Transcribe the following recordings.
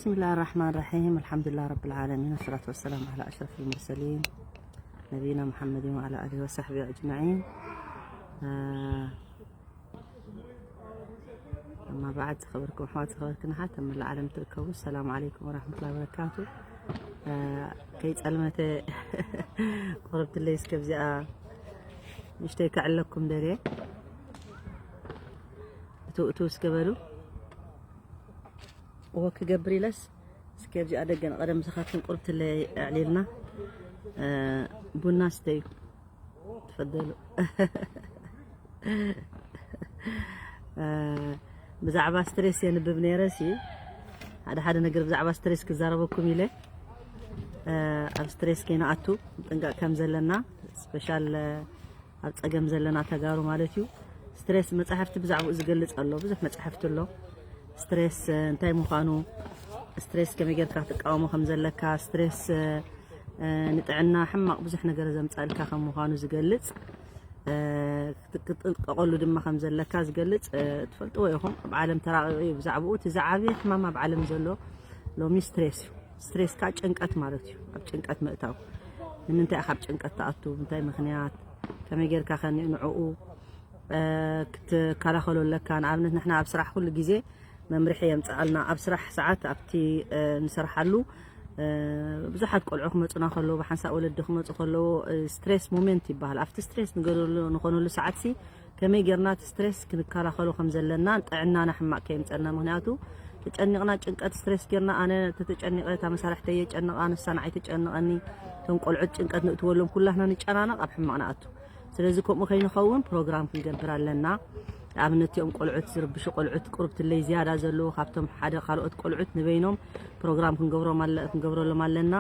بسم الله الرحمن الرحيم. الحمد لله رب العالمين، والصلاة والسلام على أشرف المرسلين نبينا محمد وعلى آله وصحبه أجمعين. ኣማ ባዕድ፣ ዝኸበርኩም ኣሕዋት፣ ዝኸበርክን ኣሓት ኣብ መላእ ዓለም ትርከቡ፣ ሰላም ዓለይኩም ወራሕመቱላሂ ወበረካቱ። ከይጸልመተ ቁርብትለይ እስከ ኣብዚኣ ንእሽተይ ከዕለኩም ደልየ። እቱ እቱ እስከ በሉ። ወክ ክገብር ኢለስ እስከ ኣብዚኣ ደገ ንቐደም፣ ምሳኻትኩም ቁርብትለይ ኣዕሊልና ቡና ስተዩ። ትፈደሉ። ብዛዕባ ስትሬስ የንብብ ነይረ ሲ፣ ሓደ ሓደ ነገር ብዛዕባ ስትሬስ ክዛረበኩም ኢለ። ኣብ ስትሬስ ከይንኣቱ ጥንቃቅ ከም ዘለና፣ ስፔሻል ኣብ ጸገም ዘለና ተጋሩ ማለት እዩ። ስትሬስ መጻሕፍቲ ብዛዕባኡ ዝገልጽ ኣሎ፣ ብዙሕ መጻሕፍቲ ኣሎ። ስትሬስ እንታይ ምዃኑ፣ ስትሬስ ከመይ ጌርካ ክትቃወሞ ከም ዘለካ፣ ስትሬስ ንጥዕና ሕማቕ ብዙሕ ነገር ዘምጻልካ ከም ምዃኑ ዝገልጽ፣ ክትጥንቀቐሉ ድማ ከም ዘለካ ዝገልጽ፣ ትፈልጥዎ ኢኹም። ኣብ ዓለም ተራቒቑ እዩ ብዛዕባኡ። እቲ ዝዓበየ ሕማም ኣብ ዓለም ዘሎ ሎሚ ስትሬስ እዩ። ስትሬስ ከኣ ጭንቀት ማለት እዩ። ኣብ ጭንቀት ምእታው። ንምንታይ ኢኻ ኣብ ጭንቀት ትኣቱ? እንታይ ምኽንያት? ከመይ ጌርካ ከ ንዕኡ ክትከላኸሎ ኣለካ? ንኣብነት ንሕና ኣብ ስራሕ ኩሉ ግዜ መምርሒ የምጽኣልና። ኣብ ስራሕ ሰዓት ኣብቲ ንሰርሓሉ ብዙሓት ቆልዑ ክመጹና ከለዉ፣ ብሓንሳእ ወለዲ ክመጹ ከለዉ፣ ስትሬስ ሞመንት ይበሃል። ኣብቲ ስትሬስ ንገደሉ ንኾነሉ ሰዓትሲ ከመይ ጌርና እቲ ስትሬስ ክንከላኸሎ ከም ዘለና፣ ጥዕናና ሕማቕ ከየምጸልና። ምኽንያቱ ተጨኒቕና፣ ጭንቀት ስትሬስ ጌርና፣ ኣነ ተተጨኒቐ እታ መሳርሕተይ የጨንቓ፣ ንሳ ንዓይ ተጨንቐኒ። እቶም ቆልዑት ጭንቀት ንእትወሎም ኩላህና ንጨናነቕ፣ ኣብ ሕማቕ ንኣቱ። ስለዚ ከምኡ ከይንኸውን ፕሮግራም ክንገብር ኣለና። ንኣብነት እቲኦም ቆልዑት ዝርብሹ ቆልዑት ቁርብትለይ ዝያዳ ዘለዉ፣ ካብቶም ሓደ ካልኦት ቆልዑት ንበይኖም ፕሮግራም ክንገብሮም ኣለ-፣ ክንገብረሎም ኣለና።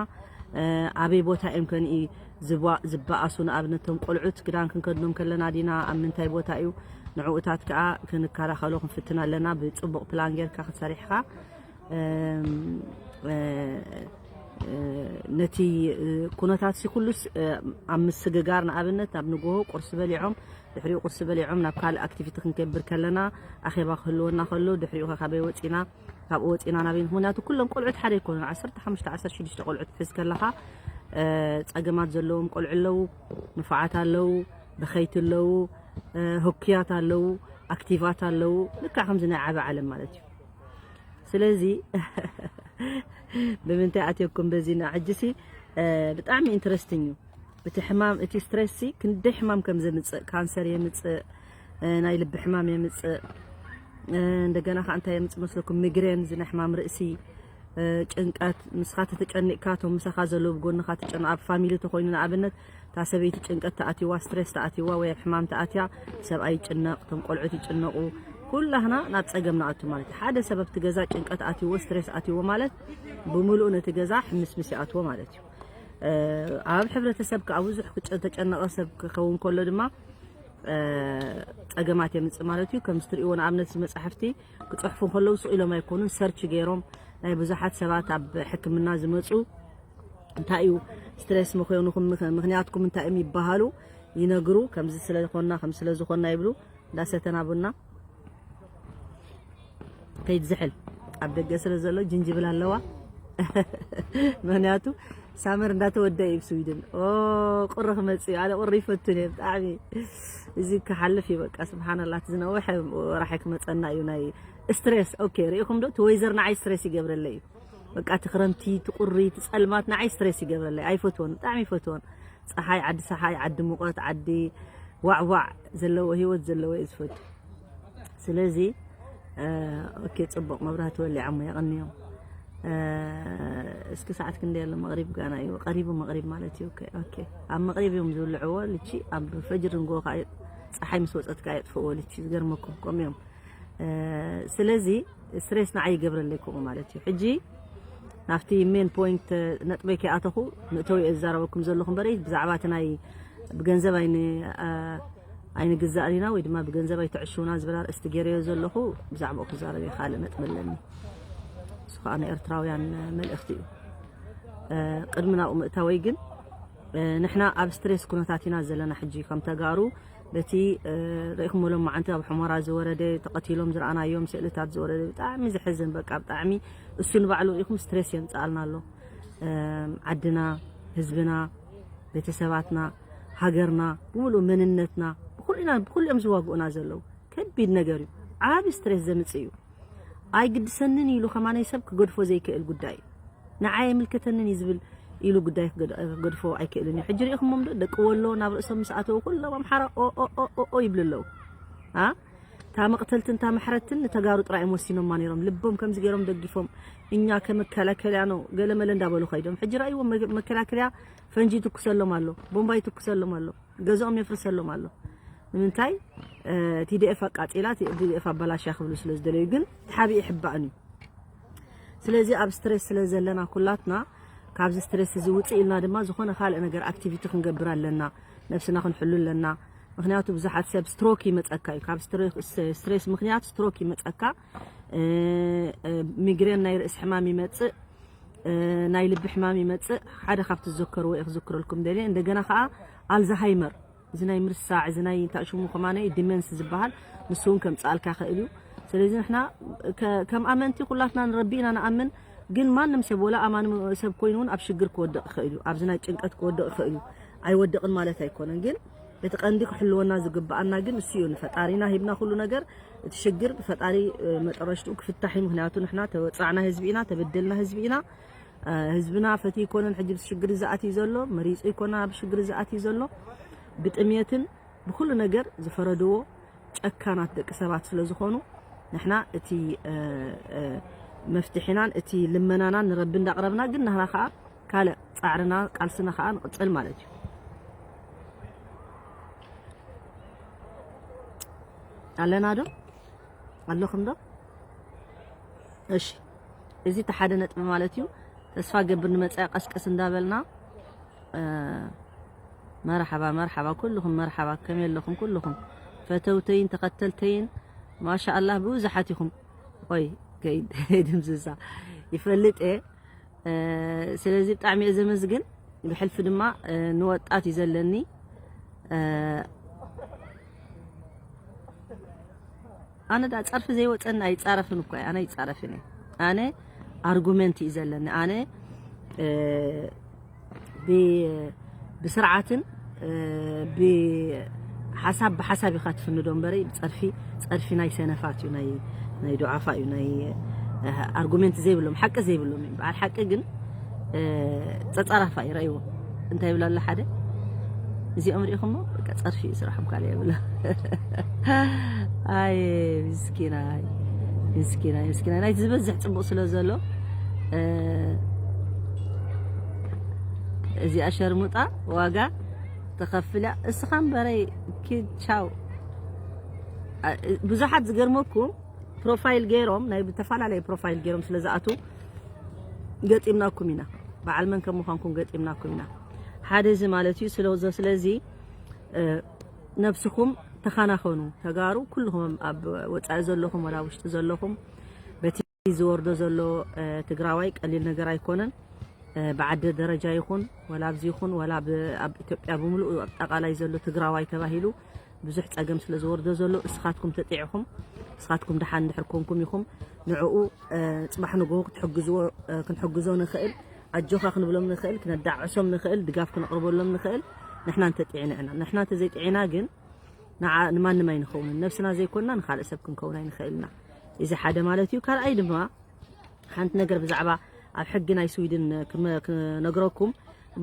ኣበይ ቦታ እዮም ከንኢ ዝባ-፣ ዝበኣሱ? ንኣብነት እቶም ቆልዑት ክዳን ክንከድኖም ከለና ዲና ኣብ ምንታይ ቦታ እዩ? ንዕኡታት ከኣ ክንከላኸሎ ክንፍትን ኣለና። ብጽቡቕ ፕላን ጌርካ ክትሰሪሕኻ፣ እም፣ እ፣ እ፣ ነቲ፣ እ፣ ኩነታት ሲ ኩሉስ፣ እ፣ ኣብ ምስግጋር፣ ንኣብነት ኣብ ንግሆ ቁርሲ በሊዖም፣ ድሕሪኡ ቁርሲ በሊዖም ናብ ካልእ ኣክቲቪቲ ክንገብር ከለና፣ ኣኼባ ክህልወና ከሎ፣ ድሕሪኡ ከ ካበይ ወጺና፣ ካብኡ ወጺና ናበይ? ምኽንያቱ ኩሎም ቆልዑት ሓደ ኣይኮኑን። ዓሰርተ ሓሙሽተ፣ ዓሰርተ ሽዱሽተ ቆልዑት ክትሕዝ ከለኻ፣ እ፣ ጸገማት ዘለዎም ቆልዑ ኣለዉ፣ ንፉዓት ኣለዉ፣ በኸይቲ ኣለዉ፣ እ፣ ህኩያት ኣለዉ፣ ኣክቲቫት ኣለዉ። ልክዕ ከምዚ ናይ ዓቢ ዓለም ማለት እዩ። ስለዚ ብምንታይ ኣትየኩም በዚ ንዓ ሕጂሲ፣ እ፣ ብጣዕሚ ኢንትረስቲንግ እዩ። እቲ ሕማም፣ እቲ ስትሬስ ሲ ክንደይ ሕማም ከም ዘምጽእ፣ ካንሰር የምጽእ፣ እ፣ ናይ ልቢ ሕማም የምጽእ፣ እ፣ እንደገና ከኣ እንታይ የምጽእ መስለኩም? ሚግሬን፣ እዚ ናይ ሕማም ርእሲ፣ እ፣ ጭንቀት፣ ንስኻ ተተጨኒቕካ፣ እቶም ምሳኻ ዘለዉ ብጎንኻ ትጨነቕ፣ ኣብ ፋሚሊ ተኾይኑ ንኣብነት፣ እታ ሰበይቲ ጭንቀት ተኣትይዋ፣ ስትሬስ ተኣትይዋ፣ ወይ ኣብ ሕማም ተኣትያ፣ ሰብኣይ ይጭነቕ፣ እቶም ቆልዑት ይጭነቑ፣ ኩላህና ናብ ጸገም ንኣቱ ማለት እዩ። ሓደ ሰብ ኣብቲ ገዛ ጭንቀት ኣትይዎ፣ ስትሬስ ኣትይዎ ማለት ብምሉኡ ነቲ ገዛ ሕምስምስ ይኣትዎ ማለት እዩ። እ፣ ኣብ ሕብረተሰብ ከኣ ብዙሕ ክጨ-፣ ተጨነቐ ሰብ ክኸውን ከሎ ድማ፣ እ፣ ጸገማት የምጽእ ማለት እዩ። ከም ዝትርእይዎ ንኣብነት እዚ መጻሕፍቲ ክጽሕፉ ከለዉ ስቕ ኢሎም ኣይኮኑን፣ ሰርች ገይሮም ናይ ብዙሓት ሰባት ኣብ ሕክምና ዝመጹ እንታይ እዩ ስትሬስ ምዃንኩም፣ ምኽ-፣ ምኽንያትኩም እንታይ እዮም ይበሃሉ፣ ይነግሩ። ከምዚ ስለ ዝኾንና፣ ከምዚ ስለ ዝኾንና ይብሉ። እንዳሰተና ቡና ከይትዝሕል ኣብ ደገ ስለ ዘሎ ጅንጅብል ኣለዋ። ምኽንያቱ ሳመር እንዳተወደአ እዩ ኣብ ስዊድን። ኦ፣ ቁሪ ክመጽእ እዩ። ኣነ ቁሪ ይፈቱን እየ ብጣዕሚ። እዚ ክሓልፍ እዩ በቃ። ስብሓንላህ፣ እቲ ዝነውሐ ወራሒ ክመጸና እዩ ናይ ስትሬስ። ኦኬ፣ ርኢኹም ዶ? እቲ ወይዘር ንዓይ ስትሬስ ይገብረለይ እዩ። በቃ እቲ ክረምቲ፣ እቲ ቁሪ፣ እቲ ጸልማት ንዓይ ስትሬስ ይገብረለይ። ኣይፈትዎን፣ ብጣዕሚ ይፈትዎን። ጸሓይ፣ ዓዲ ጸሓይ፣ ዓዲ ሙቐት፣ ዓዲ ዋዕዋዕ ዘለዎ ህይወት ዘለዎ እየ ዝፈቱ። ስለዚ፣ እ፣ ኦኬ፣ ጽቡቕ መብራህቲ ወሊዖም የቐንዮም። እ፣ እስኪ ሰዓት ክንደይ ኣሎ? መቕሪብ ጋና እዩ። ቀሪቡ መቕሪብ ማለት እዩ። ኦኬ፣ ኦኬ። ኣብ መቕሪብ እዮም ዝውልዕዎ ልቺ፣ ኣብ ፈጅር ንግሆ ከኣ ጸሓይ ምስ ወጸት ከኣ የጥፍእዎ ልቺ። ዝገርመኩም ከምኡ እዮም። እ፣ ስለዚ ስትሬስ ንዓይ ይገብረለይ ከምኡ ማለት እዩ። ሕጂ ናብቲ ሜን ፖይንት ነጥበይ ከይኣተኹ ምእተው እየ ዝዛረበኩም ዘለኹ እምበረይ ብዛዕባ እቲ ናይ ብገንዘብ ኣይን-፣ እ፣ ኣይንግዛእን ኢና ወይ ድማ ብገንዘብ ኣይትዕሽውና ዝብል ኣርእስቲ ገይረዮ ዘለኹ ብዛዕባኡ ክዛረብ እየ። ካልእ ነጥቢ ኣለኒ። እሱ ከዓ ንኤርትራውያን መልእኽቲ እዩ። እ፣ ቅድሚ ናብኡ ምእታወይ ግን ንሕና ኣብ ስትሬስ ኩነታት ኢና ዘለና ሕጂ ከም ተጋሩ። በቲ ርኢኹሞ ሎም መዓንቲ ኣብ ሑመራ ዝወረደ፣ ተቐቲሎም ዝረኣናዮም ስእልታት ዝወረደ፣ ብጣዕሚ ዝሕዝን፣ በቃ ብጣዕሚ እሱ ንባዕሉ ርኢኹም ስትሬስ የምፅኣልና ኣሎ። ዓድና፣ ህዝብና፣ ቤተሰባትና፣ ሃገርና ብምሉእ መንነትና ብኩሉ ኢና፣ ብኩሉ እዮም ዝዋግኡና ዘለዉ። ከቢድ ነገር እዩ። ዓቢ ስትሬስ ዘምጽእ እዩ። ኣይግድሰንን ኢሉ ከማናይ ሰብ ክገድፎ ዘይክእል ጉዳይ እዩ። ንዓይ ኣይምልከተንን እዩ ዝብል ኢሉ ጉዳይ ክገድ- ክገድፎ ኣይክእልን እዩ። ሕጂ ርኢኹሞም ዶ? ደቂ ወሎ ናብ ርእሶም ምስ ኣተዉ ኩሎም ኣምሓራ ኦ ኦ ኦ ኦ ኦ ይብሉ ኣለዉ። ኣ? እታ መቕተልትን እታ መሕረትን ንተጋሩ ጥራይ እዮም ወሲኖማ ነይሮም። ልቦም ከምዚ ገይሮም ደጊፎም፣ እኛ ከመከላከልያ ነው ገለመለ እንዳበሉ ከይዶም። ሕጂ ራእይዎም መ- መከላከልያ ፈንጂ ይትኩሰሎም ኣሎ፣ ቦምባ ይትኩሰሎም ኣሎ፣ ገዛኦም የፍርሰሎም ኣሎ። ንምንታይ? ቲ ዲ ኤፍ ኣቃጺላ፣ ቲ ዲ ኤፍ ኣበላሽያ ክብሉ ስለ ዝደለዩ። ግን ሓቢ ይሕባእን እዩ። ስለዚ ኣብ ስትሬስ ስለ ዘለና ኩላትና ካብዚ ስትሬስ እዚ ውፅእ ኢልና ድማ ዝኾነ ካልእ ነገር ኣክቲቪቲ ክንገብር ኣለና። ነብስና ክንሕሉ ኣለና። ምክንያቱ ብዙሓት ሰብ ስትሮክ ይመፀካ እዩ። ካብ ስትሬ- ስትሬስ ምክንያት ስትሮክ ይመፀካ። እ፣ እ፣ ሚግሬን ናይ ርእሲ ሕማም ይመፅእ፣ እ፣ ናይ ልቢ ሕማም ይመፅእ። ሓደ ካብቲ ዝዘከርዎ እየ ክዝክረልኩም ደልየ። እንደገና ከዓ ኣልዛሃይመር፣ እዚ ናይ ምርሳዕ፣ እዚ ናይ እንታይ ሽሙ ከማነ ዲመንስ ዝበሃል፣ ንሱ እውን ከምፅኣልካ ይኽእል እዩ። ስለዚ ንሕና ከ- ከም ኣመንቲ ኩላትና ንረቢ ኢና ንኣምን። ግን ማንም ሰብ ወላ ኣማኒ ሰብ ኮይኑ እውን ኣብ ሽግር ክወድቕ ይኽእል እዩ። ኣብዚ ናይ ጭንቀት ክወድቕ ይኽእል እዩ። ኣይወድቕን ማለት ኣይኮነን። ግን እቲ ቀንዲ ክሕልወና ዝግብኣና ግን እሱ እዩ። ንፈጣሪና ሂብና ኩሉ ነገር፣ እቲ ሽግር ብፈጣሪ መጠረሽትኡ ክፍታሕ እዩ። ምክንያቱ ንሕና ተወፃዕና ህዝቢ ኢና፣ ተበደልና ህዝቢ ኢና። ህዝብና ፈትዩ ይኮነን ሕጂ ብሽግር ዝኣትዩ ዘሎ፣ መሪፁ ይኮነን ኣብ ሽግር ዝኣትዩ ዘሎ። ብጥምየትን ብኩሉ ነገር ዝፈረድዎ ጨካናት ደቂ ሰባት ስለ ዝኾኑ፣ ንሕና እቲ መፍትሒናን እቲ ልመናናን ንረቢ እንዳቕረብና፣ ግን ናህና ከዓ ካልእ ፃዕርና ቃልስና ከዓ ንቕፅል ማለት እዩ። ኣለና ዶ? ኣለኹም ዶ? እሺ፣ እዚ እቲ ሓደ ነጥቢ ማለት እዩ። ተስፋ ገብር ንመጻኢ ቀስቀስ እንዳበልና። መርሓባ፣ መርሓባ ኩልኹም፣ መርሓባ፣ ከመይ ኣለኹም ኩልኹም ፈተውተይን ተኸተልተይን? ማሻኣላህ ብዙሓት ኢኹም። ቆይ ከይድ ድምዝዛ ይፈልጥ እየ። ስለዚ ብጣዕሚ እየ ዘመስግን። ብሕልፊ ድማ ንወጣት እዩ ዘለኒ። ኣነ ዳ ጸርፊ ዘይወጸኒ ኣይጻረፍን እኮ እየ። ኣነ ኣይጻረፍን እየ። ኣነ ኣርጉመንት እዩ ዘለኒ። ኣነ ብ- ብስርዓትን ብሓሳብ ብሓሳብ ኢኻ ትፍንዶ እምበረ፣ ጸርፊ ጸርፊ ናይ ሰነፋት እዩ፣ ናይ ናይ ዱዓፋ እዩ፣ ናይ ኣርጉመንት ዘይብሎም፣ ሓቂ ዘይብሎም እዩ። በዓል ሓቂ ግን ጸጻራፋ እዩ። ረእይዎ እንታይ ይብላ ኣሎ ሓደ፣ እዚኦም ሪኢኹሞ በቃ ጸርፊ እዩ ስራሖም፣ ካልእ የብላ። ኣይ ምስኪናይ፣ ምስኪናይ፣ ምስኪናይ፣ ናይቲ ዝበዝሕ ጽቡቕ ስለ ዘሎ። እዚኣ ሸርሙጣ ዋጋ ተኸፍልያ። እስኻ እምበረይ ኪድ ቻው። ብዙሓት ዝገርመኩም ፕሮፋይል ገይሮም፣ ናይ ብተፈላለየ ፕሮፋይል ገይሮም ስለ ዝኣትዉ ገጢምናኩም ኢና። በዓል መን ከም ምዃንኩም ገጢምናኩም ኢና። ሓደ እዚ ማለት እዩ። ስለ ስለዚ ነብስኹም ተኸናኸኑ ተጋሩ፣ ኩልኹም ኣብ ወጻኢ ዘለኹም ወላ ውሽጢ ዘለኹም፣ በቲ ዝወርዶ ዘሎ ትግራዋይ ቀሊል ነገር ኣይኮነን። ብዓዲ ደረጃ ይኹን ወላ ኣብዚ ይኹን ወላ ኣብ ኢትዮጵያ ብምሉእ ኣጠቓላይ ዘሎ ትግራዋይ ተባሂሉ ብዙሕ ጸገም ስለ ዝወርዶ ዘሎ፣ እስኻትኩም ተጢዕኹም፣ እስኻትኩም ደሓን እንድሕር ኮንኩም ኢኹም፣ ንዕኡ ጽባሕ ንግሆ ክትሕግዝዎ ክንሕግዞ ንኽእል፣ ኣጆኻ ክንብሎም ንኽእል፣ ክነዳዕሶም ንኽእል፣ ድጋፍ ክንቕርበሎም ንኽእል። ንሕና እንተጢዕና ኢና። ንሕና እንተዘይጢዕና ግን ንዓ- ንማንም ኣይንኸውንን። ነብስና ዘይኮንና ንኻልእ ሰብ ክንከውን ኣይንኽእልና። እዚ ሓደ ማለት እዩ። ካልኣይ ድማ ሓንቲ ነገር ብዛዕባ ኣብ ሕጊ ናይ ስዊድን ክመ- ክነግረኩም።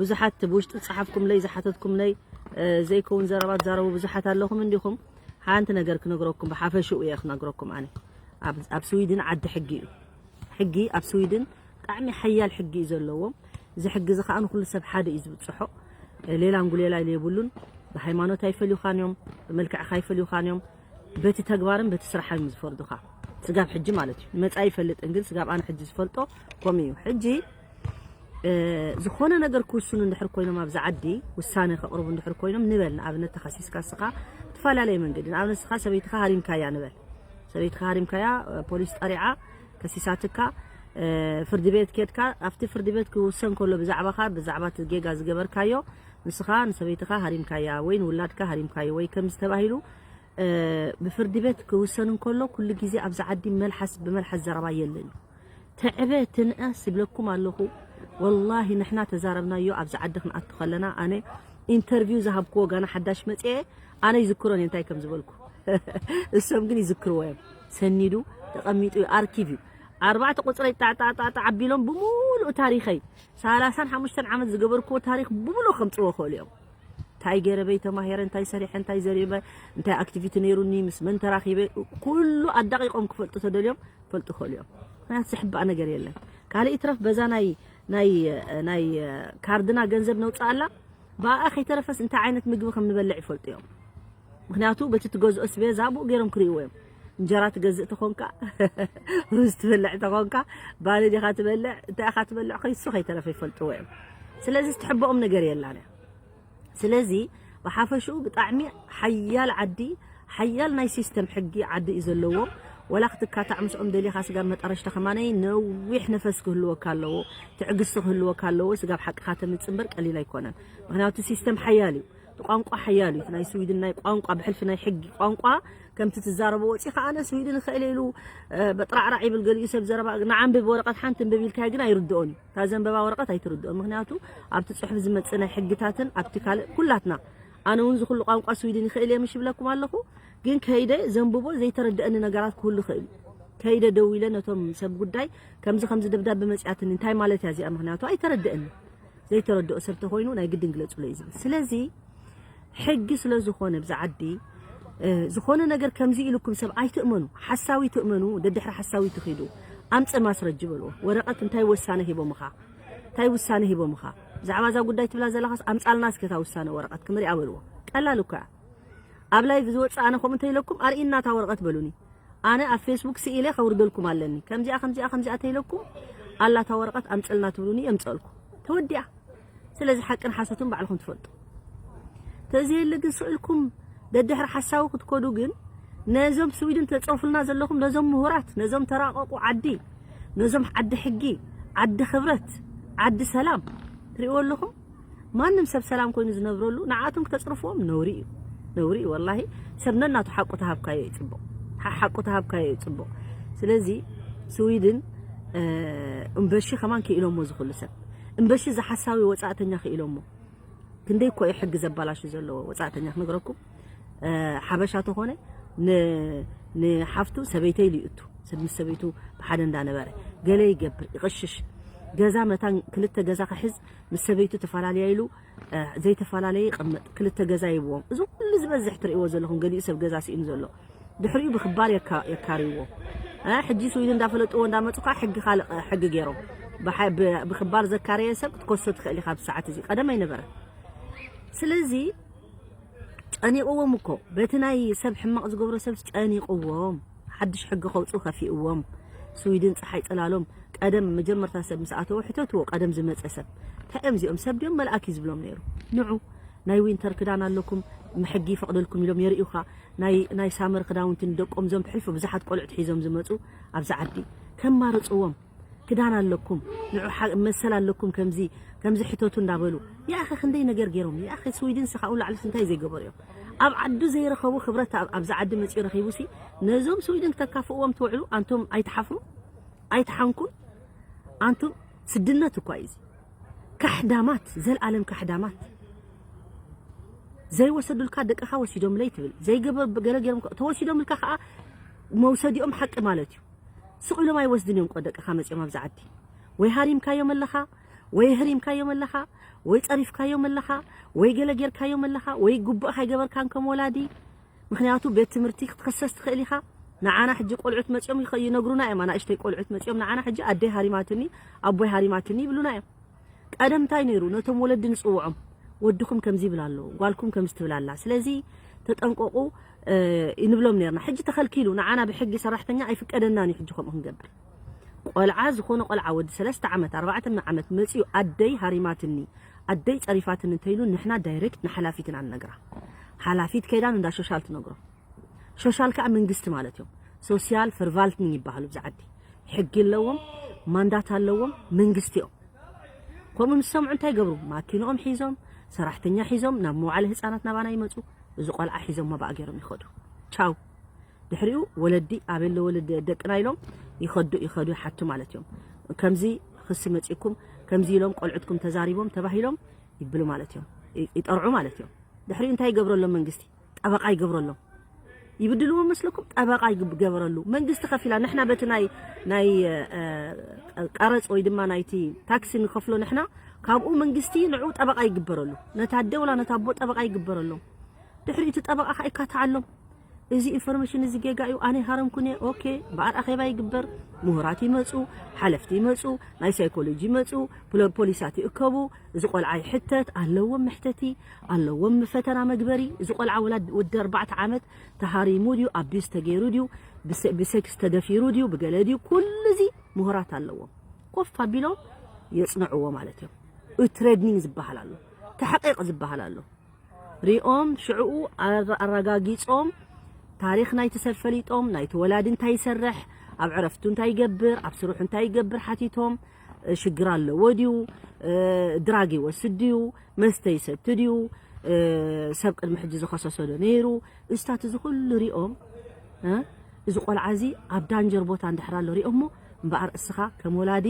ብዙሓት ብውሽጢ ዝጸሓፍኩምለይ ዝሓተትኩምለይ ዘይከውን ዘረባ ትዛረቡ ብዙሓት ኣለኹም እንዲኹም። ሓንቲ ነገር ክነግረኩም፣ ብሓፈሽኡ እየ ክነግረኩም። ኣነ ኣብ- ኣብ ስዊድን ዓዲ ሕጊ እዩ። ሕጊ ኣብ ስዊድን ብጣዕሚ ሓያል ሕጊ እዩ ዘለዎም። እዚ ሕጊ እዚ ከዓ ንኩሉ ሰብ ሓደ እዩ ዝብፅሖ። ሌላ እንጉሌላ የብሉን። ብሃይማኖት ኣይፈልዩኻን እዮም፣ ብመልክዕካ ኣይፈልዩኻን እዮም። በቲ ተግባርን በቲ ስራሕን እዮም ዝፈርዱኻ። ስጋብ ሕጂ ማለት እዩ። ንመጻኢ ይፈልጥን፣ ግን ስጋብ ኣነ ሕጂ ዝፈልጦ ከምኡ እዩ። ሕጂ ዝኾነ ነገር ክውስኑ እንድሕር ኮይኖም፣ ኣብዚ ዓዲ ውሳነ ከቕርቡ እንድሕር ኮይኖም ንበል፣ ንኣብነት ተኸሲስካ እስኻ ብትፈላለየ መንገዲ፣ ንኣብነት እስኻ ሰበይትኻ ሃሪምካያ ንበል፣ ሰበይትኻ ሃሪምካያ፣ ፖሊስ ጠሪዓ ከሲሳትካ፣ ፍርዲ ቤት ኬድካ፣ ኣብቲ ፍርዲ ቤት ክውሰን ከሎ ብዛዕባኻ፣ ብዛዕባ እቲ ጌጋ ዝገበርካዮ ንስኻ ንሰበይትኻ ሃሪምካያ ወይ ንውላድካ ሃሪምካዮ ወይ ከምዚ ተባሂሉ፣ እ፣ ብፍርዲ ቤት ክውሰን እንከሎ፣ ኩሉ ግዜ ኣብዚ ዓዲ መልሓስ ብመልሓስ ዘረባ የለን እዩ። ትዕበ ትንኣስ ይብለኩም ኣለኹ። ወላሂ ንሕና ተዛረብናዮ ኣብዚ ዓዲ ክንኣቱ ከለና፣ ኣነ ኢንተርቪው ዝሃብክዎ ጋና ሓዳሽ መጽኤ፣ ኣነ ይዝክሮን እየ እንታይ ከም ዝበልኩ። እሶም ግን ይዝክርዎ እዮም። ሰኒዱ ተቐሚጡ እዩ፣ ኣርኪቭ እዩ። ኣርባዕተ ቁጽረይ ጣዕጣዕጣዕጣዕ ኣቢሎም ብምሉእ ታሪኸይ፣ ሰላሳን ሓሙሽተን ዓመት ዝገበርክዎ ታሪኽ ብምሉእ ከምጽዎ ክእሉ እዮም። እንታይ ገይረ በይ ተማሂረ፣ እንታይ ሰሪሐ፣ እንታይ ዘሪበ፣ እንታይ ኣክቲቪቲ ነይሩኒ፣ ምስ መን ተራኺበ፣ ኩሉ ኣዳቂቆም ክፈልጡ ተደልዮም ፈልጡ ክእሉ እዮም። ምክንያቱ ዘሕባእ ነገር የለን። ካልእ ይትረፍ በዛ ናይ ናይ ናይ ካርድና ገንዘብ ነውፅኣላ፣ ብኣኣ ከይተረፈስ እንታይ ዓይነት ምግቢ ከም ንበልዕ ይፈልጡ እዮም። ምክንያቱ በቲ ትገዝኦ ስቤዛ ብኡ ገይሮም ክርእይዎ እዮም። እንጀራ ትገዝእ ተኾንካ፣ ሩዝ ትበልዕ ተኾንካ፣ ባኒ ዲኻ ትበልዕ፣ እንታይ ኢኻ ትበልዕ ከይሱ ከይተረፈ ይፈልጥዎ እዮም። ስለዚ ትሕበኦም ነገር የላን እያ። ስለዚ ብሓፈሽኡ ብጣዕሚ ሓያል ዓዲ፣ ሓያል ናይ ሲስተም ሕጊ ዓዲ እዩ ዘለዎ። ወላ ክትካታዕ ምስኦም ደሊኻ ስጋብ መጠረሽታ ከማነይ ነዊሕ ነፈስ ክህልወካ ኣለዎ፣ ትዕግስቲ ክህልወካ ኣለዎ። ስጋብ ሓቅኻ ተምጽእ እምበር ቀሊል ኣይኮነን። ምክንያቱ ሲስተም ሓያል እዩ፣ ቋንቋ ሓያል እዩ። ናይ ስዊድን ናይ ቋንቋ ብሕልፊ ናይ ሕጊ ቋንቋ ከምቲ ትዛረቦ ወፂኻ ኣነ ስዊድን ክእል ኢሉ፣ እ፣ በጥራዕራዕ ይብል። ገሊኡ ሰብ ዘረባ ንዓንብብ ወረቐት ሓንቲ እንብብ ኢልካዮ ግን ኣይርድኦን እዩ። እታ ዘንበባ ወረቐት ኣይትርድኦን። ምክንያቱ ኣብቲ ጽሑፍ ዝመጽእ ናይ ሕግታትን ኣብቲ ካልእ ኩላትና፣ ኣነ እውን ዝኩሉ ቋንቋ ስዊድን ይኽእል እየ ምሽ ይብለኩም ኣለኹ። ግን ከይደ ዘንብቦ ዘይተረድአኒ ነገራት ክህሉ ይኽእል እዩ። ከይደ ደው ኢለ ነቶም ሰብ ጉዳይ ከምዚ ከምዚ ደብዳቤ መጽያትኒ እንታይ ማለት እያ እዚኣ? ምክንያቱ ኣይተረድአኒ። ዘይተረድኦ ሰብ ተኾይኑ ናይ ግድን ግለጹለይ ዝብል። ስለዚ ሕጊ ስለ ዝኾነ ብዛ ዓዲ፣ እ፣ ዝኾነ ነገር ከምዚ ኢልኩም ሰብ ኣይትእመኑ። ሓሳዊ ትእመኑ፣ ደድሕሪ ሓሳዊ ትኺዱ። ኣምጽእ ማስረጂ በልዎ። ወረቐት እንታይ ወሳነ ሂቦምኻ? እንታይ ውሳነ ሂቦምኻ? ብዛዕባ እዛ ጉዳይ ትብላ ዘለኻስ ኣምጻልና እስከ እታ ውሳነ ወረቐት ክንሪኣ በልዎ። ቀላል እኮ እያ። ኣብ ላይቭ ዝወጽእ ኣነ ከምኡ እንተኢለኩም ኣርእይና እታ ወረቐት በሉኒ። ኣነ ኣብ ፌስቡክ ስኢለ ከውርደልኩም ኣለኒ። ከምዚኣ፣ ከምዚኣ፣ ከምዚኣ ተኢለኩም ኣላ እታ ወረቐት ኣምጽልና ትብሉኒ የምጸልኩ። ተወዲኣ። ስለዚ ሓቅን ሓሶትን ባዕልኹም ትፈልጡ። ተዘየለ ግን ስኢልኩም ደድሕሪ ሓሳዊ ክትከዱ ግን ነዞም ስዊድን ተጸፉልና ዘለኹም፣ ነዞም ምሁራት፣ ነዞም ተራቐቑ ዓዲ፣ ነዞም ዓዲ ሕጊ፣ ዓዲ ክብረት፣ ዓዲ ሰላም ትሪእዎ ኣለኹም። ማንም ሰብ ሰላም ኮይኑ ዝነብረሉ ንዓኣቶም ክተጽርፍዎም ነውሪ እዩ። ነውሪ እዩ ወላሂ። ሰብ ነናቱ ሓቁ ተሃብካዮ እዩ ጽቡቕ። ሓ-፣ ሓቁ ተሃብካዮ እዩ ጽቡቕ። ስለዚ ስዊድን፣ እ፣ እምበሺ ከማን ክኢሎሞ ዝኽሉ ሰብ። እምበሺ ዝሓሳዊ ወጻእተኛ ክኢሎሞ። ክንደይ እኮ እዩ ሕጊ ዘባላሹ ዘለዎ ወጻእተኛ ክነግረኩም። እ፣ ሓበሻ ተኾነ ን-፣ ንሓፍቱ ሰበይተይ ኢሉ ይእቱ። ሰብ ምስ ሰበይቱ ብሓደ እንዳነበረ ገለ ይገብር፣ ይቕሽሽ። ገዛ መታን ክልተ ገዛ ክሕዝ ምስ ሰበይቱ ተፈላለያ ኢሉ፣ እ፣ ዘይተፈላለየ ይቕመጥ። ክልተ ገዛ ይብዎም። እዚ ኩሉ ዝበዝሕ ትርእይዎ ዘለኹም ገሊኡ ሰብ ገዛ ስኢኑ ዘሎ። ድሕሪኡ ብክባር የካ-፣ የካርይዎ። እ፣ ሕጂ ስዊድን እንዳፈለጥዎ እንዳመጹ ከዓ ሕጊ ካልእ ሕጊ ገይሮም። ብሓ-፣ ብ-፣ ብክባር ዘካረየ ሰብ ክትከሶ ትኽእል ኢኻ ኣብዚ ሰዓት እዚ። ቀደም ኣይነበረን። ስለዚ ጨኒቕዎም እኮ። በቲ ናይ ሰብ ሕማቕ ዝገብሮ ሰብስ ጨኒቕዎም። ሓድሽ ሕጊ ከውጽኡ ከፊእዎም። ስዊድን ጸሓይ ጽላሎም። ቀደም መጀመርታ ሰብ ምስ ኣተወ ሕተትዎ፣ ቀደም ዝመጸ ሰብ። እንታይ እዮም እዚኦም? ሰብ ድዮም መልኣክ እዩ ዝብሎም ነይሩ። ንዑ፣ ናይ ዊንተር ክዳን ኣለኩም፣ ሕጊ ይፈቕደልኩም ኢሎም የርእዩኻ። ናይ፣ ናይ ሳመር ክዳውንቲ ንደቆም፣ እዞም ብሕልፊ ብዙሓት ቆልዑት ሒዞም ዝመጹ ኣብዚ ዓዲ። ከማርጽዎም። ክዳን ኣለኩም፣ ንዑ ሓ-፣ መሰል ኣለኩም፣ ከምዚ፣ ከምዚ ሕተቱ እንዳበሉ። ያኸ ክንደይ ነገር ገይሮም። ያኸ ስዊድን ስኻ ላዕሊ እንታይ ዘይገበሩ እዮም? ኣብ ዓዱ ዘይረኸቡ ክብረት ኣብ፣ ኣብዚ ዓዲ መጺኡ ረኺቡሲ፣ ነዞም ስዊድን ክተካፍእዎም ትውዕሉ፣ ኣንቶም ኣይትሓፍሩ? ኣይትሓንኩን? ኣንቱም ስድነት እኳ እዩ እዚ። ካሕዳማት፣ ዘልኣለም ካሕዳማት። ዘይወሰዱልካ ደቅኻ ወሲዶምለይ ትብል። ዘይገበር ገለ ገይሮም ከ-፣ ተወሲዶምልካ ከኣ መውሰዲኦም ሓቂ ማለት እዩ። ስቕ ኢሎም ኣይወስድን እዮም ቆ ደቅኻ መጺኦም ኣብዚ ዓዲ። ወይ ሃሪምካዮም ኣለኻ፣ ወይ ህሪምካዮም ኣለኻ፣ ወይ ጸሪፍካዮም ኣለኻ፣ ወይ ገለ ጌርካዮም ኣለኻ፣ ወይ ግቡእኻ ኣይገበርካን ከም ወላዲ። ምኽንያቱ ቤት ትምህርቲ ክትኸሰስ ትኽእል ኢኻ። ንዓና ሕጂ ቆልዑት መጺኦም ይኸ-፣ ይነግሩና እዮም። ኣናእሽተይ ቆልዑት መጺኦም ንዓና ሕጂ ኣደይ ሃሪማትኒ፣ ኣቦይ ሃሪማትኒ ይብሉና እዮም። ቀደም እንታይ ነይሩ? ነቶም ወለዲ ንጽውዖም፣ "ወድኹም ከምዚ ይብል ኣሎ፣ ጓልኩም ከምዚ ትብል ኣላ፣ ስለዚ ተጠንቀቑ" እ፣ ንብሎም ነርና። ሕጂ ተኸልኪሉ፣ ንዓና ብሕጊ ሰራሕተኛ ኣይፍቀደናን እዩ ሕጂ ከምኡ ክንገብር። ቆልዓ፣ ዝኾነ ቆልዓ ወዲ ሰለስተ ዓመት፣ ኣርባዕተ ዓመት መጺኡ ኣደይ ሃሪማትኒ፣ ኣደይ ጸሪፋትኒ እንተኢሉ ንሕና ዳይሬክት ንሓላፊት ኢና ንነግራ። ሓላፊት ከይዳ ንእንዳ ሶሻል ትነግሮ። ሶሻል ከዓ መንግስቲ ማለት እዮም። ሶሲያል ፈርቫልትኒንግ ይበሃሉ ብዛ ዓዲ። ሕጊ ኣለዎም፣ ማንዳት ኣለዎም፣ መንግስቲ እዮም። ከምኡ ምስ ሰምዑ እንታይ ይገብሩ? ማኪንኦም ሒዞም፣ ሰራሕተኛ ሒዞም ናብ መዋዕለ ህፃናት ናባና ይመፁ። እዚ ቆልዓ ሒዞም መባእ ገይሮም ይኸዱ። ቻው። ድሕሪኡ ወለዲ ኣበሎ ወለዲ ደቅና ኢሎም ይኸዱ ይኸዱ ይሓቱ ማለት እዮም። ከምዚ ክሲ መፂኩም ከምዚ ኢሎም ቆልዑትኩም ተዛሪቦም ተባሂሎም ይብሉ ማለት እዮም። ይ- ይጠርዑ ማለት እዮም። ድሕሪኡ እንታይ ይገብረሎም መንግስቲ? ጠበቃ ይገብረሎም። ይብድልዎ መስለኩም? ጠበቃ ይገበረሉ መንግስቲ ከፊላ። ንሕና በቲ ናይ ናይ እ፣ ቀረጽ ወይ ድማ ናይቲ ታክሲ ንከፍሎ ንሕና፣ ካብኡ መንግስቲ ንዑ ጠበቃ ይግበረሉ። ነታ ኣደ ወላ ነታ ኣቦ ጠበቃ ይግበረሎም። ድሕሪ እቲ ጠበቃ ከኣ ይካትዓሎም። እዚ ኢንፎርሜሽን እዚ ጌጋ እዩ፣ ኣነ ሃረምኩን እየ። ኦኬ፣ በኣር ኣኼባ ይግበር፣ ምሁራት ይመጹ፣ ሓለፍቲ ይመጹ፣ ናይ ሳይኮሎጂ ይመጹ፣ ፖሎ- ፖሊሳት ይእከቡ። እዚ ቆልዓ ይሕተት ኣለዎም፣ መሕተቲ ኣለዎም፣ ፈተና መግበሪ። እዚ ቆልዓ ወላ ወዲ ኣርባዕተ ዓመት ተሃሪሙ ድዩ፣ ኣቢዩዝ ተገይሩ ድዩ፣ ብሰ- ብሴክስ ተደፊሩ ድዩ፣ ብገለ ድዩ፣ ኩሉ እዚ ምሁራት ኣለዎም። ኮፍ ኣቢሎም የጽንዕዎ ማለት እዮም። ትሬድኒንግ ዝበሃል ኣሎ፣ ተሕቂቕ ዝበሃል ኣሎ። ሪኦም ሽዕኡ ኣረ- ኣረጋጊጾም ታሪኽ ናይቲ ሰብ ፈሊጦም፣ ናይቲ ወላዲ እንታይ ይሰርሕ፣ ኣብ ዕረፍቱ እንታይ ይገብር፣ ኣብ ስርሑ እንታይ ይገብር ሓቲቶም፣ እ፣ ሽግር ኣለዎ ድዩ፣ እ፣ ድራግ ይወስድ ድዩ፣ መስተ ይሰቲ ድዩ፣ እ፣ ሰብ ቅድሚ ሕጂ ዝኸሰሶ ዶ ነይሩ፣ እስታት እዚ ኩሉ ሪኦም፣ እ፣ እዚ ቆልዓ እዚ ኣብ ዳንጀር ቦታ እንድሕር ኣሎ ሪኦሞ፣ እምበኣር እስኻ ከም ወላዲ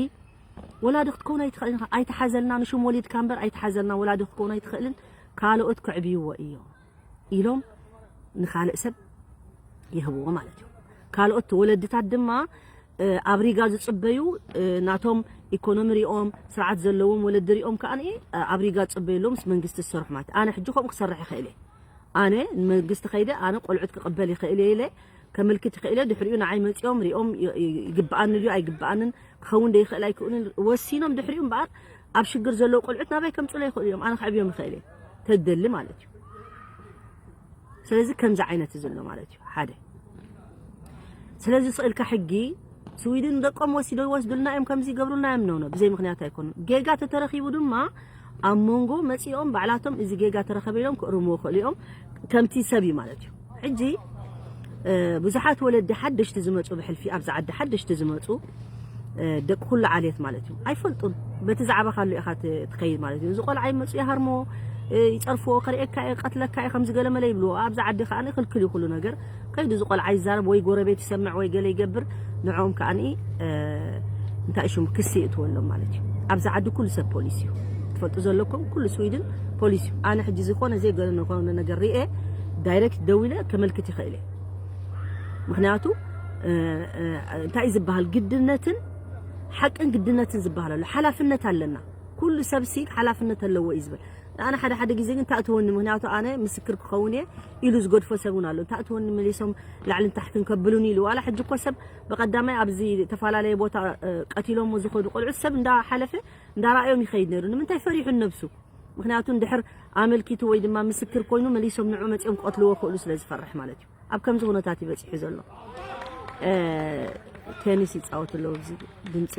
ወላዲ ክትከውን ኣይትኽእልን ኢኻ። ኣይትሓዘልና፣ ንሽም ወሊድካ እምበር ኣይትሓዘልና፣ ወላዲ ክትከውን ኣይትኽእልን፣ ካልኦት ከዕብይዎ እዮም ኢሎም ንኻልእ ሰብ ይህብዎ ማለት እዩ። ካልኦት ወለድታት ድማ፣ እ፣ ኣብ ሪጋ ዝጽበዩ፣ እ፣ ናቶም ኢኮኖሚ ሪኦም፣ ስርዓት ዘለዎም ወለዲ ሪኦም ከኣ፣ እ፣ ኣብ ሪጋ ዝጽበዩ ኣለዉ፣ ምስ መንግስቲ ዝሰርሑ ማለት እዩ። ኣነ ሕጂ ከምኡ ክሰርሕ ይኽእል እየ። ኣነ ንመንግስቲ ከይደ፣ ኣነ ቆልዑት ክቕበል ይኽእል እየ ኢለ ከመልክት ይኽእል እየ። ድሕሪኡ ንዓይ መጺኦም ሪኦም ይ- ይ- ይግብኣኒ ድዩ ኣይግብኣንን፣ ክኸውን ዶ ይኽእል ኣይክእልን ወሲኖም፣ ድሕሪኡ እምበኣር ኣብ ሽግር ዘለዉ ቆልዑት ናባይ ከምጽሎ ይኽእሉ እዮም፣ ኣነ ከዕብዮም ይኽእል እየ ተደሊ ማለት እዩ። ስለዚ ከምዚ ዓይነት እዚ ኣሎ ማለት እዩ። ሓደ። ስለዚ ስቕ ኢልካ ሕጊ ስዊድን ደቆም ወሲዶ ይወስዱልና እዮም፣ ከምዚ ይገብሩልና እዮም። ኖ ኖ፣ ብዘይ ምኽንያት ኣይኮኑን። ጌጋ ተተረኺቡ ድማ ኣብ መንጎ መጺኦም ባዕላቶም እዚ ጌጋ ተረኸበ ኢሎም ክእርምዎ ይኽእሉ እዮም። ከምቲ ሰብ እዩ ማለት እዩ። ሕጂ፣ እ፣ ብዙሓት ወለዲ ሓደሽቲ ዝመጹ ብሕልፊ ኣብዚ ዓዲ ሓደሽቲ ዝመጹ፣ እ፣ ደቂ ኩሉ ዓሌት ማለት እዩ። ኣይፈልጡን። በቲ ዛዕባ ካሉ ኢኻ ት- ትኸይድ ማለት እዩ። እዚ ቆልዓ ይመጹ ይሃርሞ፣ እ፣ ይጸርፍዎ፣ ከርእየካ እየ፣ ቀትለካ እየ፣ ከምዚ ገለ መለ ይብልዎ። ኣብዚ ዓዲ ከኣ ክልክል እዩ ኩሉ ነገር። ከይዱ እዚ ቆልዓ ይዛረብ ወይ ጎረቤት ይሰምዕ ወይ ገለ ይገብር፣ ንዕኦም ከኣ፣ እ፣ እንታይ ሽሙ ክሲ ይእትወሎም ማለት እዩ። ኣብዚ ዓዲ ኩሉ ሰብ ፖሊስ እዩ። ትፈልጡ ዘለኩም ኩሉ ስዊድን ፖሊስ እዩ። ኣነ ሕጂ ዝኾነ ዘይገለ ዝኾነ ነገር ርኤ ዳይሬክት ደዊለ ከመልክት ይኽእል እየ። ምኽንያቱ፣ እ፣ እ፣ እንታይ እዩ ዝበሃል? ግድነትን ሓቅን ግድነትን ዝበሃል ኣሎ። ሓላፍነት ኣለና። ኩሉ ሰብ ሲ ሓላፍነት ኣለዎ እዩ ዝብል። ኣነ ሓደ ሓደ ግዜ ግን ተእትወኒ፣ ምኽንያቱ ኣነ ምስክር ክኸውን እየ ኢሉ ዝገድፎ ሰብ እውን ኣሎ። ተእትወኒ መሊሶም ላዕልን ታሕትን ከብሉኒ ኢሉ። ዋላ ሕጂ እኮ ሰብ ብቐዳማይ ኣብዚ ዝተፈላለየ ቦታ፣ እ፣ ቀቲሎሞ ዝኸዱ ቆልዑት ሰብ እንዳሓለፈ እንዳረኣዮም ይኸይድ ነይሩ። ንምንታይ? ፈሪሑ ነብሱ። ምኽንያቱ እንድሕር ኣመልኪቱ ወይ ድማ ምስክር ኮይኑ መሊሶም ንዑ መጺኦም ክቐትልዎ ክእሉ ስለ ዝፈርሕ ማለት እዩ። ኣብ ከምዚ ኩነታት እዩ በጺሑ ዘሎ። እ፣ ቴኒስ ይጻወቱ ኣለዉ። ኣብዚ ድምጺ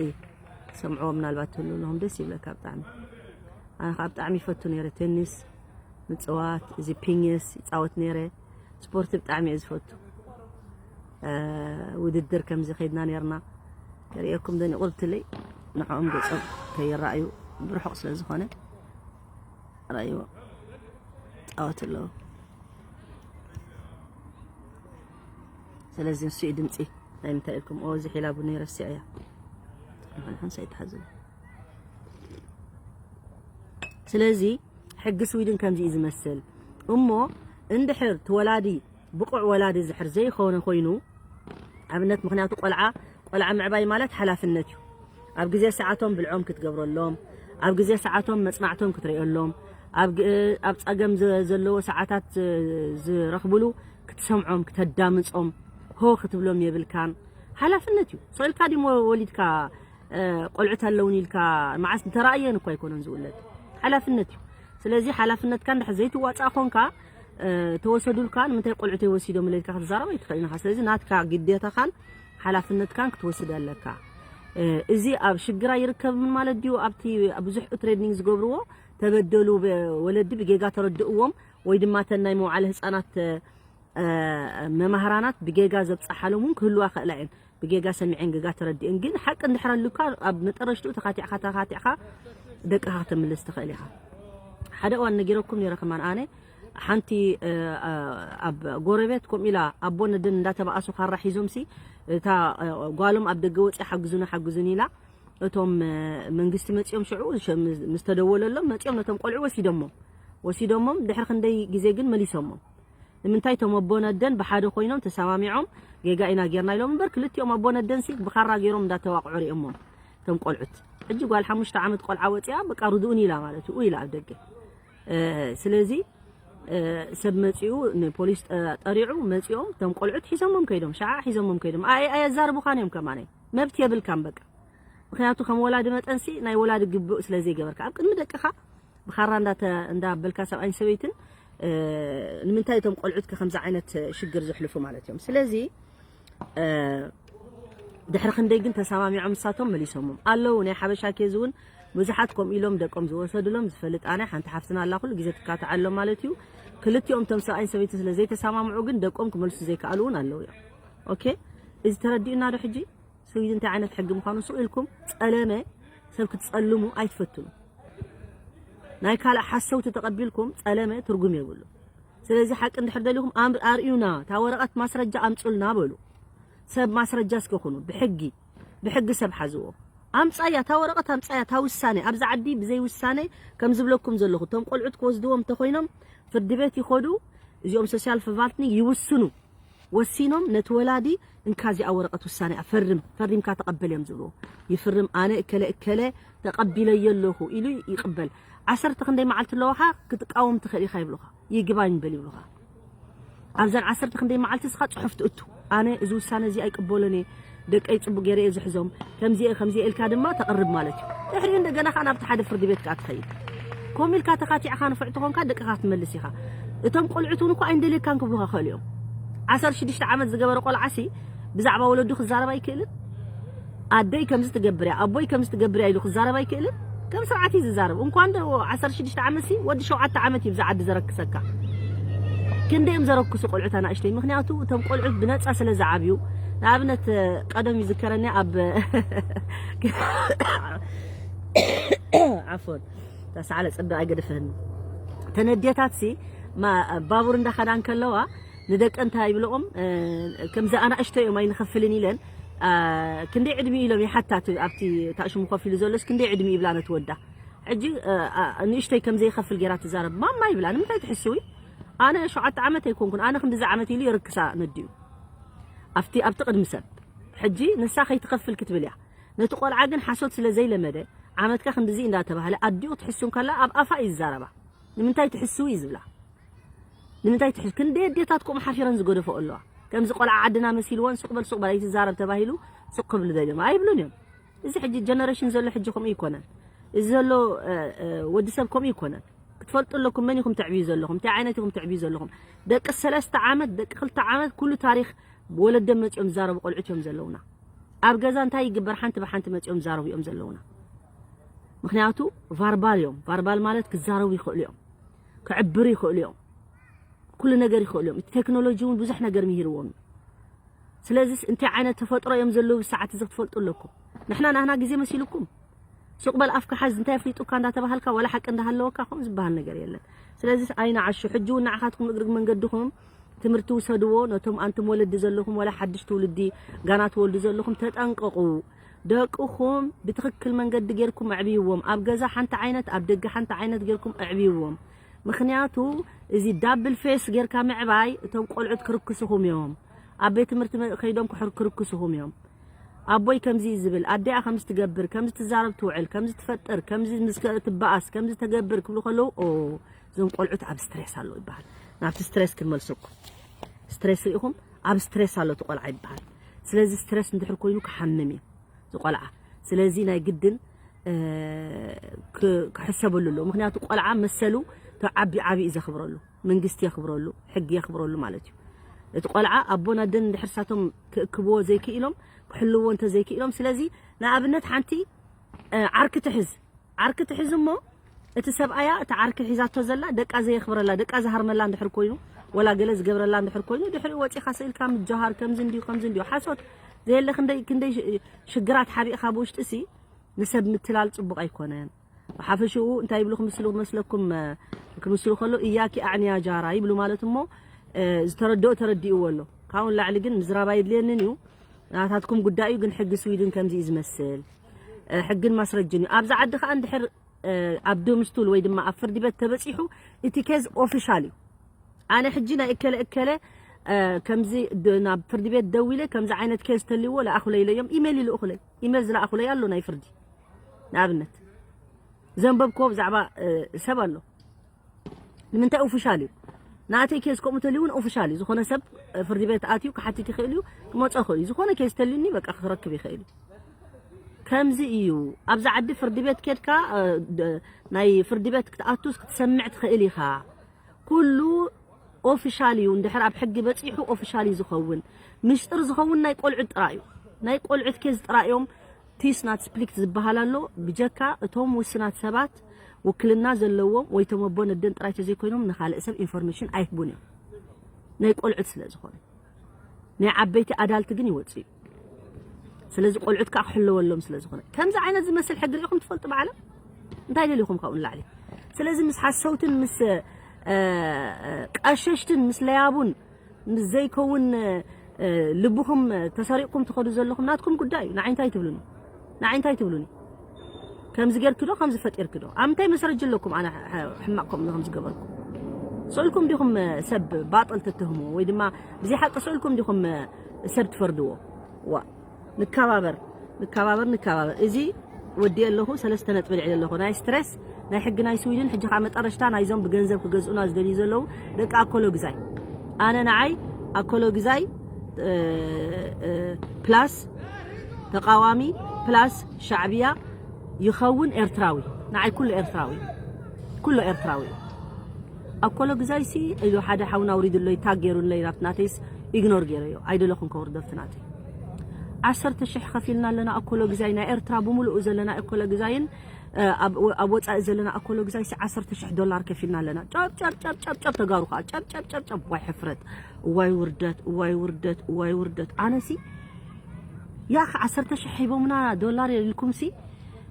ሰምዕዎ ምናልባት ትህሉ ኣለኹም። ደስ ይብለካ ብጣዕሚ። ኣነ ከዓ ብጣዕሚ ይፈቱ ነይረ ቴኒስ ምጽዋት፣ እዚ ፒንየስ ይጻወት ነይረ። ስፖርት ብጣዕሚ እየ ዝፈቱ። እ፣ ውድድር ከምዚ ከይድና ነይርና። ከርእየኩም ደኒቑ ብትለይ ንዕኦም ገጾም ከይረኣዩ ብርሑቕ ስለ ዝኾነ ረኣይዎ ጻወት ኣለዉ። ስለዚ ንሱ እዩ ድምፂ። ናይ ምንታይ ኢልኩም? ኦ፣ እዚ ሒላ ቡነይ ረሲዐያ። ንሕንሕን ሰይትሓዝሉ። ስለዚ ሕጊ ስዊድን ከምዚ እዩ ዝመስል። እሞ እንድሕር እቲ ወላዲ ብቑዕ ወላዲ ዝሕር ዘይኾነ ኮይኑ፣ ኣብነት ምኽንያቱ ቆልዓ፣ ቆልዓ ምዕባይ ማለት ሓላፍነት እዩ። ኣብ ግዜ ሰዓቶም ብልዖም ክትገብረሎም፣ ኣብ ግዜ ሰዓቶም መጽናዕቶም ክትርእየሎም፣ ኣብ ግ-፣ ኣብ ጸገም ዘ-፣ ዘለዎ ሰዓታት ዝ-፣ ዝረኽብሉ ክትሰምዖም፣ ክተዳምጾም፣ ሆ ክትብሎም የብልካን። ሓላፍነት እዩ። ስቕ ኢልካ ድሞ ወሊድካ፣ እ፣ ቆልዑት ኣለውን ኢልካ መዓስ እንተረኣየን እኮ ኣይኮነን ዝውለድ። ሓላፍነት እዩ። ስለዚ ሓላፍነትካ እንድሕር ዘይትዋጻእ ኾንካ፣ እ፣ ተወሰዱልካ፣ ንምንታይ ቆልዑተይ ወሲዶም ኢልካ ክትዛረብ ኣይትኽእልን ኢኻ። ስለዚ ናትካ ግዴታኻን ሓላፍነትካን ክትወስድ ኣለካ። እ፣ እዚ ኣብ ሽግር ኣይርከብን ማለት ድዩ? ኣብቲ ብዙሕ ትሬኒንግ ዝገብርዎ ተበደሉ በ-፣ ወለዲ ብጌጋ ተረድእዎም ወይ ድማ ተን ናይ መውዓለ ህጻናት፣ እ፣ መማህራናት ብጌጋ ዘብጻሓሎም እውን ክህልዋ ክእላ እየን። ብጌጋ ሰሚዐን ጌጋ ተረዲእን፣ ግን ሓቂ እንድሕር ኣሉካ ኣብ መጠረሽትኡ ተኻቲዕካ ተኻቲዕካ ደቅኻ ከተምልስ ትኽእል ኢኻ። ሓደ እዋን ነጊረኩም ነይረ ከማን ኣነ ሓንቲ ኣብ ጎረቤት ከምኡ ኢላ ኣቦን ኣደን እንዳተባኣሱ ካራ ሒዞምሲ እታ ጓሎም ኣብ ደገ ወፂኣ ሓግዙና ሓግዙን ኢላ እቶም መንግስቲ መፂኦም ሽዑ ምስ ተደወለሎም መፂኦም ነቶም ቆልዑ ወሲዶሞም ወሲዶሞም ድሕሪ ክንደይ ግዜ ግን መሊሶሞም ንምንታይ እቶም ኣቦን ኣደን ብሓደ ኮይኖም ተሰማሚዖም ጌጋ ኢና ጌርና ኢሎም እምበር ክልቲኦም ኣቦን ኣደንሲ ብኻራ ገይሮም እንዳተዋቕዑ ሪኦሞም እቶም ቆልዑት ሕጂ ጓል ሓሙሽተ ዓመት ቆልዓ ወፂኣ በቃ ርድኡን ኢላ ማለት እዩ ኢላ ኣብ ደገ ስለዚ ሰብ መፂኡ ንፖሊስ ጠሪዑ መፂኦም እቶም ቆልዑት ሒዞሞም ከይዶም ሸዓ ሒዞሞም ከይዶም ኣየዛርቡኻን እዮም ከማነይ መብት የብልካን በቃ ምክንያቱ ከም ወላዲ መጠንሲ ናይ ወላዲ ግብእ ስለ ዘይገበርካ ኣብ ቅድሚ ደቅኻ ብኻራ እንዳበልካ ሰብኣይን ሰበይትን ንምንታይ እቶም ቆልዑት ከምዚ ዓይነት ሽግር ዝሕልፉ ማለት እዮም ስለዚ ድሕሪ ክንደይ ግን ተሰማሚዖም ንሳቶም መሊሶሞም ኣለዉ ናይ ሓበሻ ኬዝ እውን ብዙሓት ከምኡ ኢሎም ደቆም ዝወሰድሎም ዝፈልጥ ኣነ ሓንቲ ሓፍትና ኣላ ኩሉ ግዜ ትካትዓሎም ማለት እዩ ክልቲኦም እቶም ሰብኣይን ሰበይትን ስለ ዘይተሰማምዑ ግን ደቆም ክመልሱ ዘይከኣሉ እውን ኣለዉ እዮም ኦኬ እዚ ተረዲኡና ዶ ሕጂ ስዊድ እንታይ ዓይነት ሕጊ ምዃኑ ስቕ ኢልኩም ጸለመ ሰብ ክትጸልሙ ኣይትፈትኑ ናይ ካልእ ሓሰውቲ ተቐቢልኩም ጸለመ ትርጉም የብሉ ስለዚ ሓቂ እንድሕር ደሊኹም ኣርዩና እታ ወረቐት ማስረጃ ኣምፁልና በሉ ሰብ ማስረጃ እስከ ኩኑ ብሕጊ ብሕጊ ሰብ ሓዝዎ ኣምፃያ እታ ወረቐት ኣምፃያ እታ ውሳኔ ኣብዚ ዓዲ ብዘይ ውሳኔ ከም ዝብለኩም ዘለኹ እቶም ቆልዑት ክወስድዎም እንተኮይኖም ፍርዲ ቤት ይኸዱ እዚኦም ሶሲያል ፈቫልትኒ ይውስኑ ወሲኖም ነቲ ወላዲ እንካ እዚኣ ወረቐት ውሳኔ ፈርም ፈሪምካ ተቐበል እዮም ዝብልዎ ይፍርም ኣነ እከለ እከለ ተቐቢለዮ ኣለኹ ኢሉ ይቕበል ዓሰርተ ክንደይ መዓልቲ ኣለዋኻ ክትቃወም ትኽእል ኢኻ ይብሉኻ ይግባኝ በል ይብሉኻ ኣብዘን ዓሰርተ ክንደይ መዓልቲ እስኻ ጽሑፍ ትእቱ ኣነ እዚ ውሳነ እዚ ኣይቅበሎን እየ ደቀይ ጽቡቅ ገይረ እየ ዝሕዞም ከምዚ እየ ከምዚ እየ ኢልካ ድማ ተቕርብ ማለት እዩ ድሕሪኡ እንደገና ከዓ ናብቲ ሓደ ፍርዲ ቤት ከዓ ትኸይድ ከምኡ ኢልካ ተኻቲዕኻ ንፉዕ ተኾንካ ደቅኻ ትመልስ ኢኻ እቶም ቆልዑት እውን እኮ ኣይንደልየካን ክብሉኻ ክእል እዮም ዓሰርተ ሽዱሽተ ዓመት ዝገበረ ቆልዓሲ ብዛዕባ ወለዱ ክዛረብ ኣይክእልን ኣደይ ከምዚ ትገብር እያ ኣቦይ ከምዚ ትገብር እያ ኢሉ ክዛረብ ኣይክእልን ከም ስርዓት እዩ ዝዛረብ እንኳን ዶ ዓሰርተ ሽዱሽተ ዓመት ሲ ወዲ ሸውዓተ ዓመት እዩ ብዛ ዓዲ ዘረክሰካ ክንደዮም ዘረክሱ ቆልዑት ኣናእሽተይ ምክንያቱ እቶም ቆልዑት ብነፃ ስለ ዝዓብዩ ንኣብነት ቀደም ይዝከረኒ ኣብ ዓፎን ተሳዕለ ፅዶ ኣይገደፈኒ ተነዴታት ሲ ባቡር እንዳኸዳ እንከለዋ ንደቀ እንታይ ይብልኦም ከምዚ ኣናእሽቶ እዮም ኣይንኸፍልን ኢለን ክንደይ ዕድሚ ኢሎም ይሓታት ኣብቲ ታሽሙ ኮፍ ኢሉ ዘሎስ ክንደይ ዕድሚ ይብላ ነቲ ወዳ ሕጂ ንእሽተይ ከም ዘይኸፍል ገይራ ትዛረብ ማማ ይብላ ንምንታይ ትሕስዊ ኣነ ሸዓተ ዓመት ኣይኮንኩን ኣነ ክንዲዚ ዓመት ኢሉ የርክሳ ነዲኡ ኣብቲ ኣብቲ ቅድሚ ሰብ ሕጂ ንሳ ከይትኸፍል ክትብል እያ ነቲ ቆልዓ ግን ሓሶት ስለ ዘይለመደ ዓመትካ ክንዲዚ እንዳተባህለ ኣዲኡ ትሕሱ እንከላ ኣብ ኣፋ እዩ ዝዛረባ ንምንታይ ትሕስው እዩ ዝብላ ንምንታይ ትሕስ ክንደይ ኣዴታት ከምኡ ሓፊረን ዝገደፈኦ ኣለዋ ከምዚ ቆልዓ ዓድና መሲልወን ሱቕ በል ሱቕ በል ኣይትዛረብ ተባሂሉ ሱቕ ክብሉ ደልዮም ኣይብሉን እዮም እዚ ሕጂ ጀነሬሽን ዘሎ ሕጂ ከምኡ ይኮነን እዚ ዘሎ ወዲ ሰብ ከምኡ ይኮነን ክትፈልጡ ኣለኩም መን ኢኹም ተዕብዩ ዘለኹም እንታይ ዓይነት ኢኹም ተዕብዩ ዘለኹም ደቂ ሰለስተ ዓመት ደቂ ክልተ ዓመት ኩሉ ታሪክ ወለደ መፂኦም ዝዛረቡ ቆልዑት እዮም ዘለውና ኣብ ገዛ እንታይ ይግበር ሓንቲ ብሓንቲ መፂኦም ዝዛረቡ እዮም ዘለውና ምክንያቱ ቫርባል እዮም ቫርባል ማለት ክዛረቡ ይኽእሉ እዮም ክዕብሩ ይኽእሉ እዮም ኩሉ ነገር ይኽእሉ እዮም እቲ ቴክኖሎጂ እውን ብዙሕ ነገር ምሂርዎም እዩ ስለዚስ እንታይ ዓይነት ተፈጥሮ እዮም ዘለዉ ብሰዓት እዚ ክትፈልጡ ኣለኩም ንሕና ናህና ግዜ መሲልኩም ሱቕ በል ኣፍካ ሓዝ እንታይ ኣፍሊጡካ እንዳተባሃልካ ዋላ ሓቂ እንዳሃለወካ ከምኡ ዝበሃል ነገር የለን ስለዚስ ኣይንዓሹ ሕጂ እውን ንዓኻትኩም እግሪ መንገድኹም ትምህርቲ ውሰድዎ ነቶም ኣንቱም ወለዲ ዘለኹም ወላ ሓድሽ ትውልዲ ጋና ትወልዱ ዘለኹም ተጠንቀቑ ደቅኹም ብትኽክል መንገዲ ጌርኩም ኣዕብይዎም ኣብ ገዛ ሓንቲ ዓይነት ኣብ ደገ ሓንቲ ዓይነት ጌርኩም ኣዕብይዎም ምኽንያቱ እዚ ዳብል ፌስ ጌርካ ምዕባይ እቶም ቆልዑት ክርክስኹም እዮም ኣብ ቤት ትምህርቲ ከይዶም ክርክስኹም እዮም ኣቦይ ከምዚ እዩ ዝብል ኣደኣ ከምዚ ትገብር ከምዚ ትዛረብ ትውዕል ከምዚ ትፈጥር ከምዚ ምስ ትበኣስ ከምዚ ተገብር ክብሉ ከለዉ ኦ እዞም ቆልዑት ኣብ ስትሬስ ኣለዉ ይበሃል ናብቲ ስትሬስ ክንመልሰኩም ስትሬስ ርኢኹም ኣብ ስትሬስ ኣሎ እቲ ቆልዓ ይበሃል ስለዚ ስትሬስ እንድሕር ኮይኑ ክሓምም እዩ ዝቆልዓ ስለዚ ናይ ግድን ክሕሰበሉ ኣለዎ ምክንያቱ ቆልዓ መሰሉ ተዓቢ ዓቢ እዩ ዘኽብረሉ መንግስቲ የኽብረሉ ሕጊ የኽብረሉ ማለት እዩ እቲ ቆልዓ ኣቦን ኣደን እንድሕር ሳቶም ክእክብዎ ዘይክኢሎም ክሕልዎ እንተ ዘይክኢሎም ስለዚ ንኣብነት ሓንቲ ዓርኪ ትሕዝ ዓርኪ ትሕዝ እሞ እቲ ሰብኣያ እቲ ዓርኪ ሒዛቶ ዘላ ደቃ ዘየኽብረላ ደቃ ዝሃርመላ እንድሕር ኮይኑ ወላ ገለ ዝገብረላ እንድሕር ኮይኑ ድሕሪ ወፂኻ ስኢልካ ምጀሃር ከምዚ እንዲዩ ከምዚ እንዲዩ ሓሶት ዘየለ ክንደይ ክንደይ ሽግራት ሓቢእኻ ብውሽጢ ሲ ንሰብ ምትላል ፅቡቕ ኣይኮነን ብሓፈሽኡ እንታይ ይብሉ ክምስሉ ክመስለኩም፣ እ፣ ክምስሉ ከሎ፣ "እያኪ ኣዕንያ ጃራ" ይብሉ ማለት እሞ፣ እ፣ ዝተረድኦ ተረዲእዎ ኣሎ። ካብኡ ንላዕሊ ግን ምዝራብ ኣይድልየንን እዩ። ናታትኩም ጉዳይ እዩ፣ ግን ሕጊ ስዊድን ከምዚ እዩ ዝመስል። እ፣ ሕግን ማስረጅን እዩ። ኣብዚ ዓዲ ከኣ እንድሕር፣ እ፣ ኣብ ዶምስቱል ወይ ድማ ኣብ ፍርዲ ቤት ተበጺሑ፣ እቲ ኬዝ ኦፊሻል እዩ። ኣነ ሕጂ ናይ እከለ እከለ፣ እ፣ ከምዚ ድ-፣ ናብ ፍርዲ ቤት ደዊለ ከምዚ ዓይነት ኬዝ ተልዎ ለኣኹለይ ኢለዮም ኢሜል ይልእኹለይ። ኢሜል ዝለኣኹለይ ኣሎ ናይ ፍርዲ። ንኣብነት ዘንበብክዎ ብዛዕባ፣ እ፣ ሰብ ኣሎ። ንምንታይ ኦፊሻል እዩ? ናተይ ኬዝ ከምኡ ተልዩ እውን ኦፊሻል እዩ። ዝኾነ ሰብ፣ እ፣ ፍርዲ ቤት ኣትዩ ክሓትት ይኽእል እዩ፣ ክመጾ ይኽእል እዩ። ዝኾነ ኬዝ ተልዩኒ በቃ ክረክብ ይኽእል እዩ። ከምዚ እዩ። ኣብዚ ዓዲ ፍርዲ ቤት ኬድካ፣ እ፣ ድ-፣ ናይ ፍርዲ ቤት ክትኣቱስ ክትሰምዕ ትኽእል ኢኻ። ኩሉ ኦፊሻል እዩ። እንድሕር ኣብ ሕጊ በጺሑ ኦፊሻል እዩ ዝኸውን። ምሽጥር ዝኸውን ናይ ቆልዑት ጥራይ እዩ። ናይ ቆልዑት ኬዝ ጥራይ እዮም። ቲስናት ስፕሊክት ዝበሃል ኣሎ። ብጀካ እቶም ውስናት ሰባት ውክልና ዘለዎም ወይ እቶም ኣቦን ኣደን ጥራይ ተዘይኮይኖም ንኻልእ ሰብ ኢንፎርሜሽን ኣይህቡን እዮም። ናይ ቆልዑት ስለ ዝኾነ። ናይ ዓበይቲ ኣዳልት ግን ይወጽእ እዩ። ስለዚ ቆልዑት ከኣ ክሕለወሎም ስለ ዝኾነ። ከምዚ ዓይነት ዝመስል ሕጊ ርኢኹም ትፈልጡ ብዓለም? እንታይ ደሊኹም ካብኡ ንላዕሊ? ስለዚ ምስ ሓሰውትን ምስ፣ እ፣ እ፣ ቀሸሽትን ምስ ለያቡን ምስ ዘይከውን፣ እ፣ ልብኹም ተሰሪቕኩም ትኸዱ ዘለኹም ናትኩም ጉዳይ እዩ። ንዓይ እንታይ ትብሉኒ? ንዓይ እንታይ ትብሉኒ? ከምዚ ጌርኪ ዶ፣ ከምዚ ፈጢርኪ ዶ? ኣብ ምንታይ መስረጂ ኣለኩም ኣነ ሕ-፣ ሕ-፣ ሕማቕ ከምዚ ከምዚ ገበርኩ? ስእልኩም ዲኹም፣ እ፣ ሰብ ባጥል ትትህምዎ ወይ ድማ ብዘይ ሓቂ ስእልኩም ዲኹም፣ እ፣ ሰብ ትፈርድዎ? ዋ፣ ንከባበር፣ ንከባበር፣ ንከባበር። እዚ ወዲኤ ኣለኹ፣ ሰለስተ ነጥቢ ልዕሊ ኣለኹ። ናይ ስትሬስ፣ ናይ ሕጊ ናይ ስዊድን፣ ሕጂ ከዓ መጠረሽታ ናይዞም ብገንዘብ ክገዝኡና ዝደልዩ ዘለዉ ደቂ ኣኮሎ ግዛይ። ኣነ ንዓይ ኣኮሎ ግዛይ፣ እ፣ እ፣ ፕላስ ተቃዋሚ፣ ፕላስ ሻዕብያ ይኸውን ኤርትራዊ። ንዓይ ኩሉ ኤርትራዊ፣ ኩሉ ኤርትራዊ። ኣኮሎ ግዛይሲ ኢሉ ሓደ ሓውና ኣውሪዱለይ፣ ታግ ገይሩለይ፣ ናብቲ ናተይስ ኢግኖር ገይረዮ። ኣይደለኹን ከውርዶ ኣብቲ ናተይ። ዓሰርተ ሽሕ ከፊልና ኣለና ኣኮሎ ግዛይ፣ ናይ ኤርትራ ብምሉኡ ዘለና ኣኮሎ ግዛይን፣ እ፣ ኣብ፣ ኣብ ወጻኢ ዘለና ኣኮሎ ግዛይሲ ዓሰርተ ሽሕ ዶላር ከፊልና ኣለና። ጨብ፣ ጨብ፣ ጨብ፣ ጨብ፣ ጨብ፣ ተጋሩ ኸዓ ጨብ፣ ጨብ፣ ጨብ፣ ጨብ። ዋይ ሕፍረት፣ እዋይ ውርደት፣ እዋይ ውርደት፣ እዋይ ውርደት። ኣነሲ ያኸ ዓሰርተ ሽሕ ሂቦምና ዶላር ኢልኩምሲ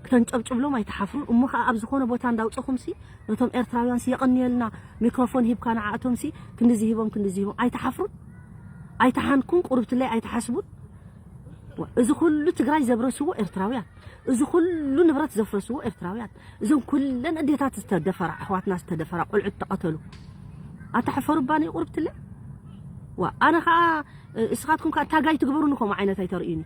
ክተንጨብጭብሎም ኣይትሓፍሩን? እሞ ኸዓ ኣብ ዝኾነ ቦታ እንዳውፀኹምሲ ነቶም ኤርትራውያንሲ የቐንየልና፣ ሚክሮፎን ሂብካ ንዓኣቶምሲ ክንድዚ ሂቦም፣ ክንድዚ ሂቦም። ኣይትሓፍሩን? ኣይትሓንኩን? ቁርብትለይ ኣይትሓስቡን? ዋ፣ እዚ ኩሉ ትግራይ ዘብረስዎ ኤርትራውያን፣ እዚ ኩሉ ንብረት ዘፍረስዎ ኤርትራውያን፣ እዞም ኩለን ኣዴታት ዝተደፈራ፣ ኣሕዋትና ዝተደፈራ፣ ቆልዑት ተቐተሉ። ኣታ ሕፈሩ ባኒ ቁርብትለይ። ዋ፣ ኣነ ኸዓ፣ እ፣ እስኻትኩም ከኣ ታጋይ ትግበሩኒ ከምኡ ዓይነት ኣይተርእዩኒ።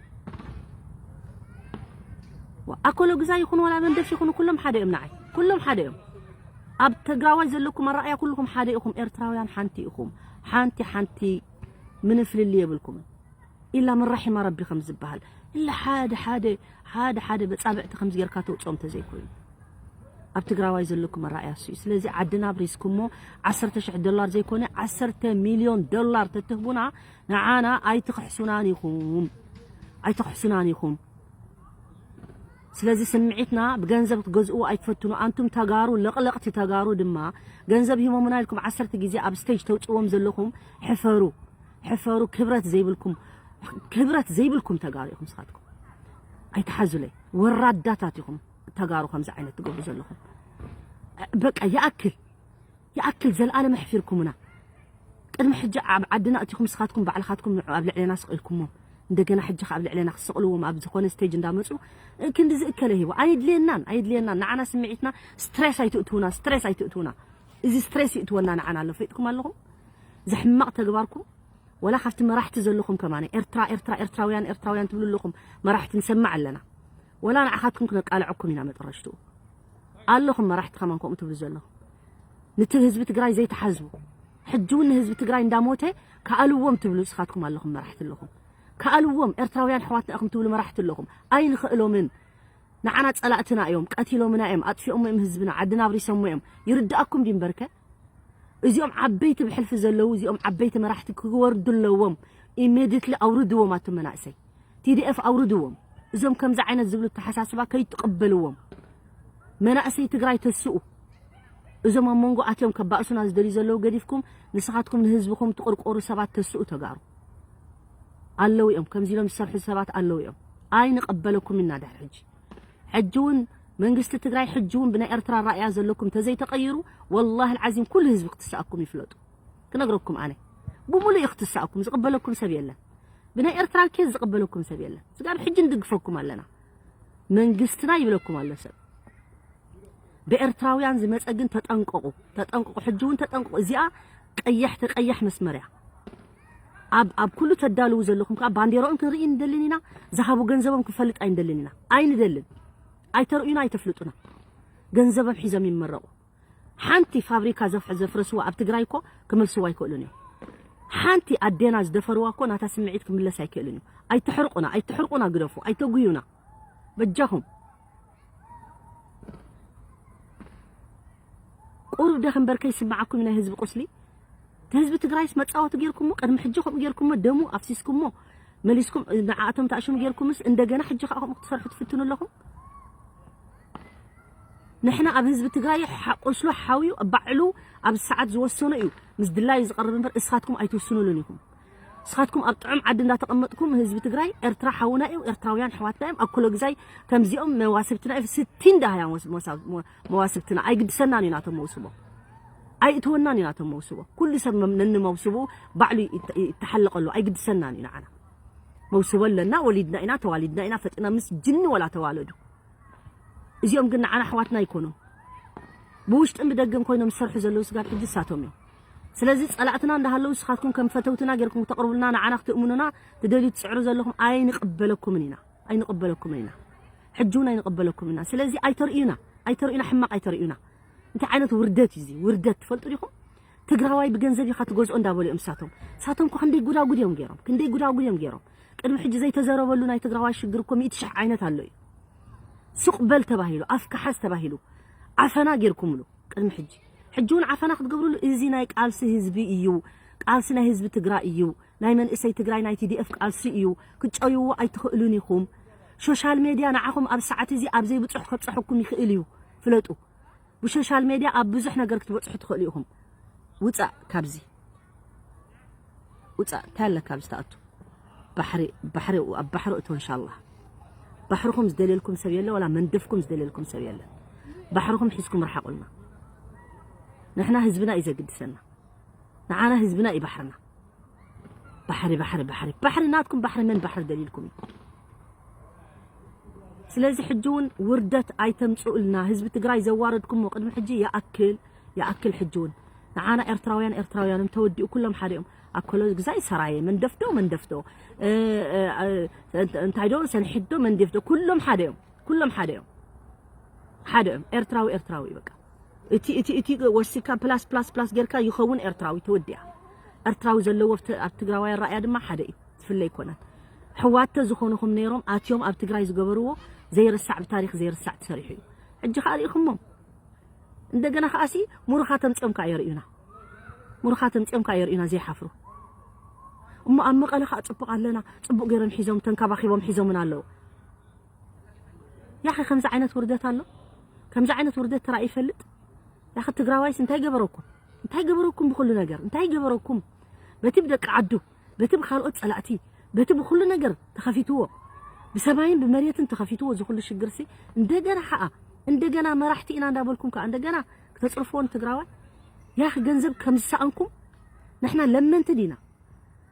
ዋ፣ ኣኮሎ ግዛይ ይኹን ዋላ መንደፍ ይኹን ኩሎም ሓደ እዮም ንዓይ። ኩሎም ሓደ እዮም። ኣብ ትግራዋይ ዘለኩም ኣረኣእያ ኩልኹም ሓደ ኢኹም። ኤርትራውያን ሓንቲ ኢኹም። ሓንቲ ሓንቲ ምንም ፍልልይ የብልኩምን። ኢላ መን ራሒማ ረቢ ከም ዝበሃል። ኢላ ሓደ ሓደ፣ ሓደ ሓደ በጻብዕቲ ከምዚ ጌርካ ተውጽኦም ተዘይኮይኑ። ኣብ ትግራዋይ ዘለኩም ኣረኣእያ እሱ እዩ። ስለዚ ዓድና ኣብሪስኩሞ ዓሰርተ ሽሕ ዶላር ዘይኮነ ዓሰርተ ሚልዮን ዶላር ተትህቡና ንዓና ኣይትኽሕሱናን ኢኹም። ኣይትኽሕሱናን ኢኹም። ስለዚ ስምዒትና ብገንዘብ ክትገዝእዎ ኣይትፈትኑ። ኣንቱም ተጋሩ፣ ለቕለቕቲ ተጋሩ ድማ ገንዘብ ሂቦምና ኢልኩም ዓሰርተ ግዜ ኣብ ስቴጅ ተውጽዎም ዘለኹም ሕፈሩ። ሕፈሩ። ክብረት ዘይብልኩም፣ ክብረት ዘይብልኩም ተጋሩ ኢኹም ንስኻትኩም። ኣይትሓዙለይ። ወራዳታት ኢኹም ተጋሩ ከምዚ ዓይነት ትገብሩ ዘለኹም። በቃ ይኣክል። ይኣክል፣ ዘልኣለም ኣሕፊርኩምና። ቅድሚ ሕጂ ኣብ ዓድና እቲኹም ንስኻትኩም ባዕልኻትኩም ንዑ ኣብ ልዕሌና ስቕ ኢልኩሞም። እንደገና ሕጂ ከኣ ኣብ ልዕሌና ክስቕልዎም ኣብ ዝኾነ ስቴጅ እንዳመጹ ክንዲ ዝእከለ ሂቡ። ኣይድልየናን፣ ኣይድልየናን። ንዓና ስምዒትና ስትሬስ ኣይትእትውና፣ ስትሬስ ኣይትእትውና። እዚ ስትሬስ ይእትወና ንዓና ኣሎ። ፈይጥኩም ኣለኹም? እዚ ሕማቕ ተግባርኩም ወላ ካብቲ መራሕቲ ዘለኹም ከማነ ኤርትራ፣ ኤርትራ፣ ኤርትራውያን፣ ኤርትራውያን ትብሉ ኣለኹም። መራሕቲ ንሰምዕ ኣለና። ወላ ንዓኻትኩም ክነቃልዐኩም ኢና መጠረሽትኡ። ኣለኹም መራሕቲ ከማን ከምኡ ትብሉ ዘለኹም። ንቲ ህዝቢ ትግራይ ዘይትሓዝቡ። ሕጂ እውን ንህዝቢ ትግራይ እንዳሞተ ከኣልዎም ትብሉ ንስኻትኩም ኣለኹም መራሕቲ ኣለኹም። ከኣልዎም ኤርትራውያን ኣሕዋትና ኢኹም ትብሉ መራሕቲ ኣለኹም። ኣይንኽእሎምን። ንዓና ጸላእትና እዮም። ቀቲሎምና እዮም። ኣጥፊኦሞ እዮም ህዝብና። ዓድና ኣብሪሶሞ እዮም። ይርድኣኩም ድዩ እምበርከ? እዚኦም ዓበይቲ ብሕልፊ ዘለዉ፣ እዚኦም ዓበይቲ መራሕቲ ክወርዱ ኣለዎም። ኢሚድየትሊ ኣውርድዎም ኣቱም መናእሰይ። ቲ ዲ ኤፍ ኣውርድዎም። እዞም ከምዚ ዓይነት ዝብሉ ኣተሓሳስባ ከይትቕበልዎም። መናእሰይ ትግራይ ተስኡ። እዞም ኣብ መንጎ ኣትዮም ከባእሱና ዝደልዩ ዘለዉ ገዲፍኩም፣ ንስኻትኩም ንህዝብኹም ትቕርቆሩ ሰባት ተስኡ ተጋሩ። ኣለዉ እዮም፣ ከምዚ ኢሎም ዝሰርሑ ሰባት ኣለዉ እዮም። ኣይንቐበለኩም ኢና ድሕሪ ሕጂ። ሕጂ እውን መንግስቲ ትግራይ ሕጂ እውን ብናይ ኤርትራ ራእያ ዘለኩም ተዘይተቐይሩ፣ ወላሂ ኣልዓዚም ኩሉ ህዝቢ ክትስኣኩም ይፍለጡ። ክነግረኩም ኣነ። ብምሉእ እዩ ክትስኣኩም፣ ዝቕበለኩም ሰብ የለን። ብናይ ኤርትራ ኬዝ ዝቕበለኩም ሰብ የለን። ስጋብ ሕጂ ንድግፈኩም ኣለና። መንግስትና ይብለኩም ኣሎ ሰብ። ብኤርትራውያን ዝመጸ ግን ተጠንቀቑ፣ ተጠንቀቑ፣ ሕጂ እውን ተጠንቀቑ። እዚኣ ቀያሕ ተቀያሕ መስመር እያ። ኣብ ኣብ ኩሉ ተዳልዉ ዘለኹም ከዓ ባንዴራኦም ክንርኢ ንደልን ኢና፣ ዝሃቡ ገንዘቦም ክንፈልጥ ኣይንደልን ኢና። ኣይንደልን። ኣይተርእዩና፣ ኣይተፍልጡና። ገንዘቦም ሒዞም ይመረቑ። ሓንቲ ፋብሪካ ዘፍ- ዘፍረስዋ ኣብ ትግራይ እኮ ክመልስዋ ኣይክእሉን እዮም። ሓንቲ ኣዴና ዝደፈርዋ እኮ ናታ ስምዒት ክምለስ ኣይክእልን እዩ። ኣይተሕርቁና፣ ኣይተሕርቁና፣ ግደፉ፣ ኣይተጉዩና። በጃኹም። ቁሩብ ደኽ እምበር ከይስምዓኩም ናይ ህዝቢ ቁስሊ። እቲ ህዝቢ ትግራይስ መጻወቲ ጌርኩሞ፣ ቅድሚ ሕጂ ከምኡ ጌርኩሞ፣ ደሙ ኣፍሲስኩሞ፣ መሊስኩም ንዓኣቶም ተኣሽሙ ጌርኩምስ፣ እንደገና ሕጂ ከዓ ከምኡ ክትሰርሑ ትፍትኑ ኣለኹም። ንሕና ኣብ ህዝቢ ትግራይ ሓ- ቁስሉ ሓውዩ ባዕሉ ኣብ ሰዓት ዝወሰኖ እዩ ምስ ድላዩ ዝቐርብ እምበር፣ እስኻትኩም ኣይትውስኑሉን ኢኹም። ንስኻትኩም ኣብ ጥዑም ዓዲ እንዳተቐመጥኩም ህዝቢ ትግራይ ኤርትራ ሓውና እዩ፣ ኤርትራውያን ኣሕዋትና እዮም፣ ኣኮሎግዛይ ከምዚኦም መዋስብትና እዮም፣ ስቲን ዳህያ መስ- መሳ- መ- መዋስብትና ኣይግድሰናን እዩ ናቶም መውስቦ። ኣይእትወናን እዩ ናቶም መውስቦ። ኩሉ ሰብ መም- ነንመውስቦ ባዕሉ ይተ- ይተሓለቐሉ፣ ኣይግድሰናን እዩ ንዓና። መውስቦ ኣለና፣ ወሊድና ኢና፣ ተዋሊድና ኢና፣ ፈጢና ምስ ጅኒ ወላ ተዋለዱ። እዚኦም ግን ንዓና ኣሕዋትና ኣይኮኑን። ብውሽጥን ብደገን ኮይኖም ዝሰርሑ ዘለዉ ስጋብ ሕጂ እሳቶም እዮም። ስለዚ ጸላእትና እንዳሃለዉ ንስኻትኩም ከም ፈተውትና ጌርኩም ክተቕርቡልና፣ ንዓና ክትእምኑና ትደልዩ ትጽዕሩ ዘለኹም ኣይንቕበለኩምን ኢና። ኣይንቕበለኩምን ኢና። ሕጂ እውን ኣይንቕበለኩምን ኢና። ስለዚ ኣይተርእዩና። ኣይተርእዩና፣ ሕማቕ ኣይተርእዩና። እንታይ ዓይነት ውርደት እዩ እዚ? ውርደት ትፈልጡ ዲኹም? ትግራዋይ ብገንዘብ ኢኻ ትገዝኦ እንዳበሉ እዮም እሳቶም። እሳቶም እኮ ክንደይ ጉዳጉድ እዮም ገይሮም። ክንደይ ጉዳጉድ እዮም ገይሮም። ቅድሚ ሕጂ ዘይተዘረበሉ ናይ ትግራዋይ ሽግር እኮ ሚእቲ ሽሕ ዓይነት ኣሎ እዩ። ሱቕ በል ተባሂሉ፣ ኣፍካ ሓዝ ተባሂሉ፣ ዓፈና ጌርኩምሉ ቅድሚ ሕጂ። ሕጂ እውን ዓፈና ክትገብርሉ፣ እዚ ናይ ቃልሲ ህዝቢ እዩ፣ ቃልሲ ናይ ህዝቢ ትግራይ እዩ፣ ናይ መንእሰይ ትግራይ ናይ ቲ ዲ ኤፍ ቃልሲ እዩ፣ ክትጨይዎ ኣይትኽእሉን ኢኹም። ሶሻል ሜድያ ንዓኹም ኣብ ሰዓት እዚ ኣብ ዘይብጹሕ ከብጽሐኩም ይኽእል እዩ፣ ፍለጡ። ብሶሻል ሜድያ ኣብ ብዙሕ ነገር ክትበጽሑ ትኽእሉ ኢኹም። ውጻእ ካብዚ። ውጻእ፣ እንታይ ኣለካ ኣብዚ ትኣቱ? ባሕሪ፣ ባሕሪ፣ ኣብ ባሕሪ እቶ እንሻላ። ባሕርኹም ዝደልየልኩም ሰብ የለ፣ ወላ መንደፍኩም ዝደልየልኩም ሰብ የለ። ባሕርኹም ሒዝኩም ርሓቑልና። ንሕና ህዝብና እዩ ዘግድሰና። ንዓና ህዝብና እዩ ባሕርና። ባሕሪ፣ ባሕሪ፣ ባሕሪ። ባሕሪ ናትኩም ባሕሪ መን ባሕሪ ደልይልኩም እዩ? ስለዚ ሕጂ እውን ውርደት ኣይተምጽኡልና። ህዝቢ ትግራይ ዘዋረድኩሞ ቅድሚ ሕጂ ይኣክል፣ ይኣክል። ሕጂ እውን ንዓና ኤርትራውያን፣ ኤርትራውያን እዮም። ተወዲኡ ኩሎም ሓደ እዮም። ኣኮሎ ግዛይ ሰራየ መንደፍዶ መንደፍዶ፣ እ፣ እ፣ እ፣ እንታይ ዶ ሰንሒት ዶ መንደፍዶ፣ ኩሎም ሓደ እዮም። ኩሎም ሓደ እዮም። ሓደ እዮም። ኤርትራዊ ኤርትራዊ እዩ በቃ። እቲ እቲ እቲ ወሲካ ፕላስ ፕላስ ፕላስ ጌርካ ይኸውን ኤርትራዊ ተወዲኣ። ኤርትራዊ ዘለዎ ኣብቲ- ኣብ ትግራዋይ ኣረኣያ ድማ ሓደ እዩ። ዝፍለ ኣይኮነን። ሕዋት ተዝኾኑኹም ነይሮም ኣትዮም ኣብ ትግራይ ዝገበርዎ ዘይርሳዕ ብታሪኽ ዘይርሳዕ ተሰሪሑ እዩ። ሕጂ ከዓ ርኢኹሞም። እንደገና ከዓሲ ሙሩኻ ተምፅኦም ከዓ የርእዩና። ሙሩኻ ተምፅኦም ከዓ የርእዩና ዘይሓፍሩ። እሞ ኣብ መቐለ ከዓ ፅቡቕ ኣለና፣ ፅቡቕ ገይሮም ሒዞም ተንከባኺቦም ሒዞምና ኣለዉ። ያኺ ከምዚ ዓይነት ውርደት ኣሎ? ከምዚ ዓይነት ውርደት ተራእዩ ይፈልጥ? ያኺ ትግራዋይስ እንታይ ገበረኩም? እንታይ ገበረኩም ብኹሉ ነገር? እንታይ ገበረኩም? በቲ ብደቂ ዓዱ፣ በቲ ብኻልኦት ጸላእቲ፣ በቲ ብኹሉ ነገር ተኸፊትዎ፣ ብሰማይን ብመሬትን ተኸፊትዎ እዚ ኩሉ ሽግርሲ፣ እንደገና ኸኣ፣ እንደገና መራሕቲ ኢና እንዳበልኩም ከኣ እንደገና ክተጽርፍዎ ንትግራዋይ? ያኺ ገንዘብ ከም ዝሰኣንኩም ንሕና ለመንቲ ዲና?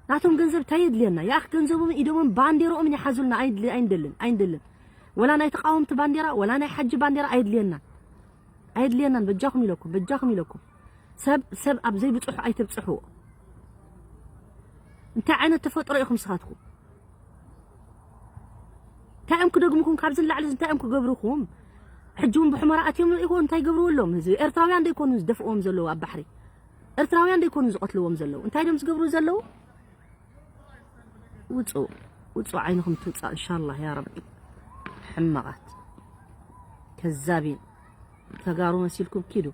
ናቶም ገንዘብ እንታይ የድልየና? ያኽ ገንዘቦምን ኢዶምን ባንዴራኦምን ይሓዙልና። ኣይንድል- ኣይንደልን፣ ኣይንደልን። ወላ ናይ ተቃወምቲ ባንዴራ፣ ወላ ናይ ሓጂ ባንዴራ ኣይድልየናን። ኣይድልየናን፣ በጃኹም ኢለኩም፣ በጃኹም ኢለኩም። ሰብ፣ ሰብ ኣብ ዘይብጽሑ ኣይተብጽሕዎ። እንታይ ዓይነት ተፈጥሮ ኢኹም ንስኻትኩም? እንታይ እዮም ክደግሙኹም? ካብዚ ንላዕሊ እንታይ እዮም ክገብሩኹም? ሕጂ እውን ብሑመራ ኣትዮም ንሪእዎ እንታይ ይገብርዎ ኣለዎም? ህዝቢ ኤርትራውያን ዶ ይኮኑ ዝደፍእዎም ዘለዉ ኣብ ባሕሪ? ኤርትራውያን ዶ ይኮኑ ዝቐትልዎም ዘለዉ? እንታይ ድዮም ዝገብሩ ዘለዉ? ውጹ፣ ውጹ ዓይንኹም ትውጻእ እንሻላህ ያ ረቢ። ሕማቓት፣ ከዛቢን፣ ተጋሩ መሲልኩም ኪዱ።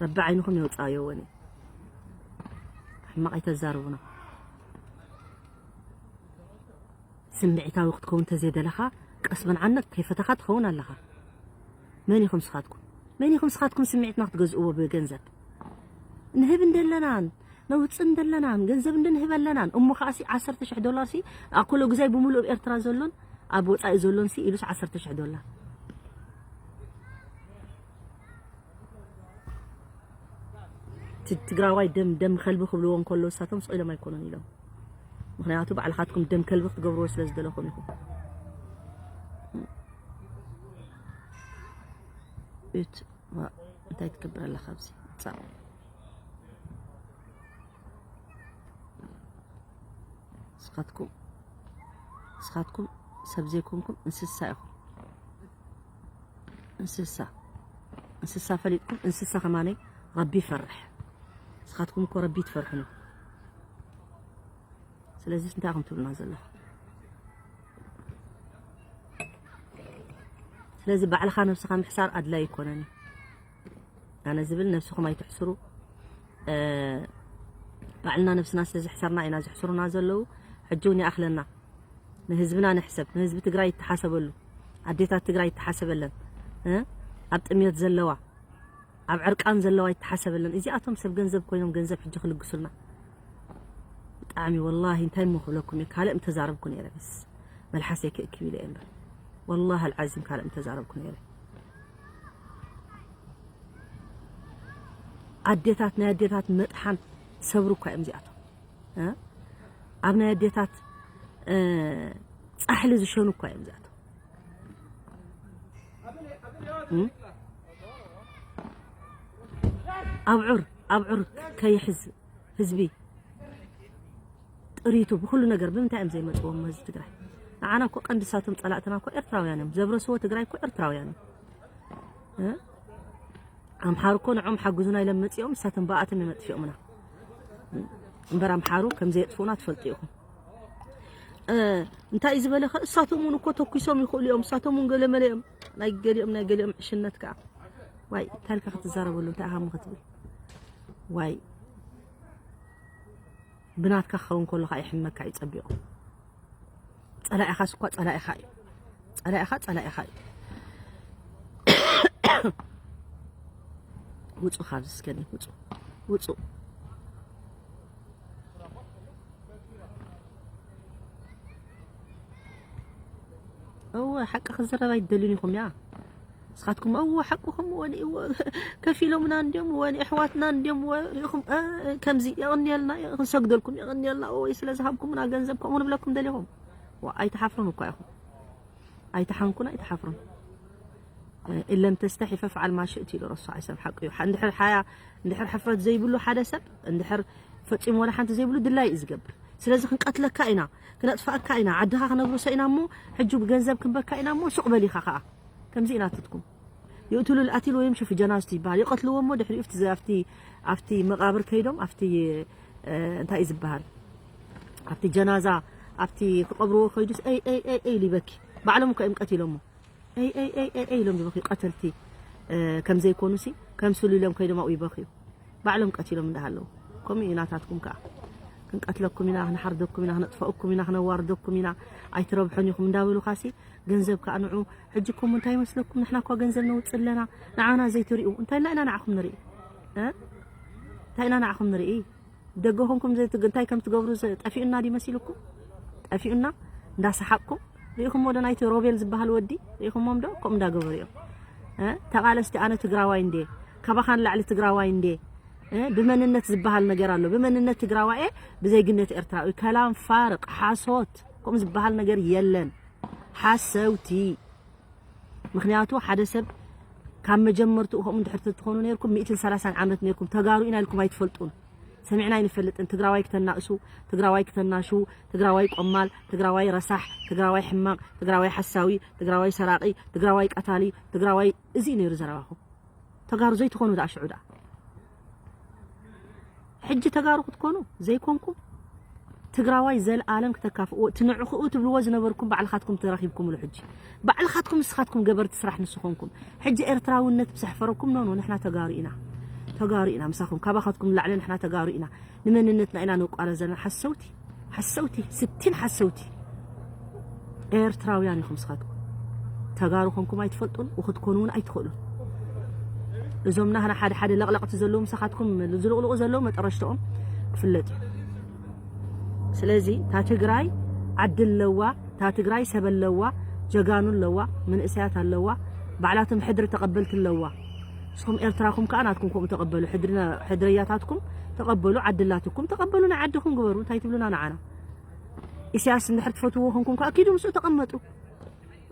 ረቢ ዓይንኹም የውጻዮ ወኒ። ሕማቕ ኣይተዛርቡና። ስምዒታዊ ክትከውን ተዘይደለኻ ቀስ በል ዓነቕ ከይፈተኻ ትኸውን ኣለኻ። መን ኢኹም ስኻትኩም? መን ኢኹም ስኻትኩም ስምዒትና ክትገዝእዎ ብገንዘብ? ንህብ እንደለናን ነውጽእ እንደለናን ገንዘብ እንድንህብ ኣለናን እሞ ከኣሲ ዓሰርተ ሽሕ ዶላር ሲ ኣኮሎ ግዛይ ብምሉእ ኣብ ኤርትራ ዘሎን ኣብ ወጻኢ ዘሎን ሲ ኢሉስ ዓሰርተ ሽሕ ዶላር። ት- ትግራዋይ ደም ደም ከልቢ ክብልዎ እንከሎ እሳቶም ስቕ ኢሎም ኣይኮኑን ኢሎም። ምኽንያቱ ባዕልኻትኩም ደም ከልቢ ክትገብርዎ ስለ ዝደለኹም ኢኹም። እት ዋ፣ እንታይ ትገብር ኣለኻ ኣብዚ? ጻ- ንስኻትኩም ንስኻትኩም ሰብ ዘይኮንኩም እንስሳ ኢኹም። እንስሳ እንስሳ ፈሊጥኩም እንስሳ ከማነይ ረቢ ይፈርሕ። ንስኻትኩም እኮ ረቢ ትፈርሑን ኢኹም። ስለዚ እንታይ ኢኹም ትብሉና ዘለኹም? ስለዚ ባዕልኻ ነብስኻ ምሕሳር ኣድላይ ኣይኮነን እዩ። ኣነ ዝብል ነብስኹም ኣይትሕስሩ። እ፣ ባዕልና ነብስና ስለ ዝሕሰርና ኢና ዝሕስሩና ዘለዉ። ሕጂ እውን ይኣኽለና። ንህዝብና ንሕሰብ፣ ንህዝቢ ትግራይ ይተሓሰበሉ፣ ኣዴታት ትግራይ ይተሓሰበለን። እ፣ ኣብ ጥምየት ዘለዋ፣ ኣብ ዕርቃን ዘለዋ ይተሓሰበለን። እዚኣቶም ሰብ ገንዘብ ኮይኖም ገንዘብ ሕጂ ክልግሱልና ብጣዕሚ ወላሂ እንታይ እሞ ክብለኩም እየ። ካልእ ምተዛረብኩ ነይረ፣ በስ መልሓሰይ ክእክብ ኢለ እየ እምበር ወላሂ ኣልዓዚም ካልእ ምተዛረብኩ ነይረ። ኣዴታት ናይ ኣዴታት መጥሓን ሰብሩ እኳ እዮም እዚኣቶም። እ? ኣብ ናይ ኣዴታት እ፣ ጻሕሊ ዝሸኑ እኳ እዮም እዚኣቶም። እ? ኣብዑር ኣብዑር ከይሕዝ ህዝቢ ጥሪቱ ብኩሉ ነገር ብምንታይ እዮም ዘይመጽዎም ህዝቢ ትግራይ? ንዓና እኮ ቀንዲ እሳቶም ጸላእትና እኮ ኤርትራውያን እዮም። ዘብረስዎ ትግራይ እኮ ኤርትራውያን እዮም። እ? ኣምሓሩ እኮ ንዖም ሓግዙና ኢሎም መጺኦም እሳቶም ብኣቶም እዮም ኣጥፊኦምና። እምበር ኣምሓሩ ከም ዘየጥፍኡና ትፈልጡ ኢኹም። እ፣ እንታይ እዩ ዝበለኸ? እሳቶም እውን እኮ ተኩሶም ይኽእሉ እዮም። እሳቶም እውን ገለመለ እዮም። ናይ ገሊኦም ናይ ገሊኦም ዕሽነት ከኣ። ዋይ፣ እንታይ ኢልካ ክትዛረበሉ? እንታይ ኢኻ እሞ ክትብል? ዋይ፣ ብናትካ ክኸውን ከሎ ከኣ ይሕመካ እዩ ጸቢቑ። ጸላኢኻስ እኳ ጸላኢኻ እዩ። ጸላኢኻ ጸላኢኻ እዩ። ውጹ ካብዚ እስከ ውጹ። ውጹ። እወ፣ ሓቂ ክዝረብ ኣይትደልዩን ኢኹም፣ ያ። ንስኻትኩም፣ እወ፣ ሓቅኹም፣ እወ፣ እወ፣ ከፊሎምና እንድዮም፣ እወ፣ ኣሕዋትና እንድዮም፣ እወ፣ ርኢኹም፣ እ፣ ከምዚ የቕንየልና፣ ክንሰግደልኩም፣ የቕንየልና፣ እወ፣ ስለ ዝሃብኩምና ገንዘብ ከምኡ ንብለኩም ደሊኹም። ዋ፣ ኣይትሓፍሩን እኳ ኢኹም። ኣይትሓንኩን፣ ኣይትሓፍሩን። እ፣ ኢን ለም ተስተሒ ፈፍዓል ማ ሽእት ኢሉ ረሱል ዓለይሂ ሰላም። ሓቂ እዩ። ሓ-፣ እንድሕር ሓያ፣ እንድሕር ሕፍረት ዘይብሉ ሓደ ሰብ፣ እንድሕር ፈጺሙ ወላ ሓንቲ ዘይብሉ ድላይ እዩ ዝገብር። ስለዚ ክንቀትለካ ኢና፣ ክነጥፍኣካ ኢና፣ ዓድኻ ክነብርሶ ኢና እሞ፣ ሕጂ ብገንዘብ ክንበካ ኢና እሞ፣ ሱቕ በል ኢኻ ኸኣ። ከምዚ ኢና ትትኩም። ይእትሉ ልኣቲል ወይም ሽፉ ጀናዝቱ ይበሃል። ይቐትልዎ እሞ፣ ድሕሪኡ ኣብቲ ዘ-፣ ኣብቲ፣ ኣብቲ መቓብር ከይዶም፣ ኣብቲ፣ እ፣ እንታይ እዩ ዝበሃል? ኣብቲ ጀናዛ፣ ኣብቲ ክቐብርዎ ከይዱስ፣ ኤይ፣ ኤይ፣ ኤይ፣ ኤይ ኢሉ ይበኪ። ባዕሎም እኮ እዮም ቀቲሎሞ። ኤይ፣ ኤይ፣ ኤይ፣ ኤይ፣ ኤይ ኢሎም ዝበኽዩ ቀተልቲ፣ እ፣ ከም ዘይኮኑሲ፣ ከም ስሉል ኢሎም ከይዶም ኣብኡ ይበኽዩ። ባዕሎም ቀቲሎም እንዳሃለዉ። ከምኡ እዩ ናታትኩም ከኣ። ክንቀትለኩም ኢና፣ ክንሓርደኩም ኢና፣ ክነጥፈኣኩም ኢና፣ ክነዋርደኩም ኢና፣ ኣይትረብሑን ኢኹም እንዳበሉኻሲ፣ ገንዘብ ከኣ ንዑ። ሕጂ እኮ እንታይ ይመስለኩም? ንሕና እኳ ገንዘብ ነውጽእ ኣለና፣ ንዓና ዘይትሪኡ። እንታይ ኢልና ኢና ንዓኹም ንርኢ? እ? እንታይ ኢና ንዓኹም ንርኢ? ደገ ኮንኩም ዘይትግ-፣ እንታይ ከም ትገብሩ ዘ-፣ ጠፊኡና ድዩ መሲልኩም? ጠፊኡና? እንዳሰሓቅኩም? ርኢኹሞ ዶ ናይቲ ሮቤል ዝበሃል ወዲ? ርኢኹሞም ዶ? ከምኡ እንዳገበሩ እዮም። እ? ተቓለስቲ ኣነ ትግራዋይ እንዴ? ካባኻ ንላዕሊ ትግራዋይ እንዴ? እ? ብመንነት ዝበሃል ነገር ኣሎ። ብመንነት ትግራዋይ እየ፣ ብዜግነት ኤርትራዊ። ከላም ፋርቅ፣ ሓሶት። ከምኡ ዝበሃል ነገር የለን። ሓሰውቲ። ምኽንያቱ ሓደ ሰብ ካብ መጀመርትኡ ከምኡ እንድሕር ተትኾኑ ነይርኩም፣ ሚእትን ሰላሳን ዓመት ነይርኩም። ተጋሩ ኢና ኢልኩም ኣይትፈልጡን። ሰሚዕና ኣይንፈልጥን። ትግራዋይ ክተናእሱ፣ ትግራዋይ ክተናሽው፣ ትግራዋይ ቆማል፣ ትግራዋይ ረሳሕ፣ ትግራዋይ ሕማቕ፣ ትግራዋይ ሓሳዊ፣ ትግራዋይ ሰራቒ፣ ትግራዋይ ቀታሊ፣ ትግራዋይ፣ እዚ እዩ ነይሩ ዘረባኹም። ተጋሩ ዘይትኾኑ ደኣ ሽዑ ደኣ። ሕጂ ተጋሩ ክትኮኑ ዘይኮንኩም፣ ትግራዋይ ዘልኣለም ክተካፍእዎ፣ እቲ ንዕኽኡ ትብልዎ ዝነበርኩም ባዕልኻትኩም ተረኺብኩምሉ። ሕጂ ባዕልኻትኩም ንስኻትኩም ገበርቲ ስራሕ ንስኾንኩም። ሕጂ ኤርትራውነት ብዘሕፈረኩም፣ ኖ፣ ኖ፣ ንሕና ተጋሩ ኢና። ተጋሩ ኢና ምሳኹም። ካባኻትኩም ንላዕሊ ንሕና ተጋሩ ኢና። ንመንነትና ኢና ንቋረ ዘለና። ሓሰውቲ፣ ሓሰውቲ፣ ስቲል ሓሰውቲ። ኤርትራውያን ኢኹም ንስኻትኩም። ተጋሩ ኮንኩም ኣይትፈልጡን፣ ወክትኮኑ እውን ኣይትኽእሉን። እዞም ናህና ሓደ ሓደ ለቕለቕቲ ዘለዉ ምሳኻትኩም ዝልቕልቑ ዘለዉ መጠረሽትኦም ክፍለጥ እዩ። ስለዚ እታ ትግራይ ዓዲ ኣለዋ፣ እታ ትግራይ ሰብ ኣለዋ፣ ጀጋኑ ኣለዋ፣ መንእሰያት ኣለዋ፣ ባዕላቶም ሕድሪ ተቐበልቲ ኣለዋ። ንስኹም ኤርትራኹም ከኣ ናትኩም ከምኡ ተቐበሉ። ሕድርና፣ ሕድርያታትኩም ተቐበሉ፣ ዓዲ ኣላትኩም ተቐበሉ፣ ናይ ዓድኹም ግበሩ። እንታይ ትብሉና ንዓና? ኢሳያስ እንድሕር ትፈትውዎ ኮንኩም ከኣ ኪዱ ምስኡ ተቐመጡ።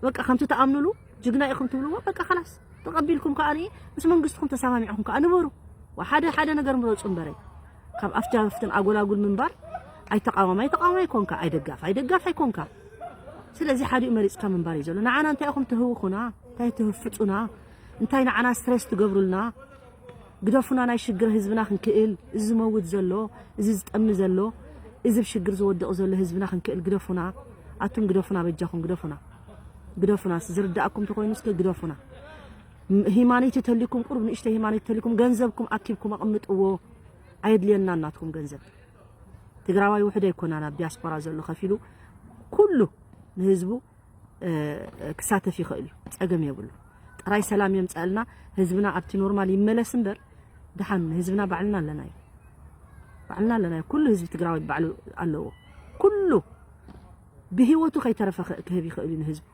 በቃ ከምቲ ትኣምኑሉ ጅግና ኢኹም ትብልዎ፣ በቃ ኸላስ ተቐቢልኩም ከኣ ምስ መንግስትኹም ተሰማሚዕኹም ከኣ ንበሩ። ሓደ ሓደ ነገር ምረጹ እምበረይ ካብ ኣፍጃፍትን ኣጎላጉል ምንባር ኣይተቃዋማይ ተቃዋማይ ኮንካ፣ ኣይደጋፋይ ደጋፋይ ኮንካ። ስለዚ ሓዲኡ መሪጽካ ምንባር እዩ ዘሎ። ንዓና እንታይ ኢኹም ትህውኹና? እንታይ ትህፍጹና? እንታይ ንዓና ስትሬስ ትገብሩልና? ግደፉና፣ ናይ ሽግር ህዝብና ክንክእል፣ እዚ ዝመውት ዘሎ፣ እዚ ዝጠሚ ዘሎ፣ እዚ ብሽግር ዝወድቕ ዘሎ ህዝብና ክንክእል ግደፉና። ኣቱም ግደፉና፣ በጃኹም ግደፉና። ግደፉና፣ ዝርዳእኩም ተኾይኑ እስከ ግደፉና። ም-፣ ሂማኖት ተሊኩም፣ ቁሩብ ንእሽተይ ሂማኖት ተሊኩም፣ ገንዘብኩም ኣኪብኩም ኣቕምጥዎ። ኣየድልየና ናትኩም ገንዘብ። ትግራዋይ ውሕድ ኣይኮና ናብ ዲያስፖራ ዘሎ ከፊሉ ኩሉ ንህዝቡ፣ እ፣ ክሳተፍ ይኽእል እዩ። ጸገም የብሉ። ጥራይ ሰላም የምጸኣልና፣ ህዝብና ኣብቲ ኖርማል ይመለስ እምበር፣ ደሓን ህዝብና ባዕልና ኣለናዮ። ባዕልና ኣለናዮ። ኩሉ ህዝቢ ትግራዋይ ባዕሉ ኣለዎ። ኩሉ ብህይወቱ ከይተረፈ ክ-፣ ክህብ ይኽእል እዩ ንህዝቡ።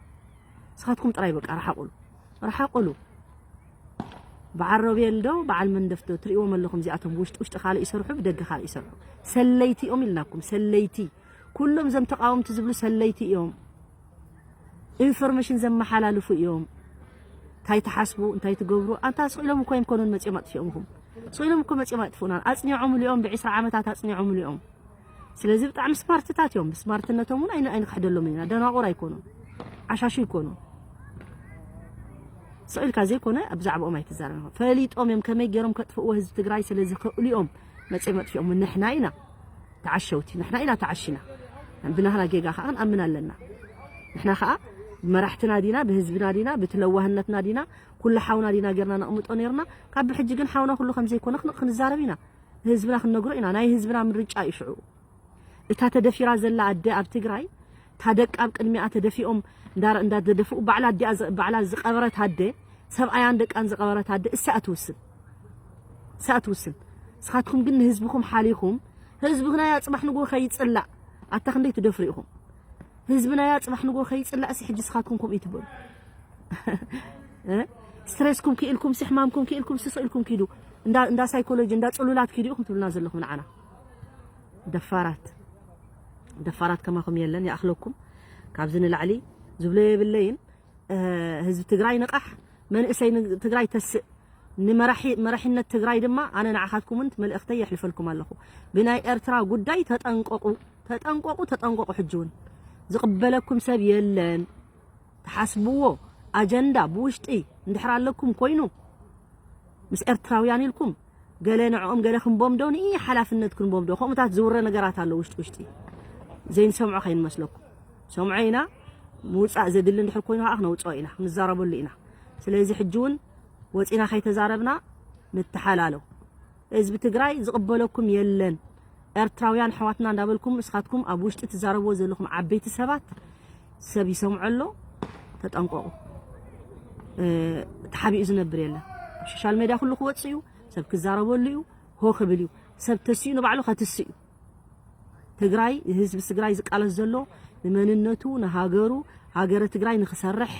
ንስኻትኩም ጥራይ በቃ ረሓቑሉ። ረሓቑሉ። በዓል ሮቤል ዶ፣ በዓል መንደፍ ዶ፣ ትርእይዎም ኣለኹም እዚኣቶም ብውሽጢ ውሽጢ ካልእ ይሰርሑ፣ ብደገ ካልእ ይሰርሑ። ሰለይቲ እዮም ኢልናኩም፣ ሰለይቲ። ኩሎም እዞም ተቃወምቲ ዝብሉ ሰለይቲ እዮም። ኢንፎርሜሽን ዘመሓላልፉ እዮም። እንታይ ትሓስቡ፣ እንታይ ትገብሩ፣ ኣንታ ስቕ ኢሎም እኮ ኣይኮኑን መጺኦም ኣጥፊኦምኹም። ስቕ ኢሎም እኮ መጺኦም ኣጥፍኡና። ኣጽኒዖምሉ እዮም፣ ብዒስራ ዓመታት ኣጽኒዖምሉ እዮም። ስለዚ ብጣዕሚ ስማርትታት እዮም። ብስማርትነቶም እውን ኣይን-፣ ኣይንክሕደሎም ኢና። ደናቑር ኣይኮኑን። ዓሻሹ ኣይኮኑን። ስቕ ኢልካ ዘይኮነ ብዛዕባኦም ኣይትዛረብ ኢኻ። ፈሊጦም እዮም ከመይ ገይሮም ከጥፍእዎ ህዝቢ ትግራይ ስለ ዝኽእሉ እዮም መጺኦም ኣጥፊኦም። ንሕና ኢና ተዓሸውቲ፣ ንሕና ኢና ተዓሺና። ብናህና ጌጋ ከዓ ክንኣምን ኣለና። ንሕና ከዓ መራሕትና ዲና፣ ብህዝብና ዲና፣ ብቲ ለዋህነትና ዲና፣ ኩሉ ሓውና ዲና ጌርና ነቕምጦ ኔርና። ካብ ብሕጂ ግን ሓውና ኩሉ ከም ዘይኮነ ክን-፣ ክንዛረብ ኢና። ንህዝብና ክንነግሮ ኢና። ናይ ህዝብና ምርጫ እዩ ሽዑ። እታ ተደፊራ ዘላ ኣደ ኣብ ትግራይ፣ እታ ደቃ ኣብ ቅድሚኣ ተደፊኦም እንዳ-፣ እንዳተደፍኡ ባዕላ ኣዲኣ ዝ-፣ ባዕላ ዝቐበረት ኣደ፣ ሰብኣያን ደቃን ዝቐበረት ኣደ፣ እሳ ትውስን። እሳ ትውስን። ንስኻትኩም ግን ንህዝብኹም ሓሊኹም፣ ህዝብና ጽባሕ ንግሆ ከይጽላእ፣ ኣታ ክንደይ ትደፍሩ ኢኹም። ህዝብና ጽባሕ ንግሆ ከይጽላእ፣ ሲ ሕጂ ንስኻትኩም ከምኡ ይትበሉ። እ? ስትሬስኩም ክኢልኩም፣ ሲ ሕማምኩም ክኢልኩም፣ ሲ ስቕ ኢልኩም ኪዱ። እንዳ፣ እንዳ ሳይኮሎጂ፣ እንዳ ጽሉላት ኪዱ ኢኹም ትብሉና ዘለኹም ንዓና። ደፋራት። ደፋራት ከማኹም የለን፣ ይኣኽለኩም። ካብዚ ንላዕሊ ዝብሎ የብለይን። እ፣ ህዝቢ ትግራይ ንቓሕ፣ መንእሰይ ን-፣ ትግራይ ተስእ። ንመራሒ-፣ መራሒነት ትግራይ ድማ ኣነ ንዓኻትኩም እውን መልእኽተይ የሕልፈልኩም ኣለኹ። ብናይ ኤርትራ ጉዳይ ተጠንቀቑ፣ ተጠንቀቑ፣ ተጠንቀቑ። ሕጂ እውን ዝቕበለኩም ሰብ የለን። ትሓስብዎ ኣጀንዳ ብውሽጢ እንድሕር ኣለኩም ኮይኑ፣ ምስ ኤርትራውያን ኢልኩም ገለ ንዕኦም ገለ ክንቦም ዶ ንኢ ሓላፍነት ክንቦም ዶ? ከምኡታት ዝውረ ነገራት ኣሎ ውሽጢ ውሽጢ። ዘይንሰምዖ ከይንመስለኩም። ሰምዖ ኢና፣ ምውጻእ ዘድሊ እንድሕር ኮይኑ ከዓ ክነውጽኦ ኢና፣ ክንዛረበሉ ኢና። ስለዚ ሕጂ እውን ወጺና ከይተዛረብና ንተሓላሎ። ህዝቢ ትግራይ ዝቕበለኩም የለን። ኤርትራውያን ኣሕዋትና እንዳበልኩም ንስኻትኩም ኣብ ውሽጢ ትዛረብዎ ዘለኹም ዓበይቲ ሰባት ሰብ ይሰምዖ ኣሎ፣ ተጠንቀቑ። እ፣ ተሓቢኡ ዝነብር የለን። ኣብ ሶሻል ሜድያ ኩሉ ክወጽእ እዩ፣ ሰብ ክዛረበሉ እዩ፣ ሆ ክብል እዩ። ሰብ ተስኡ ንባዕሉ ከትስእ እዩ። ትግራይ፣ ህዝቢ ትግራይ ዝቃለስ ዘሎ ንመንነቱ፣ ንሃገሩ፣ ሃገረ ትግራይ ንክሰርሕ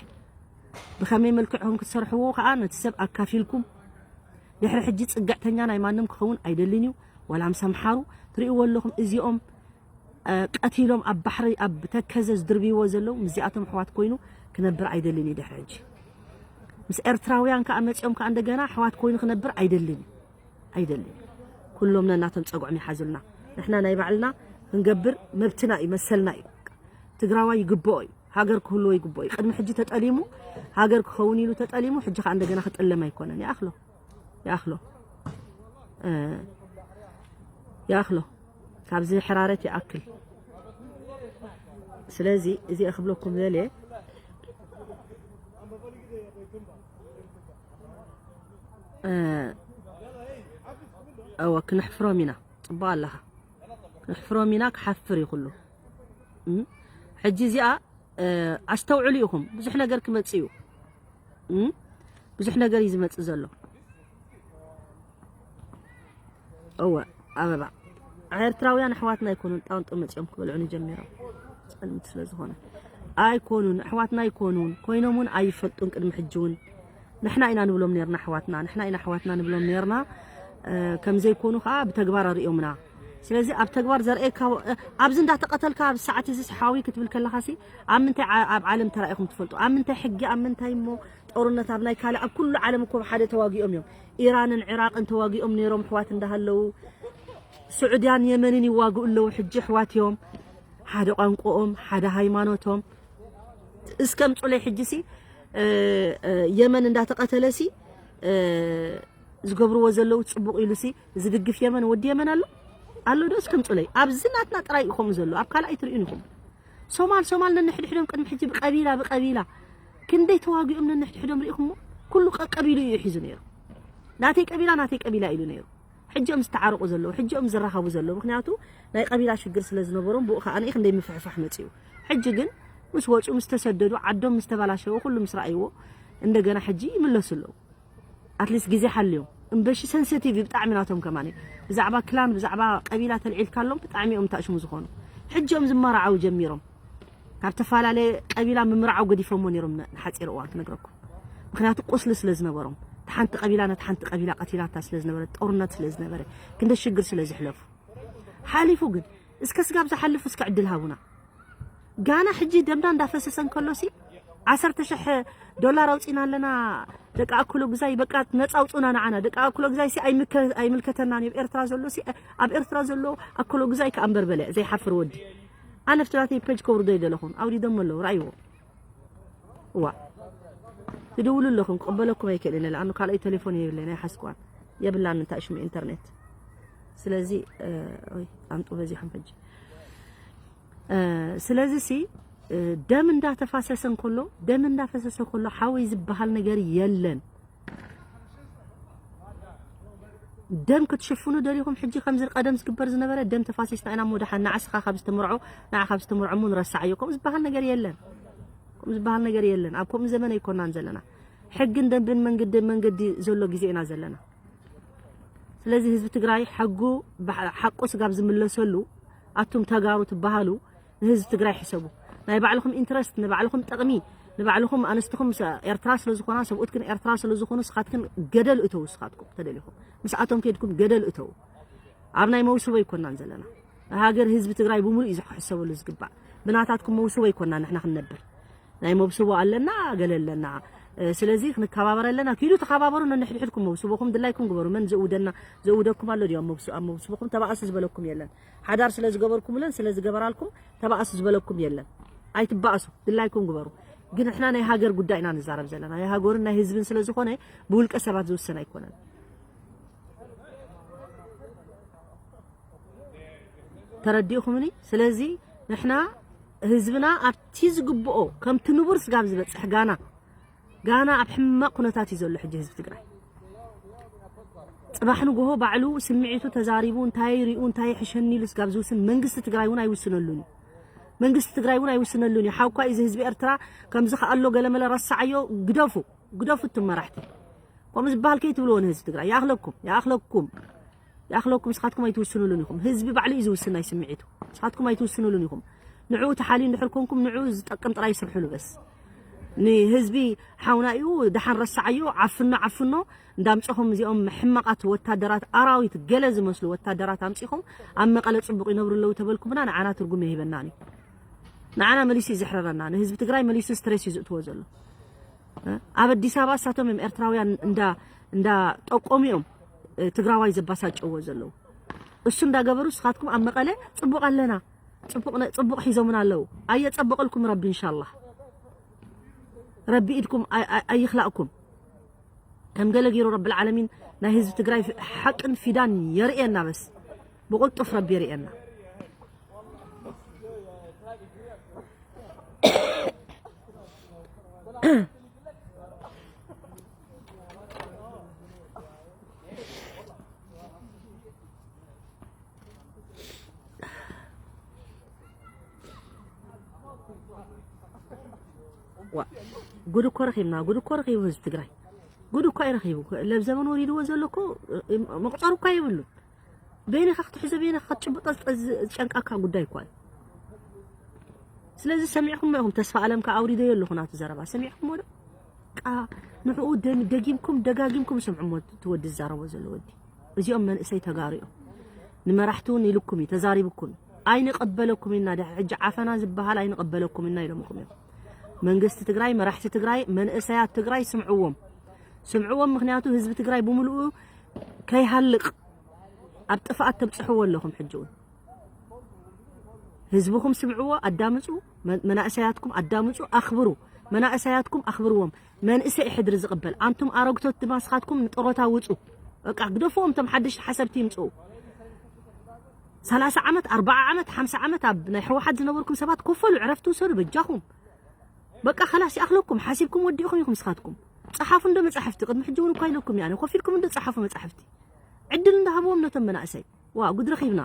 ብኸመይ መልክዕ ከም ክትሰርሕዎ ከዓ ነቲ ሰብ ኣካፊልኩም። ድሕሪ ሕጂ ጽግዕተኛ ናይ ማንም ክኸውን ኣይደልን እዩ። ዋላ ምስ ኣምሓሩ ትርእይዎ ኣለኹም፣ እዚኦም፣ እ፣ ቀቲሎም ኣብ ባሕሪ፣ ኣብ ተከዘ ዝድርብይዎ ዘለዉ፣ ምስዚኣቶም ኣሕዋት ኮይኑ ክነብር ኣይደልን እዩ ድሕሪ ሕጂ። ምስ ኤርትራውያን ከዓ መጺኦም ከዓ እንደገና ኣሕዋት ኮይኑ ክነብር ኣይደልን እዩ። ኣይደልን። ኩሎም ነናቶም ጸጉዖም ይሓዙልና። ንሕና ናይ ባዕልና ክንገብር መብትና እዩ፣ መሰልና እዩ። ትግራዋይ ይግብኦ እዩ። ሃገር ክህልዎ ይግብኦ እዩ። ቅድሚ ሕጂ ተጠሊሙ፣ ሃገር ክኸውን ኢሉ ተጠሊሙ፣ ሕጂ ከዓ እንደገና ክጥለም ኣይኮነን። ይኣኽሎ። ይኣኽሎ። እ፣ ይኣኽሎ። ካብዚ ሕራረት ይኣክል። ስለዚ እዚ ክብለኩም ዘልየ፣ እ፣ እወ፣ ክነሕፍሮም ኢና። ጽቡቕ ኣለኻ። ክነሕፍሮም ኢና፣ ክሓፍር እዩ ኩሉ። እም? ሕጂ እዚኣ፣ እ፣ ኣስተውዕሉ ኢኹም። ብዙሕ ነገር ክመጽእ እዩ። እም? ብዙሕ ነገር እዩ ዝመጽእ ዘሎ። እወ፣ ኣበባ። ኤርትራውያን ኣሕዋትና ኣይኮኑን፣ ጣንጡ መጺኦም ክበልዑኒ ጀሚሮም። ጸልምቲ ስለ ዝኾነ። ኣይኮኑን፣ ኣሕዋትና ኣይኮኑን፣ ኮይኖም እውን ኣይፈልጡን። ቅድሚ ሕጂ እውን ንሕና ኢና ንብሎም ነርና ኣሕዋትና፣ ንሕና ኢና ኣሕዋትና ንብሎም ነርና። እ፣ ከም ዘይኮኑ ከዓ ብተግባር ኣርእዮምና። ስለዚ ኣብ ተግባር ዘርእየካ፣ እ፣ ኣብዚ እንዳተቐተልካ፣ ኣብዚ ሰዓት እዚ ሓዊ ክትብል ከለኻሲ፣ ኣብ ምንታይ ዓ-፣ ኣብ ዓለም ተራኢኹም ትፈልጡ? ኣብ ምንታይ ሕጊ፣ ኣብ ምንታይ እሞ ጦርነት፣ ኣብ ናይ ካልእ፣ ኣብ ኩሉ ዓለም እኮ ብሓደ ተዋጊኦም እዮም። ኢራንን ዕራቕን ተዋጊኦም ነይሮም ኣሕዋት እንዳሃለዉ፣ ስዑድያን የመንን ይዋግኡ ኣለዉ። ሕጂ ኣሕዋት እዮም። ሓደ ቋንቋኦም፣ ሓደ ሃይማኖቶም። እስከ ምጹለይ ሕጂ ሲ፣ እ፣ እ፣ የመን እንዳተቐተለ ሲ፣ እ፣ ዝገብርዎ ዘለዉ ጽቡቕ ኢሉ ሲ ዝድግፍ የመን፣ ወዲ የመን ኣሎ? ኣሎ ዶ? እስከ ምጹለይ። ኣብዚ ናትና ጥራይ እዩ ከምኡ ዘሎ። ኣብ ካልእ ኣይትርእዩን ኢኹም። ሶማል፣ ሶማል ነንሕድሕዶም ቅድሚ ሕጂ ብቀቢላ፣ ብቀቢላ ክንደይ ተዋጊኦም ነንሕድሕዶም ርኢኹሞ? ኩሉ ቀቀቢሉ እዩ ሒዙ ነይሩ። ናተይ ቀቢላ፣ ናተይ ቀቢላ ኢሉ ነይሩ። ሕጂ እዮም ዝተዓረቑ ዘለዉ፣ ሕጂ እዮም ዝራኸቡ ዘለዉ። ምኽንያቱ ናይ ቀቢላ ሽግር ስለ ዝነበሮም፣ ብኡ ከኣ ክንደይ ምፍሕፋሕ መጺኡ። ሕጂ ግን ምስ ወጹ፣ ምስ ተሰደዱ፣ ዓዶም ምስ ተበላሸወ፣ ኩሉ ምስ ረኣይዎ፣ እንደገና ሕጂ ይምለሱ ኣለዉ። ኣትሊስት ግዜ ሓልዮም። እምበሺ ሰንሰቲቭ እዩ ብጣዕሚ ናቶም ከማን። ብዛዕባ ክላን፣ ብዛዕባ ቀቢላ ተልዒልካሎም ብጣዕሚ እዮም ታሽሙ ዝኾኑ። ሕጂ እዮም ዝመራዓው ጀሚሮም። ካብ ተፈላለየ ቀቢላ ምምርዓው ገዲፎሞ ነይሮም ን-፣ ንሓጺር እዋን ክነግረኩም። ምኽንያቱ ቁስሊ ስለ ዝነበሮም። እታ ሓንቲ ቀቢላ ነታ ሓንቲ ቀቢላ ቀቲላታ ስለ ዝነበረት፣ ጦርነት ስለ ዝነበረ፣ ክንደ ሽግር ስለ ዝሕለፉ። ሓሊፉ ግን፣ እስከ ስጋብ ዝሓልፍ እስከ ዕድል ሃቡና። ጋና ሕጂ ደምና እንዳፈሰሰ እንከሎሲ፣ ዓሰርተ ሽሕ ዶላር ኣውጺና ኣለና፣ ደቂ ኣክሎ ግዛይ፣ በቃ ነጻ ኣውጹና ንዓና። ደቂ ኣክሎ ግዛይ ሲ ኣይምከ-፣ ኣይምልከተናን እዩ። ኣብ ኤርትራ ዘሎ ሲ፣ ኣብ ኤርትራ ዘሎ ኣክሎ ግዛይ ከኣ እምበር በለ፣ ዘይሓፍር ወዲ። ኣነ ኣብቲ ናተይ ፔጅ ከውርዶ ይደለኹን፣ ኣውሪዶም ኣለዉ፣ ረኣይዎ። እዋ። ትድውሉ ኣለኹም፣ ክቕበለኩም ኣይክእልን እየ፣ ለኣኑ ካልኣይ ቴሌፎን የብለይን፣ ኣይሓዝክዋን። የብላን እንታይ ሽሙ ኢንተርኔት። ስለዚ፣ እ፣ ኦይ፣ ኣምጡ በዚሖም ሕጂ። እ፣ ስለዚ ሲ፣ እ፣ ደም እንዳተፋሰሰ እንከሎ፣ ደም እንዳፈሰሰ ከሎ ሓወይ ዝበሃል ነገር የለን። ደም ክትሽፍኑ ደሊኹም፣ ሕጂ ከምዚ ቀደም ዝግበር ዝነበረ፣ ደም ተፋሲስና ኢና እሞ ደሓን ንዓስኻ ካብ ዝተመርዖ፣ ንዓ ካብ ዝተመርዖ እሞ ንረሳዓዮ። ከምኡ ዝበሃል ነገር የለን። ከምኡ ዝበሃል ነገር የለን። ኣብ ከምኡ ዘመን ኣይኮናን ዘለና። ሕግን ደንብን መንገዲ፣ መንገዲ ዘሎ ግዜ ኢና ዘለና። ስለዚ ህዝቢ ትግራይ ሕጉ፣ ብሓ-፣ ሓቁ ስጋብ ዝምለሰሉ፣ ኣቱም ተጋሩ ትበሃሉ፣ ንህዝቢ ትግራይ ሕሰቡ። ናይ ባዕልኹም ኢንትረስት፣ ንባዕልኹም ጥቕሚ፣ ንባዕልኹም ኣንስትኹም ሰ-፣ ኤርትራ ስለ ዝኾና፣ ሰብኡትክን ኤርትራ ስለ ዝኾኑ፣ ስኻትክን ገደል እተዉ፣ ስኻትኩም ተደሊኹም። ምስኣቶም ከይድኩም ገደል እተዉ። ኣብ ናይ መውስቦ ኣይኮናን ዘለና። ሃገር ህዝቢ ትግራይ ብምሉእ እዩ ዝሕሰበሉ ዝግባእ። ብናታትኩም መውስቦ ኣይኮናን ንሕና ክንነብር። ናይ መውስቦ ኣለና፣ ገለ ኣለና። እ፣ ስለዚ ክንከባበር ኣለና። ኪዱ ተኸባበሩ፣ ነንሕድሕድኩም መውስቦኹም ድላይኩም ግበሩ። መን ዘእውደና፣ ዘእውደኩም ኣሎ ድዩ? ኣብ መውስ-፣ ኣብ መውስቦኹም ተባእሱ ዝበለኩም የለን። ሓዳር ስለ ዝገበርኩምለን ስለ ዝገበራልኩም ተባእሱ ዝበለኩም የለን። ኣይትባእሱ፣ ድላይኩም ግበሩ። ግን ንሕና ናይ ሃገር ጉዳይ ኢና ንዛረብ ዘለና። ናይ ሃገርን ናይ ህዝብን ስለ ዝኾነ ብውልቀ ሰባት ዝውሰን ኣይኮነን። ተረዲእኹምኒ? ስለዚ ንሕና ህዝብና ኣብቲ ዝግብኦ ከምቲ ንቡር ስጋብ ዝበጽሕ ጋና፣ ጋና ኣብ ሕማቕ ኩነታት እዩ ዘሎ ሕጂ ህዝቢ ትግራይ። ጽባሕ ንግሆ ባዕሉ ስምዒቱ ተዛሪቡ እንታይ ሪኡ እንታይ ይሕሸኒ ኢሉ ስጋብ ዝውስን መንግስቲ ትግራይ እውን ኣይውስነሉን እዩ። መንግስቲ ትግራይ እውን ኣይውስነሉን እዩ። ሓውካ እዩ እዚ ህዝቢ ኤርትራ ከምዚ ከኣሎ ገለመለ ረሳዓዮ ግደፉ፣ ግደፉ እትም መራሕቲ። ከምኡ ዝበሃል ከይትብልዎ ንህዝቢ ትግራይ። ይኣኽለኩም፣ ይኣኽለኩም። ይኣኽለኩም፣ ንስኻትኩም ኣይትውስኑሉን ኢኹም። ህዝቢ ባዕሉ እዩ ዝውስን ናይ ስምዒቱ። ንስኻትኩም ኣይትውስኑሉን ኢኹም። ንዕኡ ተሓልዩ እንድሕር ኮንኩም፣ ንዕኡ ዝጠቅም ጥራይ ስርሕሉ በስ። ንህዝቢ ሓውና እዩ፣ ደሓን ረሳዓዮ፣ ዓፍኖ፣ ዓፍኖ፣ እንዳምጽኹም እዚኦም ሕማቓት ወታደራት፣ ኣራዊት ገለ ዝመስሉ ወታደራት ኣምጺኹም፣ ኣብ መቐለ ጽቡቕ ይነብሩ ኣለዉ ተበልኩምና፣ ንዓና ትርጉም የሂበናን እዩ። ንዓና መሊሱ እዩ ዘሕረረና፣ ንህዝቢ ትግራይ መሊሱ ስትሬስ እዩ ዝእትዎ ዘሎ። እ? ኣብ ኣዲስ ኣበባ እሳቶም እዮም ኤርትራውያን እንዳ፣ እንዳ ጠቆሙ እዮም፣ እ፣ ትግራዋይ ዘባሳጨዎ ዘለዉ። እሱ እንዳገበሩ ንስኻትኩም ኣብ መቐለ ጽቡቕ ኣለና፣ ጽቡቕ ነ-፣ ጽቡቕ ሒዞምና ኣለዉ። ኣየጸበቐልኩም ረቢ ኢንሻላህ። ረቢ ኢድኩም ኣይ-፣ ኣይ-፣ ኣይኽላእኩም። ከም ገለ ገይሩ ረብል ዓለሚን ናይ ህዝቢ ትግራይ ፍ-፣ ሓቅን ፊዳን የርእየና በስ። ብቕልጡፍ ረቢ የርእየና። ዋ፣ ጉድ እኮ ረኺብና፣ ጉድ እኮ ረኺቡ ህዝቢ ትግራይ። ጉድ እኮ እዩ ረኺቡ። ለብ ዘመን ወሪድዎ ዘሎ እኮ፣ እ፣ መቑጸሪ እኮ የብሉን። በይንኻ ክትሕዞ፣ በይንኻ ክትጭብጦ ዝጠ-፣ ዝጨንቃካ ጉዳይ እኮ እዩ። ስለዚ ሰሚዕኩሞ ኢኹም፣ ተስፋ ኣለም ከኣ ኣውሪደዮ ኣለኹ ናቱ ዘረባ። ሰሚዕኩሞ ዶ? ቃ ንዕኡ ደም-፣ ደጊምኩም ደጋጊምኩም ስምዑሞ፣ እቲ ወዲ ዝዛረቦ ዘሎ ወዲ። እዚኦም መንእሰይ ተጋሩ እዮም። ንመራሕቲ እውን ኢልኩም እዩ፣ ተዛሪብኩም እዩ። ኣይንቐበለኩም ኢና፣ ድሕሪ ሕጂ ዓፈና ዝበሃል ኣይንቐበለኩም ኢና ኢሎምኩም እዮም። መንግስቲ ትግራይ፣ መራሕቲ ትግራይ፣ መንእሰያት ትግራይ ስምዕዎም። ስምዕዎም፣ ምኽንያቱ ህዝቢ ትግራይ ብምልኡ ከይሃልቕ ኣብ ጥፍኣት ተብጽሕዎ ኣለኹም። ሕጂ እውን ህዝብኹም ስምዕዎ፣ ኣዳምጹ፣ መ-፣ መናእሰያትኩም ኣዳምጹ፣ ኣኽብሩ። መናእሰያትኩም ኣኽብርዎም። መንእሰይ ሕድሪ ዝቕበል። ኣንቱም ኣረግቶት ድማ ንስኻትኩም ንጥሮታ ውጹ። በቃ ግደፍዎም፣ እቶም ሓደሽቲ ሓሰብቲ ይምጽኡ። ሰላሳ ዓመት፣ ኣርብዓ ዓመት፣ ሓምሳ ዓመት ኣብ ናይ ህወሓት ዝነበርኩም ሰባት ኮፈሉ፣ ዕረፍቲ ውሰዱ በጃኹም። በቃ ከላስ ይኣኽለኩም፣ ሓሲብኩም ወዲእኹም ኢኹም ንስኻትኩም። ጸሓፉ እንዶ መጻሕፍቲ፣ ቅድሚ ሕጂ እውን እኳ ኢለኩም እየ ኣነ፣ ኮፍ ኢልኩም እንዶ ጸሓፉ መጻሕፍቲ። ዕድል እንዳሃብዎም ነቶም መናእሰይ። ዋ፣ ጉድ ረኺብና።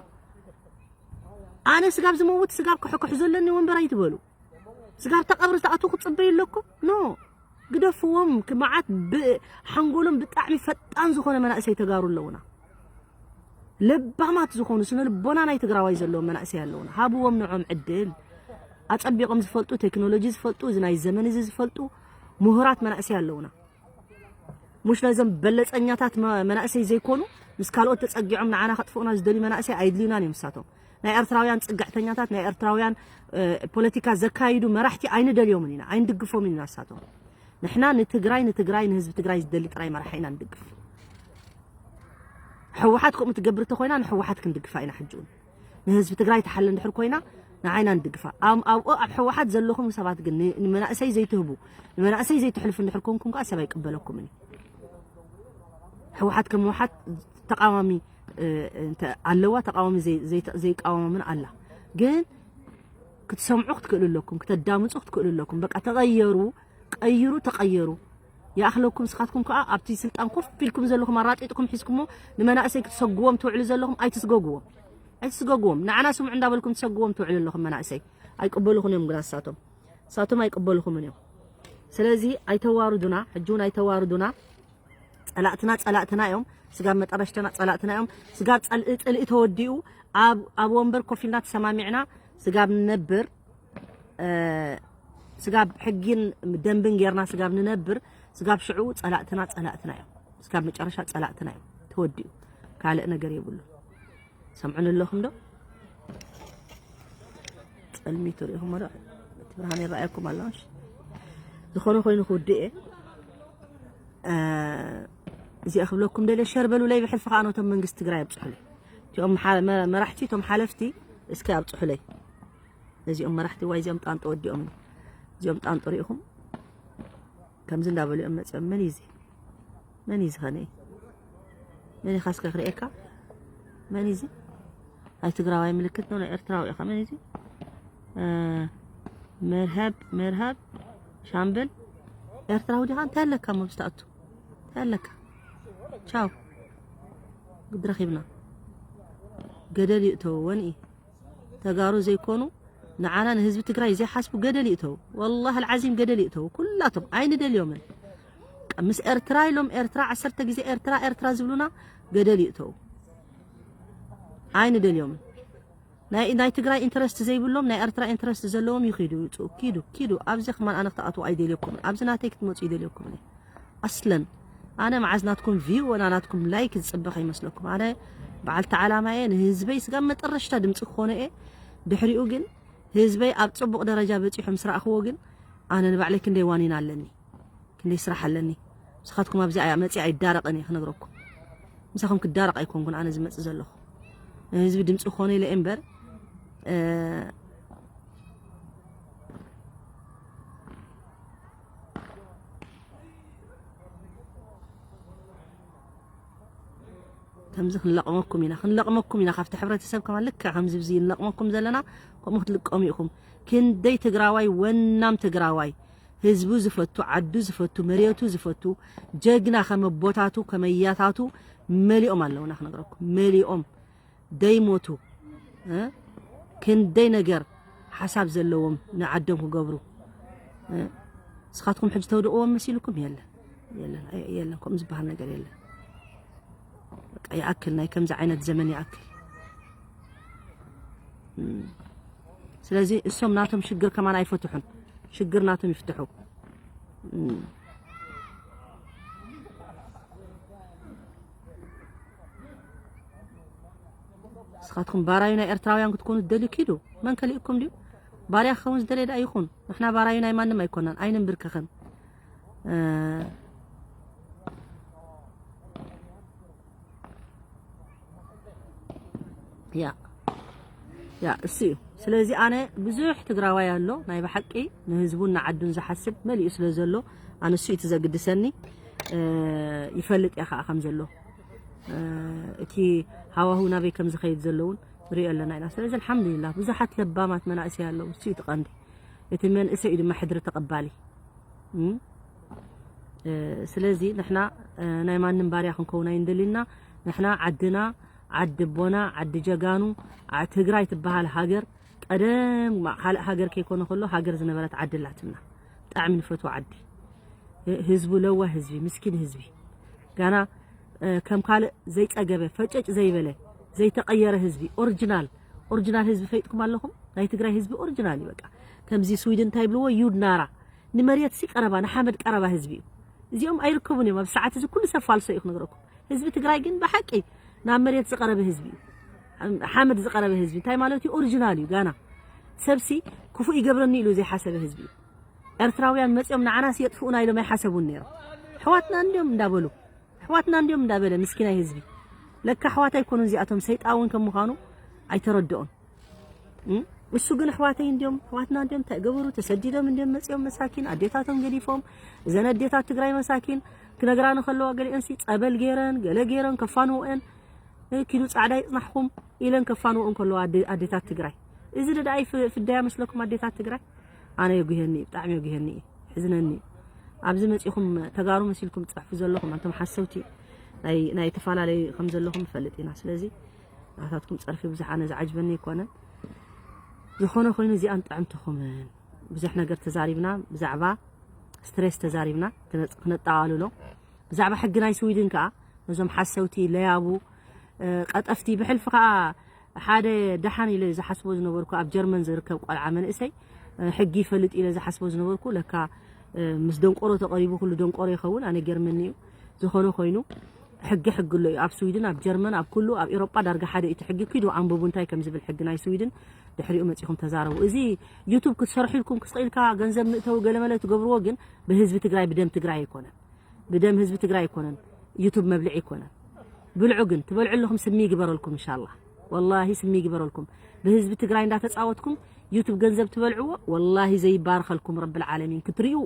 ኣነ ስጋብ ዝመውት ስጋብ ክሕኩሕ ዘለኒ ወንበር ኣይትበሉ። ስጋብ እታ ቀብሪ ዝኣቱ ክትጽበዩ ኣለኩም? ኖ። ግደፍዎም፣ ክመዓት ብ-፣ ሓንጎሎም ብጣዕሚ ፈጣን ዝኾነ መናእሰይ ተጋሩ ኣለውና። ለባማት ዝኾኑ ስነ ልቦና ናይ ትግራዋይ ዘለዎም መናእሰይ ኣለውና። ሃብዎም ንዖም ዕድል። ኣጸቢቖም ዝፈልጡ፣ ቴክኖሎጂ ዝፈልጡ፣ እዚ ናይ ዘመን እዚ ዝፈልጡ ምሁራት መናእሰይ ኣለውና። ሙሽ ነዞም በለጸኛታት መ-፣ መናእሰይ ዘይኮኑ፣ ምስ ካልኦት ተጸጊዖም ንዓና ከጥፍኡና ዝደልዩ መናእሰይ ኣይድልዩናን እዮም ንሳቶም። ናይ ኤርትራውያን ጽግዕተኛታት፣ ናይ ኤርትራውያን፣ እ፣ ፖለቲካ ዘካይዱ መራሕቲ ኣይንደልዮምን ኢና፣ ኣይንድግፎምን ኢና ንሳቶም። ንሕና ንትግራይ፣ ንትግራይ፣ ንህዝቢ ትግራይ ዝደሊ ጥራይ መራሒ ኢና ንድግፍ። ህወሓት ከምኡ ትገብር ተኾይና ንህወሓት ክንድግፋ ኢና ሕጂ እውን። ንህዝቢ ትግራይ ትሓሊ እንድሕር ኮይና ንዓይና ንድግፋ። ኣብ-፣ ኣብኡ ኣብ ህወሓት ዘለኹም ሰባት ግን ን-፣ ንመናእሰይ ዘይትህቡ፣ ንመናእሰይ ዘይትሕልፉ እንድሕር ኮንኩም ከኣ ሰብ ኣይቅበለኩምን እዩ። ህወሓት ከም ህወሓት ተቃዋሚ፣ እ፣ እንተ ኣለዋ፣ ተቃዋሚ ዘይ-፣ ዘይተ-፣ ዘይቃወምን ኣላ። ግን ክትሰምዑ ክትክእሉ ኣለኩም፣ ክተዳምጹ ክትክእሉ ኣለኩም። በቃ ተቐየሩ፣ ቀይሩ፣ ተቐየሩ። ይኣኽለኩም። ንስኻትኩም ከኣ ኣብቲ ስልጣን ኮፍ ኢልኩም ዘለኹም ኣራጢጥኩም ሒዝኩሞ ንመናእሰይ ክትሰግዎም ትውዕሉ ዘለኹም ኣይትስገግዎም። ኣይትስገግዎም። ንዓና ስምዑ እንዳበልኩም ትሰግዎም ትውዕሉ ኣለኹም መናእሰይ። ኣይቅበሉኹን እዮም ግና ንሳቶም። ንሳቶም ኣይቅበሉኹምን እዮም። ስለዚ ኣይተዋርዱና፣ ሕጂ እውን ኣይተዋርዱና። ጸላእትና ጸላእትና እዮም። ስጋብ መጠረሽተና ጸላእትና እዮም። ስጋብ ጸልኢ ጽልኢ ተወዲኡ ኣብ፣ ኣብ ወንበር ኮፍ ኢልና ተሰማሚዕና ስጋብ ንነብር፣ እ፣ ስጋብ ሕጊን ደንብን ጌርና ስጋብ ንነብር፣ ስጋብ ሽዑ ጸላእትና ጸላእትና እዮም። ስጋብ መጨረሻ ጸላእትና እዮም። ተወዲኡ። ካልእ ነገር የብሉ። ሰምዑን ኣለኹም ዶ? ጸልሚቱ ርኢኹሞ ዶ? እቲ ብርሃን ይረኣየኩም ኣሎ። እሺ። ዝኾነ ኮይኑ ክውድእ እየ። እ፣ እዚኣ ክብለኩም ደልየ፣ ሸር በሉለይ፣ ብሕልፊ ከኣ ነቶም መንግስቲ ትግራይ ኣብጽሑለይ። እቲኦም መሓ-፣ መ-፣ መራሕቲ፣ እቶም ሓለፍቲ እስከ ኣብጽሑለይ። እዚኦም መራሕቲ ዋይ፣ እዚኦም ጣንጦ ወዲኦም። እዚኦም ጣንጦ ርኢኹም? ከምዚ እንዳበሉ እዮም መጺኦም። መን እዩ እዚ? መን እዩ እዚ ኸነ? መን ኢኻ እስከ ክርእየካ? መን እዩ እዚ? ናይ ትግራዋይ ምልክት ነው፣ ናይ ኤርትራዊ ኢኻ። መን እዩ እዚ? እ፣ መርሃብ፣ መርሃብ ሻምበል ኤርትራዊ ዲኻ? እንታይ ኣለካ እሞ ብዝተኣቱ? እንታይ ኣለካ? ቻው። ግድ ረኺብና። ገደል ይእተው ወንኢ። ተጋሩ ዘይኮኑ ንዓና ንህዝቢ ትግራይ ዘይሓስቡ ገደል ይእተው። ወላሂ ኣልዓዚም ገደል ይእተው። ኩላቶም ኣይንደልዮምን። ምስ ኤርትራ ኢሎም ኤርትራ ዓሰርተ ግዜ ኤርትራ፣ ኤርትራ ዝብሉና ገደል ይእተው። ኣይንደልዮምን። ናይ፣ ናይ ትግራይ ኢንተረስት ዘይብሎም ናይ ኤርትራ ኢንተረስት ዘለዎም ይኺዱ፣ ይውፅኡ። ኪዱ፣ ኪዱ። ኣብዚ ከማን ኣነ ክትኣትዉ ኣይደልየኩምን። ኣብዚ ናተይ ክትመፁ ይደልየኩምን። ኣስለን ኣነ መዓዝ ናትኩም ቪው ወላ ናትኩም ላይክ ዝፅበ ከይመስለኩም። ኣነ በዓልቲ ዓላማ እየ። ንህዝበይ ስጋብ መጠረሽታ ድምፂ ክኾኖ እየ። ድሕሪኡ ግን ህዝበይ ኣብ ፅቡቕ ደረጃ በፂሑ ምስ ረኣኽዎ ግን ኣነ ንባዕለይ ክንደይ ዋኒን ኣለኒ፣ ክንደይ ስራሕ ኣለኒ። ንስኻትኩም ኣብዚ ኣያ መፂእ ኣይዳረቕን እየ ክነግረኩም። ምሳኹም ክዳረቕ ኣይኮንኩን ኣነ ዝመፅእ ዘለኹ። ንህዝቢ ድምፂ ክኾኖ ኢለ እየ እምበር፣ እ፣ ከምዚ ክንለቕመኩም ኢና፣ ክንለቕመኩም ኢና። ካብቲ ሕብረተሰብ ከማን ልክዕ ከምዚ ብዚ ንለቕመኩም ዘለና፣ ከምኡ ክትልቀሙ ኢኹም። ክንደይ ትግራዋይ፣ ወናም ትግራዋይ፣ ህዝቡ ዝፈቱ፣ ዓዱ ዝፈቱ፣ መሬቱ ዝፈቱ፣ ጀግና ከም ኣቦታቱ፣ ከም ኣያታቱ መሊኦም ኣለውና ክነግረኩም። መሊኦም ደይሞቱ፣ እ? ክንደይ ነገር ሓሳብ ዘለዎም ንዓዶም ክገብሩ፣ እ? ንስኻትኩም ሕጂ ተውድቕዎም መሲልኩም? የለን፣ የለን፣ ኣይ-፣ የለን፣ ከምኡ ዝበሃል ነገር የለን። በቃ ይኣክል፣ ናይ ከምዚ ዓይነት ዘመን ይኣክል። እም። ስለዚ እሶም ናቶም ሽግር ከማን ኣይፈትሑን። ሽግር ናቶም ይፍትሑ። እም። ንስኻትኩም ባራዩ ናይ ኤርትራውያን ክትኮኑ ትደልዩ ኪዱ። መን ከሊእኩም ድዩ? ባርያ ክኸውን ዝደለየ ደኣ ይኹን። ንሕና ባራዩ ናይ ማንም ኣይኮናን፣ ኣይንንብርከኽን። እ፣ ያ፣ ያ፣ እሱ እዩ። ስለዚ ኣነ ብዙሕ ትግራዋይ ኣሎ፣ ናይ ብሓቂ ንህዝቡን ንዓዱን ዝሓስብ መሊኡ ስለ ዘሎ፣ ኣነ እሱ እዩ እቲ ዘግድሰኒ። እ፣ ይፈልጥ እየ ከዓ ከም ዘሎ። እ፣ እቲ ሃዋህው ናበይ ከም ዝኸይድ ዘሎ እውን ንሪኦ ኣለና ኢና። ስለዚ ኣልሓምዱሊላህ ብዙሓት ለባማት መናእሰይ ኣለዉ። እሱ እዩ እቲ ቀንዲ። እቲ መንእሰይ እዩ ድማ ሕድሪ ተቐባሊ። እም? እ፣ ስለዚ ንሕና፣ እ፣ ናይ ማንም ባርያ ክንከውን ኣይንደልን ኢና። ንሕና ዓድና፣ ዓዲ ኣቦና፣ ዓዲ ጀጋኑ፣ ዓ-፣ ትግራይ ትበሃል ሃገር ቀደም ማ-፣ ካልእ ሃገር ከይኮነ ከሎ ሃገር ዝነበረት ዓዲ ኣላትና። ብጣዕሚ ንፈትዋ ዓዲ። ህ-፣ ህዝቡ ለዋህ ህዝቢ፣ ምስኪን ህዝቢ። ጋና፣ እ፣ ከም ካልእ ዘይጸገበ፣ ፈጨጭ ዘይበለ፣ ዘይተቐየረ ህዝቢ፣ ኦሪጂናል፣ ኦሪጂናል ህዝቢ ፈይጥኩም ኣለኹም? ናይ ትግራይ ህዝቢ ኦሪጂናል እዩ በቃ። ከምዚ ስዊድን እንታይ ይብልዎ? ዩድ ናራ። ንመሬት ሲ ቀረባ፣ ንሓመድ ቀረባ ህዝቢ እዩ። እዚኦም ኣይርከቡን እዮም። ኣብ ሰዓት እዚ ኩሉ ሰብ ፋልሶ እዩ ክነግረኩም። ህዝቢ ትግራይ ግን ብሓቂ ናብ መሬት ዝቐረበ ህዝቢ እዩ። ሓመድ ዝቐረበ ህዝቢ እንታይ ማለት እዩ? ኦሪጂናል እዩ። ጋና ሰብሲ ክፉእ ይገብረኒ ኢሉ ዘይሓሰበ ህዝቢ እዩ። ኤርትራውያን መጺኦም ንዓናስ የጥፍኡና ኢሎም ኣይሓሰቡን ነይሮም። ኣሕዋትና እንዲዮም እንዳበሉ፣ ኣሕዋትና እንዲዮም እንዳበለ ምስኪናይ ህዝቢ። ለካ ኣሕዋት ኣይኮኑን እዚኣቶም፣ ሰይጣን እውን ከም ምዃኑ ኣይተረድኦን። እም? እሱ ግን ኣሕዋተይ እንዲዮም፣ ኣሕዋትና እንዲዮም፣ እንታይ ገበሩ? ተሰዲዶም እንዲዮም መጺኦም መሳኪን፣ ኣዴታቶም ገዲፎም። እዘን ኣዴታት ትግራይ መሳኪን ክነግራኒ ከለዋ ገሊአንሲ ጸበል ገይረን፣ ገለ ገይረን ከፋንውአን፣ እ፣ ኪዱ ጻዕዳ ይጽናሕኩም ኢለን ከፋንውአን ከለዋ ኣደ-፣ ኣዴታት ትግራይ። እዚ ደኣ ኣይፍ-፣ ፍዳያ መስለኩም ኣዴታት ትግራይ? ኣነ የጉሄኒ እዩ፣ ብጣዕሚ የጉሄኒ እዩ፣ ሕዝነኒ እዩ። ኣብዚ መጺኹም ተጋሩ መሲልኩም ትጽሕፉ ዘለኹም፣ ኣንቶም ሓሰውቲ ናይ፣ ናይ ተፈላለዩ ከም ዘለኹም ንፈልጥ ኢና። ስለዚ ናታትኩም ጸርፊ ብዙሕ ኣነ ዝዓጅበኒ ኣይኮነን። ዝኾነ ኮይኑ እዚኣን ጥዕምትኹምን። ብዙሕ ነገር ተዛሪብና፣ ብዛዕባ ስትሬስ ተዛሪብና፣ ክነጽ-፣ ክነጠቓልሎ። ብዛዕባ ሕጊ ናይ ስዊድን ከኣ ነዞም ሓሰውቲ፣ ለያቡ፣ እ፣ ቀጠፍቲ፣ ብሕልፊ ከኣ ሓደ ደሓን ኢለ ዝሓስቦ ዝነበርኩ ኣብ ጀርመን ዝርከብ ቆልዓ መንእሰይ፣ እ፣ ሕጊ ይፈልጥ ኢለ ዝሓስቦ ዝነበርኩ ለካ፣ እ፣ ምስ ደንቆሮ ተቐሪቡ ኩሉ ደንቆሮ ይኸውን። ኣነ ገርመኒ እዩ። ዝኾነ ኮይኑ ሕጊ ሕጊ ኣሎ እዩ። ኣብ ስዊድን፣ ኣብ ጀርመን፣ ኣብ ኩሉ፣ ኣብ ኤሮጳ ዳርጋ ሓደ እዩ እቲ ሕጊ። ኪዱ ኣንብቡ እንታይ ከም ዝብል ሕጊ ናይ ስዊድን። ድሕሪኡ መጺኹም ተዛረቡ። እዚ ዩቱብ ክትሰርሑ ኢልኩም ክስቕ ኢልካ ገንዘብ ምእተዊ ገለመለ ትገብርዎ ግን ብህዝቢ ትግራይ፣ ብደም ትግራይ ኣይኮነን። ብደም ህዝቢ ትግራይ ኣይኮነን። ዩቱብ መብልዒ ኣይኮነን። ብልዑ ግን ትበልዑ ኣለኹም፣ ስሚ ይግበረልኩም ኢንሻላህ። ወላሂ ስሚ ይግበረልኩም። ብህዝቢ ትግራይ እንዳተጻወትኩም ዩቱብ ገንዘብ ትበልዕዎ፣ ወላሂ ዘይባርኸልኩም ረብል ዓለሚን። ክትሪኡ፣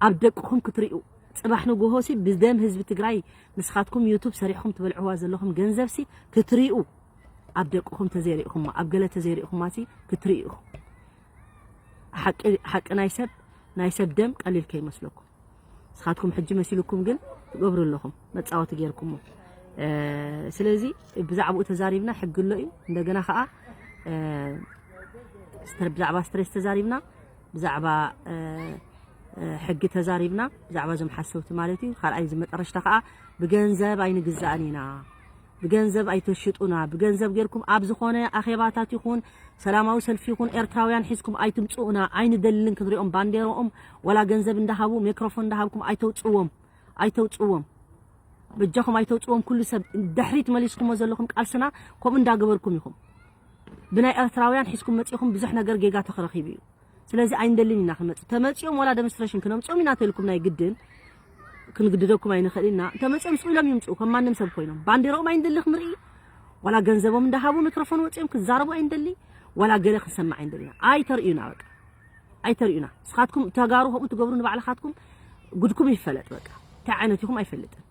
ኣብ ደቅኹም ክትሪኡ። ጽባሕ ንግሆ ሲ ብደም ህዝቢ ትግራይ ንስኻትኩም ዩቱብ ሰሪሕኩም ትበልዕዋ ዘለኹም ገንዘብ ሲ ክትሪኡ፣ ኣብ ደቅኹም ተዘይሪእኹማ፣ ኣብ ገለ ተዘይሪእኹማ ሲ ክትሪኡ ኢኹም። ሓቂ፣ ሓቂ ናይ ሰብ፣ ናይ ሰብ ደም ቀሊል ከይመስለኩም። ንስኻትኩም ሕጂ መሲልኩም ግን ትገብሩ ኣለኹም፣ መጻወቲ ጌርኩሞ። እ፣ ስለዚ ብዛዕባኡ ተዛሪብና ሕጊ ኣሎ እዩ። እንደገና ኸኣ፣ እ፣ ስትረ-፣ ብዛዕባ ስትሬስ ተዛሪብና፣ ብዛዕባ፣ እ፣ እ፣ ሕጊ ተዛሪብና፣ ብዛዕባ እዞም ሓሰውቲ ማለት እዩ። ካልኣይ እዚ መጠረሽታ ኸኣ ብገንዘብ ኣይንግዛእን ኢና። ብገንዘብ ኣይተሽጡና። ብገንዘብ ጌርኩም ኣብ ዝኾነ ኣኼባታት ይኹን ሰላማዊ ሰልፊ ይኹን ኤርትራውያን ሒዝኩም ኣይትምጽኡና። ኣይንደልን ክንሪኦም ባንዴራኦም፣ ወላ ገንዘብ እንዳሃቡ፣ ሜክሮፎን እንዳሃብኩም ኣይተውጽዎም። ኣይተውጽዎም። በጃኹም ኣይተውጽዎም። ኩሉ ሰብ ድሕሪት መሊስኩሞ ዘለኹም ቃልስና ከምኡ እንዳገበርኩም ኢኹም። ብናይ ኤርትራውያን ሒዝኩም መጺኹም ብዙሕ ነገር ጌጋ ተረኺቡ እዩ። ስለዚ ኣይንደልን ኢና ክንመጽእ። ተመጺኦም ወላ ደምስትሬሽን ክነምጽኦም ኢና ተልኩም ናይ ግድን ክንግድደኩም ኣይንኽእል ኢና። ተመጺኦም ስቕ ኢሎም ይምጽኡ ከም ማንም ሰብ ኮይኖም። ባንዴራኦም ኣይንደሊ ክንርኢ፣ ወላ ገንዘቦም እንዳሃቡ ሚክሮፎን ወጺኦም ክዛረቡ ኣይንደሊ፣ ወላ ገለ ክንሰምዕ ኣይንደሊ ኢና። ኣይተርእዩና በቃ። ኣይተርእዩና። ንስኻትኩም ተጋሩ ከምኡ ትገብሩ ንባዕልኻትኩም ጉድኩም ይፈለጥ በቃ። እንታይ ዓይነት ኢኹም ኣይፈልጥን።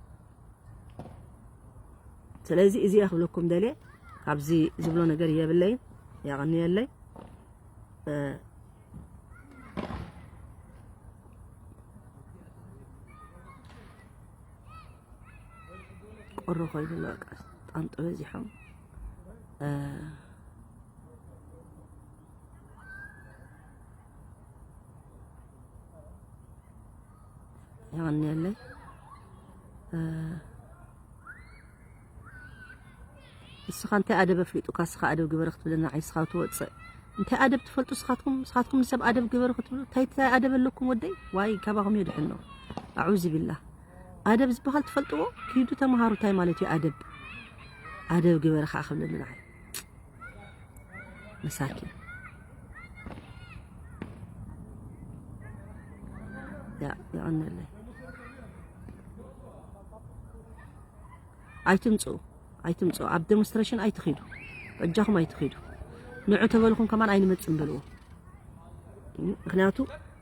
ስለዚ እዚ እየ ክብለኩም ደልየ። ካብዚ ዝብሎ ነገር የብለይን። የቐንየለይ። እ፣ ቁሪ ኮይኑ ኣሎ በቃ። ጣንጡ በዚሖም። እ፣ የቐንየለይ። እ፣ ንስኻ እንታይ ኣደብ ኣፍሊጡካ፣ ንስኻ ኣደብ ግበር ክትብለና፣ ዓይስኻ ትወጽእ፣ እንታይ ኣደብ ትፈልጡ ስኻትኩም? ስኻትኩም ንሰብ ኣደብ ግበሩ ክትብሉ እንታይ እንታይ ኣደብ ኣለኩም ወደይ? ዋይ ካባኹም የድሕኖ። ኣዑዙ ቢላህ። ኣደብ ዝበሃል ትፈልጥዎ? ኪዱ ተምሃሩ እንታይ ማለት እዩ ኣደብ? ኣደብ ግበሪ ኸዓ ክብለኒ ንዓይ። መሳኪን። ያ የቐነለይ። ኣይትምፅኡ ኣይትምፅኡ ኣብ ዴሞንስትሬሽን ኣይትኺዱ። በጃኹም ኣይትኺዱ። ንዑ ተበልኹም ከማን ኣይንመፅን በልዎ። ምክንያቱ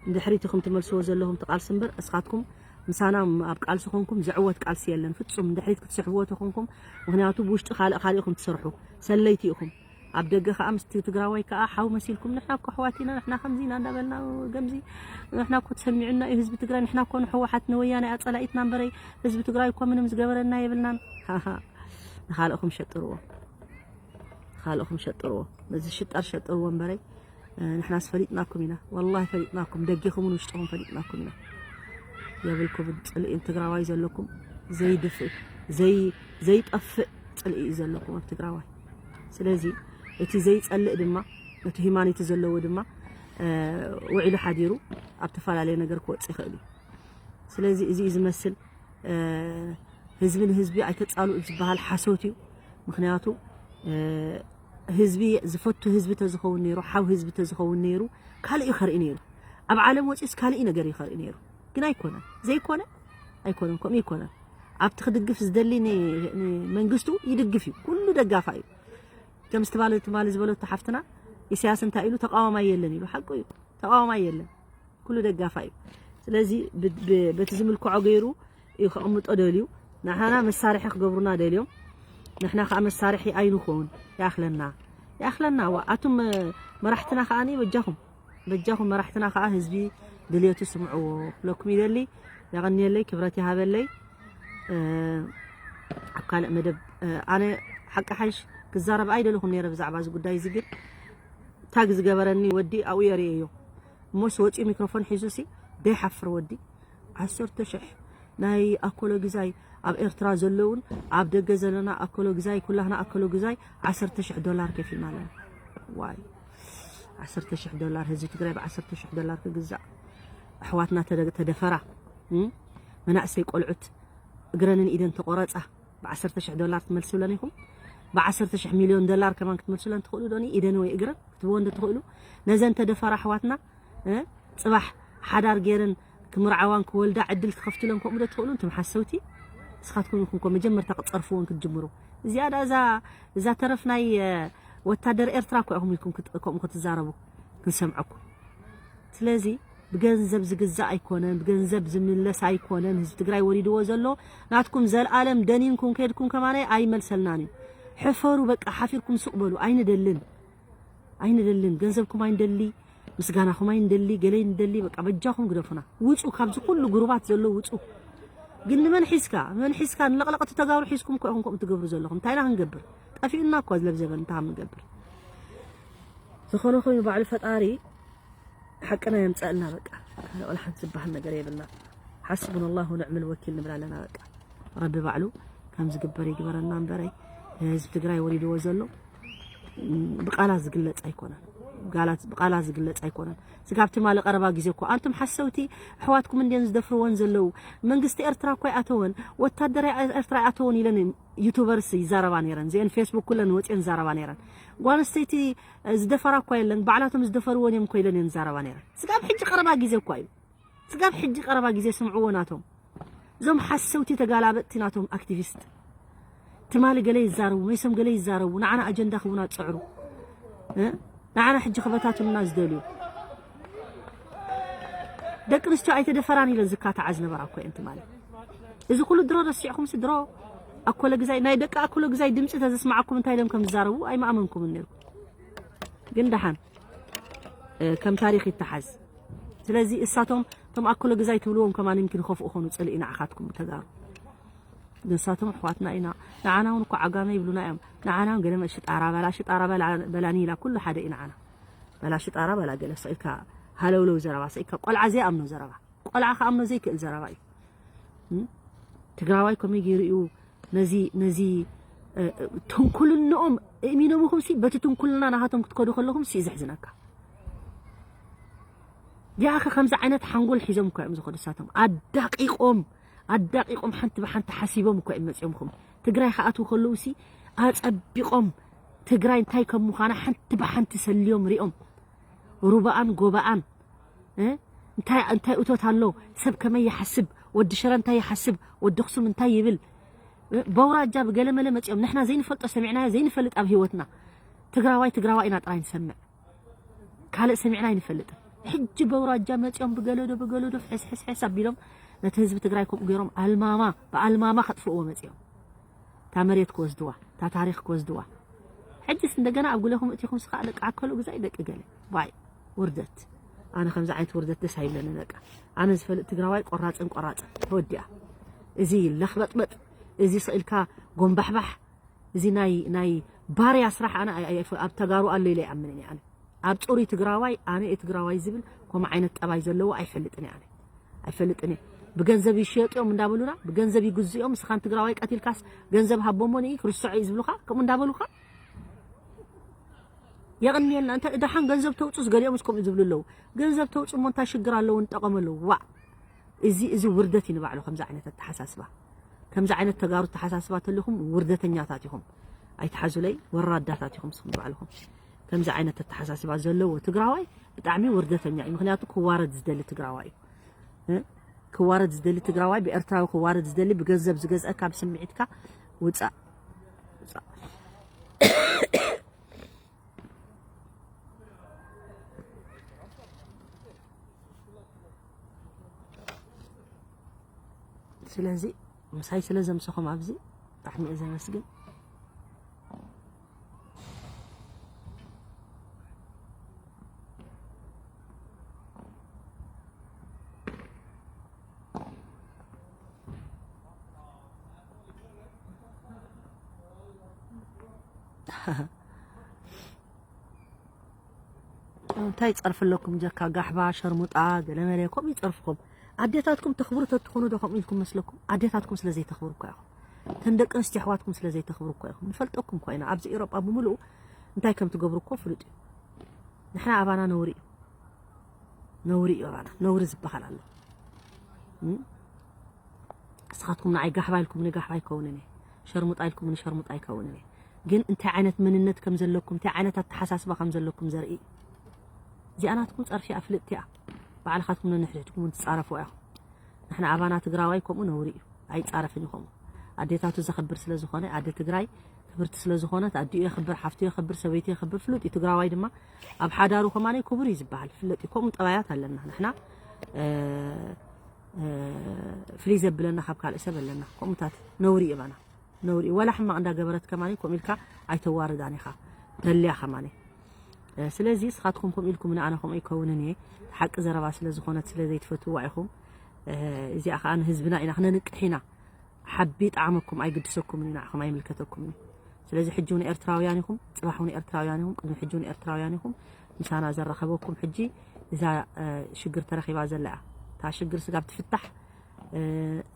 ንድሕሪት ኢኹም ትመልስዎ ዘለኹም እቲ ቃልሲ እምበር እስኻትኩም ምሳና ኣብ ቃልሲ ኮንኩም ዝዕወት ቃልሲ የለን ፍፁም። ንድሕሪት ክትስሕብዎ ተኾንኩም ምክንያቱ ብውሽጢ ካልእ ካልእ ኢኹም ትሰርሑ ሰለይቲ ኢኹም። ኣብ ደገ ከዓ ምስቲ ትግራዋይ ከዓ ሓው መሲልኩም ንሕና እኮ ኣሕዋት ኢና ንሕና ከምዚ ኢና እንዳበልና ገምዚ ንሕና እኮ ተሰሚዑና እዩ ህዝቢ ትግራይ ንሕና እኮ ንሕወሓት ንወያነ ኣፀላኢትና እምበረይ ህዝቢ ትግራይ እኮ ምንም ዝገበረና የብልናን። ሃሃ ንኻልእኹም ሸጥርዎ። ካልእኹም ሸጥርዎ። ነዚ ሽጣር ሸጥርዎ እምበረይ ንሕናስ ፈሊጥናኩም ኢና። ወላሂ ፈሊጥናኩም ደጊኹምን ውሽጥኹም ፈሊጥናኩም ኢና። የብልኩምን ፅልኢ ንትግራዋይ ዘለኩም ዘይድፍእ ዘይ ዘይጠፍእ ፅልኢ እዩ ዘለኩም ኣብ ትግራዋይ። ስለዚ እቲ ዘይፀልእ ድማ እቲ ሂማኒቲ ዘለዎ ድማ ውዒሉ ሓዲሩ ኣብ ተፈላለየ ነገር ክወፅእ ይኽእል እዩ። ስለዚ እዚ እዩ ዝመስል ህዝቢ ንህዝቢ ኣይተፃልኡ ዝበሃል ሓሶት እዩ። ምክንያቱ ህዝቢ ዝፈቱ ህዝቢ ተዝኸውን ነይሩ ሓው ህዝቢ ተዝኸውን ነይሩ ካልእ እዩ ከርኢ ነይሩ። ኣብ ዓለም ወፂኡስ ካልእ ነገር እዩ ከርኢ ነይሩ። ግን ኣይኮነን ዘይኮነ ኣይኮነን ከምኡ ይኮነን። ኣብቲ ክድግፍ ዝደሊ መንግስቱ ይድግፍ እዩ ኩሉ ደጋፋ እዩ። ከም ስትባለ ትማሊ ዝበለቶ ሓፍትና ኢሳያስ እንታይ ኢሉ ተቃዋማይ የለን ኢሉ ሓቁ እዩ። ተቃዋማይ የለን ኩሉ ደጋፋ እዩ። ስለዚ በቲ ዝምልክዖ ገይሩ እዩ ከቕምጦ ደልዩ። ንሓና መሳርሒ ክገብሩና ደልዮም ንሕና ከዓ መሳርሒ ኣይንኾን። ይኣኽለና ይኣኽለና ዋ ኣቱም መራሕትና ከዓ በጃኹም በጃኹም መራሕትና ከዓ ህዝቢ ድልየቱ ስምዕዎ ክብለኩም ይደሊ። የቐንየለይ ክብረት ይሃበለይ። ኣብ ካልእ መደብ ኣነ ሓቂ ሓይሽ ክዛረብ ኣይደለኹም ነይረ ብዛዕባ እዚ ጉዳይ እዚ ግን ታግ ዝገበረኒ ወዲ ኣብኡ የርእየዮ እሞስ ወፂኡ ሚክሮፎን ሒዙ ሲ ደይሓፍር ወዲ ዓሰርተ ሽሕ ናይ ኣኮሎ ግዛይ ኣብ ኤርትራ ዘለውን ኣብ ደገ ዘለና ኣኮሎ ግዛይ ኩላህና ኣኮሎ ግዛይ ዓሰርተ ሽሕ ዶላር ከፊልና ኣለና። ዋይ ዓሰርተ ሽሕ ዶላር ህዝቢ ትግራይ ብዓሰርተ ሽሕ ዶላር ክግዛእ ኣሕዋትና ተደፈራ መናእሰይ ቆልዑት እግረንን ኢደን ተቆረፃ ብዓሰርተ ሽሕ ዶላር ትመልስለን ኢኹም ብዓሰርተ ሽሕ ሚልዮን ዶላር ከማን ክትመልስለን ትኽእሉ ዶ ኢደን ወይ እግረን ክትብዎ እንዶ ትኽእሉ ነዘን ተደፈራ ኣሕዋትና ፅባሕ ሓዳር ገይረን ክምርዓዋን ክወልዳ ዕድል ትኸፍትለን ከምኡ ዶ ትኽእሉ እንቱም ሓሰውቲ ንስኻትኩም ኢኹም ኮ መጀመርታ ክትፀርፍዎን ክትጅምሩ እዚኣ ዳ እዛ እዛ ተረፍ ናይ ወታደር ኤርትራ እኮ ኢኹም ኢልኩም ከምኡ ክትዛረቡ ክንሰምዐኩም ስለዚ ብገንዘብ ዝግዛእ ኣይኮነን ብገንዘብ ዝምለስ ኣይኮነን ህዝቢ ትግራይ ወሪድዎ ዘሎ ናትኩም ዘልኣለም ደኒንኩም ከድኩም ከማናይ ኣይመልሰልናን እዩ ሕፈሩ በቃ ሓፊርኩም ሱቕ በሉ ኣይንደልን ኣይንደልን ገንዘብኩም ኣይንደሊ ምስጋናኹም ኣይንደሊ ገለ ኣይንደሊ በቃ በጃኹም ግደፉና ውፁ ካብዚ ኩሉ ግሩባት ዘሎ ውፁ ግን ንመን ሒዝካ መን ሒዝካ ንለቕለቕቲ ተጋሩ ሒዝኩም እኮ ኢኹም ከምኡ ትገብሩ ዘለኹም እንታይ ኢና ክንገብር ጠፊኡና እኳ ዝለብዘበን እንታይ ንገብር ዝኾነ ኮይኑ ባዕሉ ፈጣሪ ሓቅና የምፀእልና በቃ ካልእ ወላ ሓንቲ ዝበሃል ነገር የብልና ሓስቡና ኣላሁ ንዕመል ወኪል ንብል ኣለና በቃ ረቢ ባዕሉ ከም ዝግበር ይግበረና እምበረይ ህዝቢ ትግራይ ወሪድዎ ዘሎ ብቃላት ዝግለፅ ኣይኮነን ብቃላት ዝግለፅ ኣይኮነን ስጋብ ትማሊ ቀረባ ግዜ እኮ ኣንቱም ሓሰውቲ ኣሕዋትኩም እንድየን ዝደፍርወን ዘለዉ መንግስቲ ኤርትራ እኮ ኣይኣተወን ወታደር ኤርትራ ኣይኣተወን ኢለን ዩቱበርስ ይዛረባ ነይረን እዚአን ፌስቡክ ኩለን ወፅየን ይዛረባ ነይረን ጓል ኣንስተይቲ ዝደፈራ እኳ የለን ባዕላቶም ዝደፈርወን እዮም እኮ ኢለን እየን ዝዛረባ ነይረን ስጋብ ሕጂ ቀረባ ግዜ እኳ እዩ ስጋብ ሕጂ ቀረባ ግዜ ስምዕዎ ናቶም እዞም ሓሰውቲ ተጋላበጥቲ ናቶም ኣክቲቪስት ትማሊ ገለ ይዛረቡ መይሶም ገለ ይዛረቡ ንዓና ኣጀንዳ ክቡና ዝፅዕሩ ንዓና ሕጂ ክበታትኑና ዝደልዩ ደቂ ኣንስትዮ ኣይተደፈራን ኢለን ዝካታዓ ዝነበራ እኮ እየን ትማሊ እዚ ኩሉ ድሮ ረሲዕኹምሲ ድሮ ኣኮለ ግዛይ ናይ ደቂ ኣኮለ ግዛይ ድምፂ ተዘስማዓኩም እንታይ ኢሎም ከም ዝዛረቡ ኣይማእመንኩምን ነርኩም ግን ደሓን ከም ታሪክ ይተሓዝ ስለዚ እሳቶም እቶም ኣኮሎ ግዛይ ትብልዎም ከማን ይምኪን ይኸፍኡ ኾኑ ፅልኢ ንዓኻትኩም ተጋሩ ንሳቶም ኣሕዋትና ኢና ንዓና እውን እኮ ዓጋመ ይብሉና እዮም ንዓና እውን ገለ ሽጣራ በላ ሽጣራ በላኒ ኢላ ኩሉ ሓደ እዩ ንዓና በላ ሽጣራ በላ ገለ ስኢልካ ሃለውለው ዘረባ ስኢልካ ቆልዓ ዘይኣምኖ ዘረባ ቆልዓ ክኣምኖ ዘይክእል ዘረባ እዩ ትግራዋይ ከመይ ገይሩ እዩ ነዚ ነዚ እ፣ እ፣ ትንኩልንኦም እሚኖምኹም ሲ፣ በቲ ትንኩልና ናኻቶም ክትከዱ ከለኹም ሲ ዘሕዝነካ። ያኸ ከምዚ ዓይነት ሓንጎል ሒዞም እኮ እዮም ዝኸዱ እሳቶም። ኣዳቂቖም፣ ኣዳቂቖም ሓንቲ ብሓንቲ ሓሲቦም እኮ እዮም መጺኦምኹም። ትግራይ ክኣትዉ ከለዉ ሲ ኣጸቢቖም ትግራይ እንታይ ከም ምዃና ሓንቲ ብሓንቲ ሰልዮም ሪኦም። ሩባኣን ጎባኣን፣ እ? እንታይ፣ እንታይ እቶት ኣሎ? ሰብ ከመይ ይሓስብ? ወዲ ሽረ እንታይ ይሓስብ? ወዲ ኣኽሱም እንታይ ይብል? እ? በውራጃ ብገለመለ መጺኦም ንሕና ዘይንፈልጦ ሰሚዕናዮ ዘይንፈልጥ ኣብ ህይወትና። ትግራዋይ ትግራዋይ ኢና ጥራይ ንሰምዕ። ካልእ ሰሚዕና ኣይንፈልጥን። ሕጂ በውራጃ መጺኦም ብገለዶ ብገለዶ ፍሕስ ሕስ ሕስ ኣቢሎም ነቲ ህዝቢ ትግራይ ከምኡ ገይሮም ኣልማማ ብኣልማማ ከጥፍእዎ መጺኦም። እታ መሬት ክወስድዋ፣ እታ ታሪኽ ክወስድዋ። ሕጅስ እንደገና ኣብ ጉለኹም እቲኹም ስኻ ደቂ ዓከሉ ግዛይ ደቂ ገለ። ዋይ ውርደት። ኣነ ከምዚ ዓይነት ውርደት ደስ ኣይብለኒ በቃ። ኣነ ዝፈልጥ ትግራዋይ ቆራጽን ቆራጽን ተወዲኣ። እዚ ለኽበጥበጥ፣ እዚ ስኢልካ ጎንባሕባሕ፣ እዚ ናይ፣ ናይ ባርያ ስራሕ ኣነ ኣይ-፣ ኣይ-፣ ኣብ ተጋሩ ኣሎ ኢለ ይኣምንን እየ ኣነ። ኣብ ጽሩይ ትግራዋይ ኣነ እየ ትግራዋይ ዝብል ከምኡ ዓይነት ጠባይ ዘለዎ ኣይፈልጥን እየ ኣነ። ኣይፈልጥን እየ። ብገንዘብ ይሽየጡ እዮም እንዳበሉና፣ ብገንዘብ ይግዝኡ እዮም። ንስኻን ትግራዋይ ቀቲልካስ ገንዘብ ሃቦሞ ንኢ ክርስዖ እዩ ዝብሉኻ፣ ከምኡ እንዳበሉኻ። የቕንየልና። እንተ ደሓን ገንዘብ ተውፁስ ገሊኦምስ ከምኡ ዝብሉ ኣለዉ። ገንዘብ ተውፁ እሞ እንታይ ሽግር ኣለዎ? ንጠቐመሉ። ዋእ። እዚ፣ እዚ ውርደት እዩ ንባዕሉ ከምዚ ዓይነት ኣተሓሳስባ። ከምዚ ዓይነት ተጋሩ ኣተሓሳስባ ተለኹም ውርደተኛታት ኢኹም። ኣይትሓዙለይ፣ ወራዳታት ኢኹም ንስኹም ንባዕልኹም። ከምዚ ዓይነት ኣተሓሳስባ ዘለዎ ትግራዋይ ብጣዕሚ ውርደተኛ እዩ። ምኽንያቱ ክዋረድ ዝደሊ ትግራዋይ እዩ። እ? ክዋረድ ዝደሊ ትግራዋይ፣ ብኤርትራዊ ክዋረድ ዝደሊ፣ ብገንዘብ ዝገዝአ፣ ካብ ስምዒትካ ውጻእ። ውጻእ። ስለዚ ምሳይ ስለ ዘምሰኹም ኣብዚ ብጣዕሚ እየ ዘመስግን። እንታይ ጸርፊ ኣለኩም ጀካ ጋሕባ ሸርሙጣ ገለመለ ከምኡ ይጸርፍኩም። ኣዴታትኩም ተኽብሩ ተትኾኑ ዶ ከምኡ ኢልኩም መስለኩም? ኣዴታትኩም ስለ ዘይተኽብሩ እኮ ኢኹም። ተን ደቂ ኣንስትዮ ኣሕዋትኩም ስለ ዘይተኽብሩ እኮ ኢኹም። ንፈልጠኩም እኮ ኢና። ኣብዚ ኤውሮጳ ብምሉኡ እንታይ ከም ትገብሩ እኮ ፍሉጥ እዩ። ንሕና ኣባና ነውሪ እዩ። ነውሪ እዩ ኣባና። ነውሪ ዝበሃል ኣሎ። እም? ንስኻትኩም ንዓይ ጋሕባ ኢልኩምኒ ጋሕባ ኣይከውንን እየ። ሸርሙጣ ኢልኩምኒ ሸርሙጣ ኣይከውንን እየ። ግን እንታይ ዓይነት መንነት ከም ዘለኩም፣ እንታይ ዓይነት ኣተሓሳስባ ከም ዘለኩም ዘርኢ እዩ። እዚኣ ናትኩም ጸርፊ እያ፣ ፍልጥቲ እያ። ባዕልኻትኩም ነንሕድሕድኩም እውን ትጻረፉ ኢኹም። ንሕና ኣባና ትግራዋይ ከምኡ ነውሪ እዩ። ኣይጻረፍን እዩ ከምኡ። ኣዴታቱ ዘኽብር ስለ ዝኾነ፣ ኣደ ትግራይ ክብርቲ ስለ ዝኾነት፣ ኣዲኡ የኽብር፣ ሓፍቱ የኽብር፣ ሰበይቱ የኽብር፣ ፍሉጥ እዩ። ትግራዋይ ድማ ኣብ ሓዳሩ ከማነይ ክቡር እዩ ዝበሃል። ፍለጥ እዩ። ከምኡ ጠባያት ኣለና። ንሕና፣ እ፣ እ፣ ፍልይ ዘብለና ካብ ካልእ ሰብ ኣለና። ከምኡታት ነውሪ እዩ ባና። ነውሪ እዩ። ዋላ ሕማቕ እንዳገበረት ከማነይ ከምኡ ኢልካ ኣይተዋርዳን ኢኻ። ተልያ ከማነይ። እ፣ ስለዚ ንስኻትኩም ከምኡ ኢልኩም ንኣና ከምኡ ኣይከውንን እየ። ሓቂ ዘረባ ስለ ዝኾነት ስለ ዘይትፈትውዋ ኢኹም። እ፣ እዚኣ ኸኣ ንህዝብና ኢና ክነንቅሕ ኢና። ሓቢ ይጥዓመኩም ኣይግድሰኩምን እዩ፣ ንዓኹም ኣይምልከተኩምን እዩ። ስለዚ ሕጂ እውን ኤርትራውያን ኢኹም፣ ጽባሕ እውን ኤርትራውያን ኢኹም፣ ቅድሚ ሕጂ እውን ኤርትራውያን ኢኹም። ምሳና ዘራኸበኩም ሕጂ እዛ፣ እ፣ ሽግር ተረኺባ ዘላ እያ። እታ ሽግር ስጋብ ትፍታሕ፣ እ፣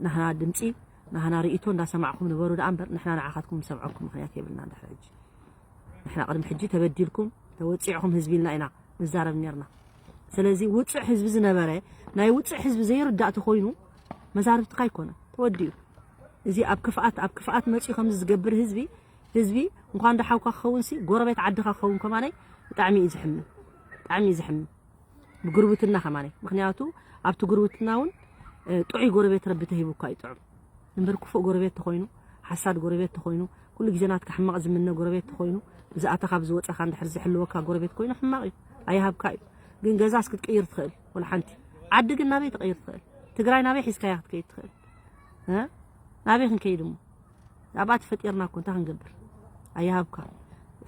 ናህና ድምጺ፣ ናህና ርእይቶ እንዳሰማዕኩም ንበሩ ደኣ እምበር ንሕና ንዓኻትኩም ንሰምዐኩም ምኽንያት የብልና እንድሕር ሕጂ። ንሕና ቅድሚ ሕጂ ተበዲልኩም፣ ተወጺዕኹም ህዝቢ ኢልና ኢና ንዛረብ ኔርና። ስለዚ ውጹዕ ህዝቢ ዝነበረ፣ ናይ ውጹዕ ህዝቢ ዘይርዳእ ተኾይኑ መዛርብትኻ ኣይኮነን። ተወዲኡ። እዚ ኣብ ክፍኣት፣ ኣብ ክፍኣት መጺኡ ከምዚ ዝገብር ህዝቢ፣ ህዝቢ እንኳን ደሓውካ ክኸውን ሲ፣ ጎረቤት ዓድኻ ክኸውን ከማነይ ብጣዕሚ እዩ ዝሕምን። ብጣዕሚ እዩ ዝሕምን። ብጉርብትና ከማነይ። ምኽንያቱ ኣብቲ ጉርብትና እውን፣ እ፣ ጥዑይ ጎረቤት ረቢ ተሂቡካ እዩ ጥዑም። እምበር ክፉእ ጎረቤት ተኾይኑ፣ ሓሳድ ጎረቤት ተኾይኑ፣ ኩሉ ግዜ ናትካ ሕማቕ ዝምነ ጎረቤት ተኾይኑ፣ ብዝኣተኻ ብዝወጸኻ እንድሕር ዝሕልወካ ጎረቤት ኮይኑ ሕማቕ እዩ። ኣይሃብካ እዩ። ግን ገዛስ ክትቅይር ትኽእል፣ ወላ ሓንቲ። ዓዲ ግን ናበይ ትቕይር ትኽእል? ትግራይ ናበይ ሒዝካያ ክትከይድ ትኽእል? እ? ናበይ ክንከይድ እሞ? ኣብኣ ተፈጢርና እኮ እንታይ ክንገብር? ኣይሃብካ።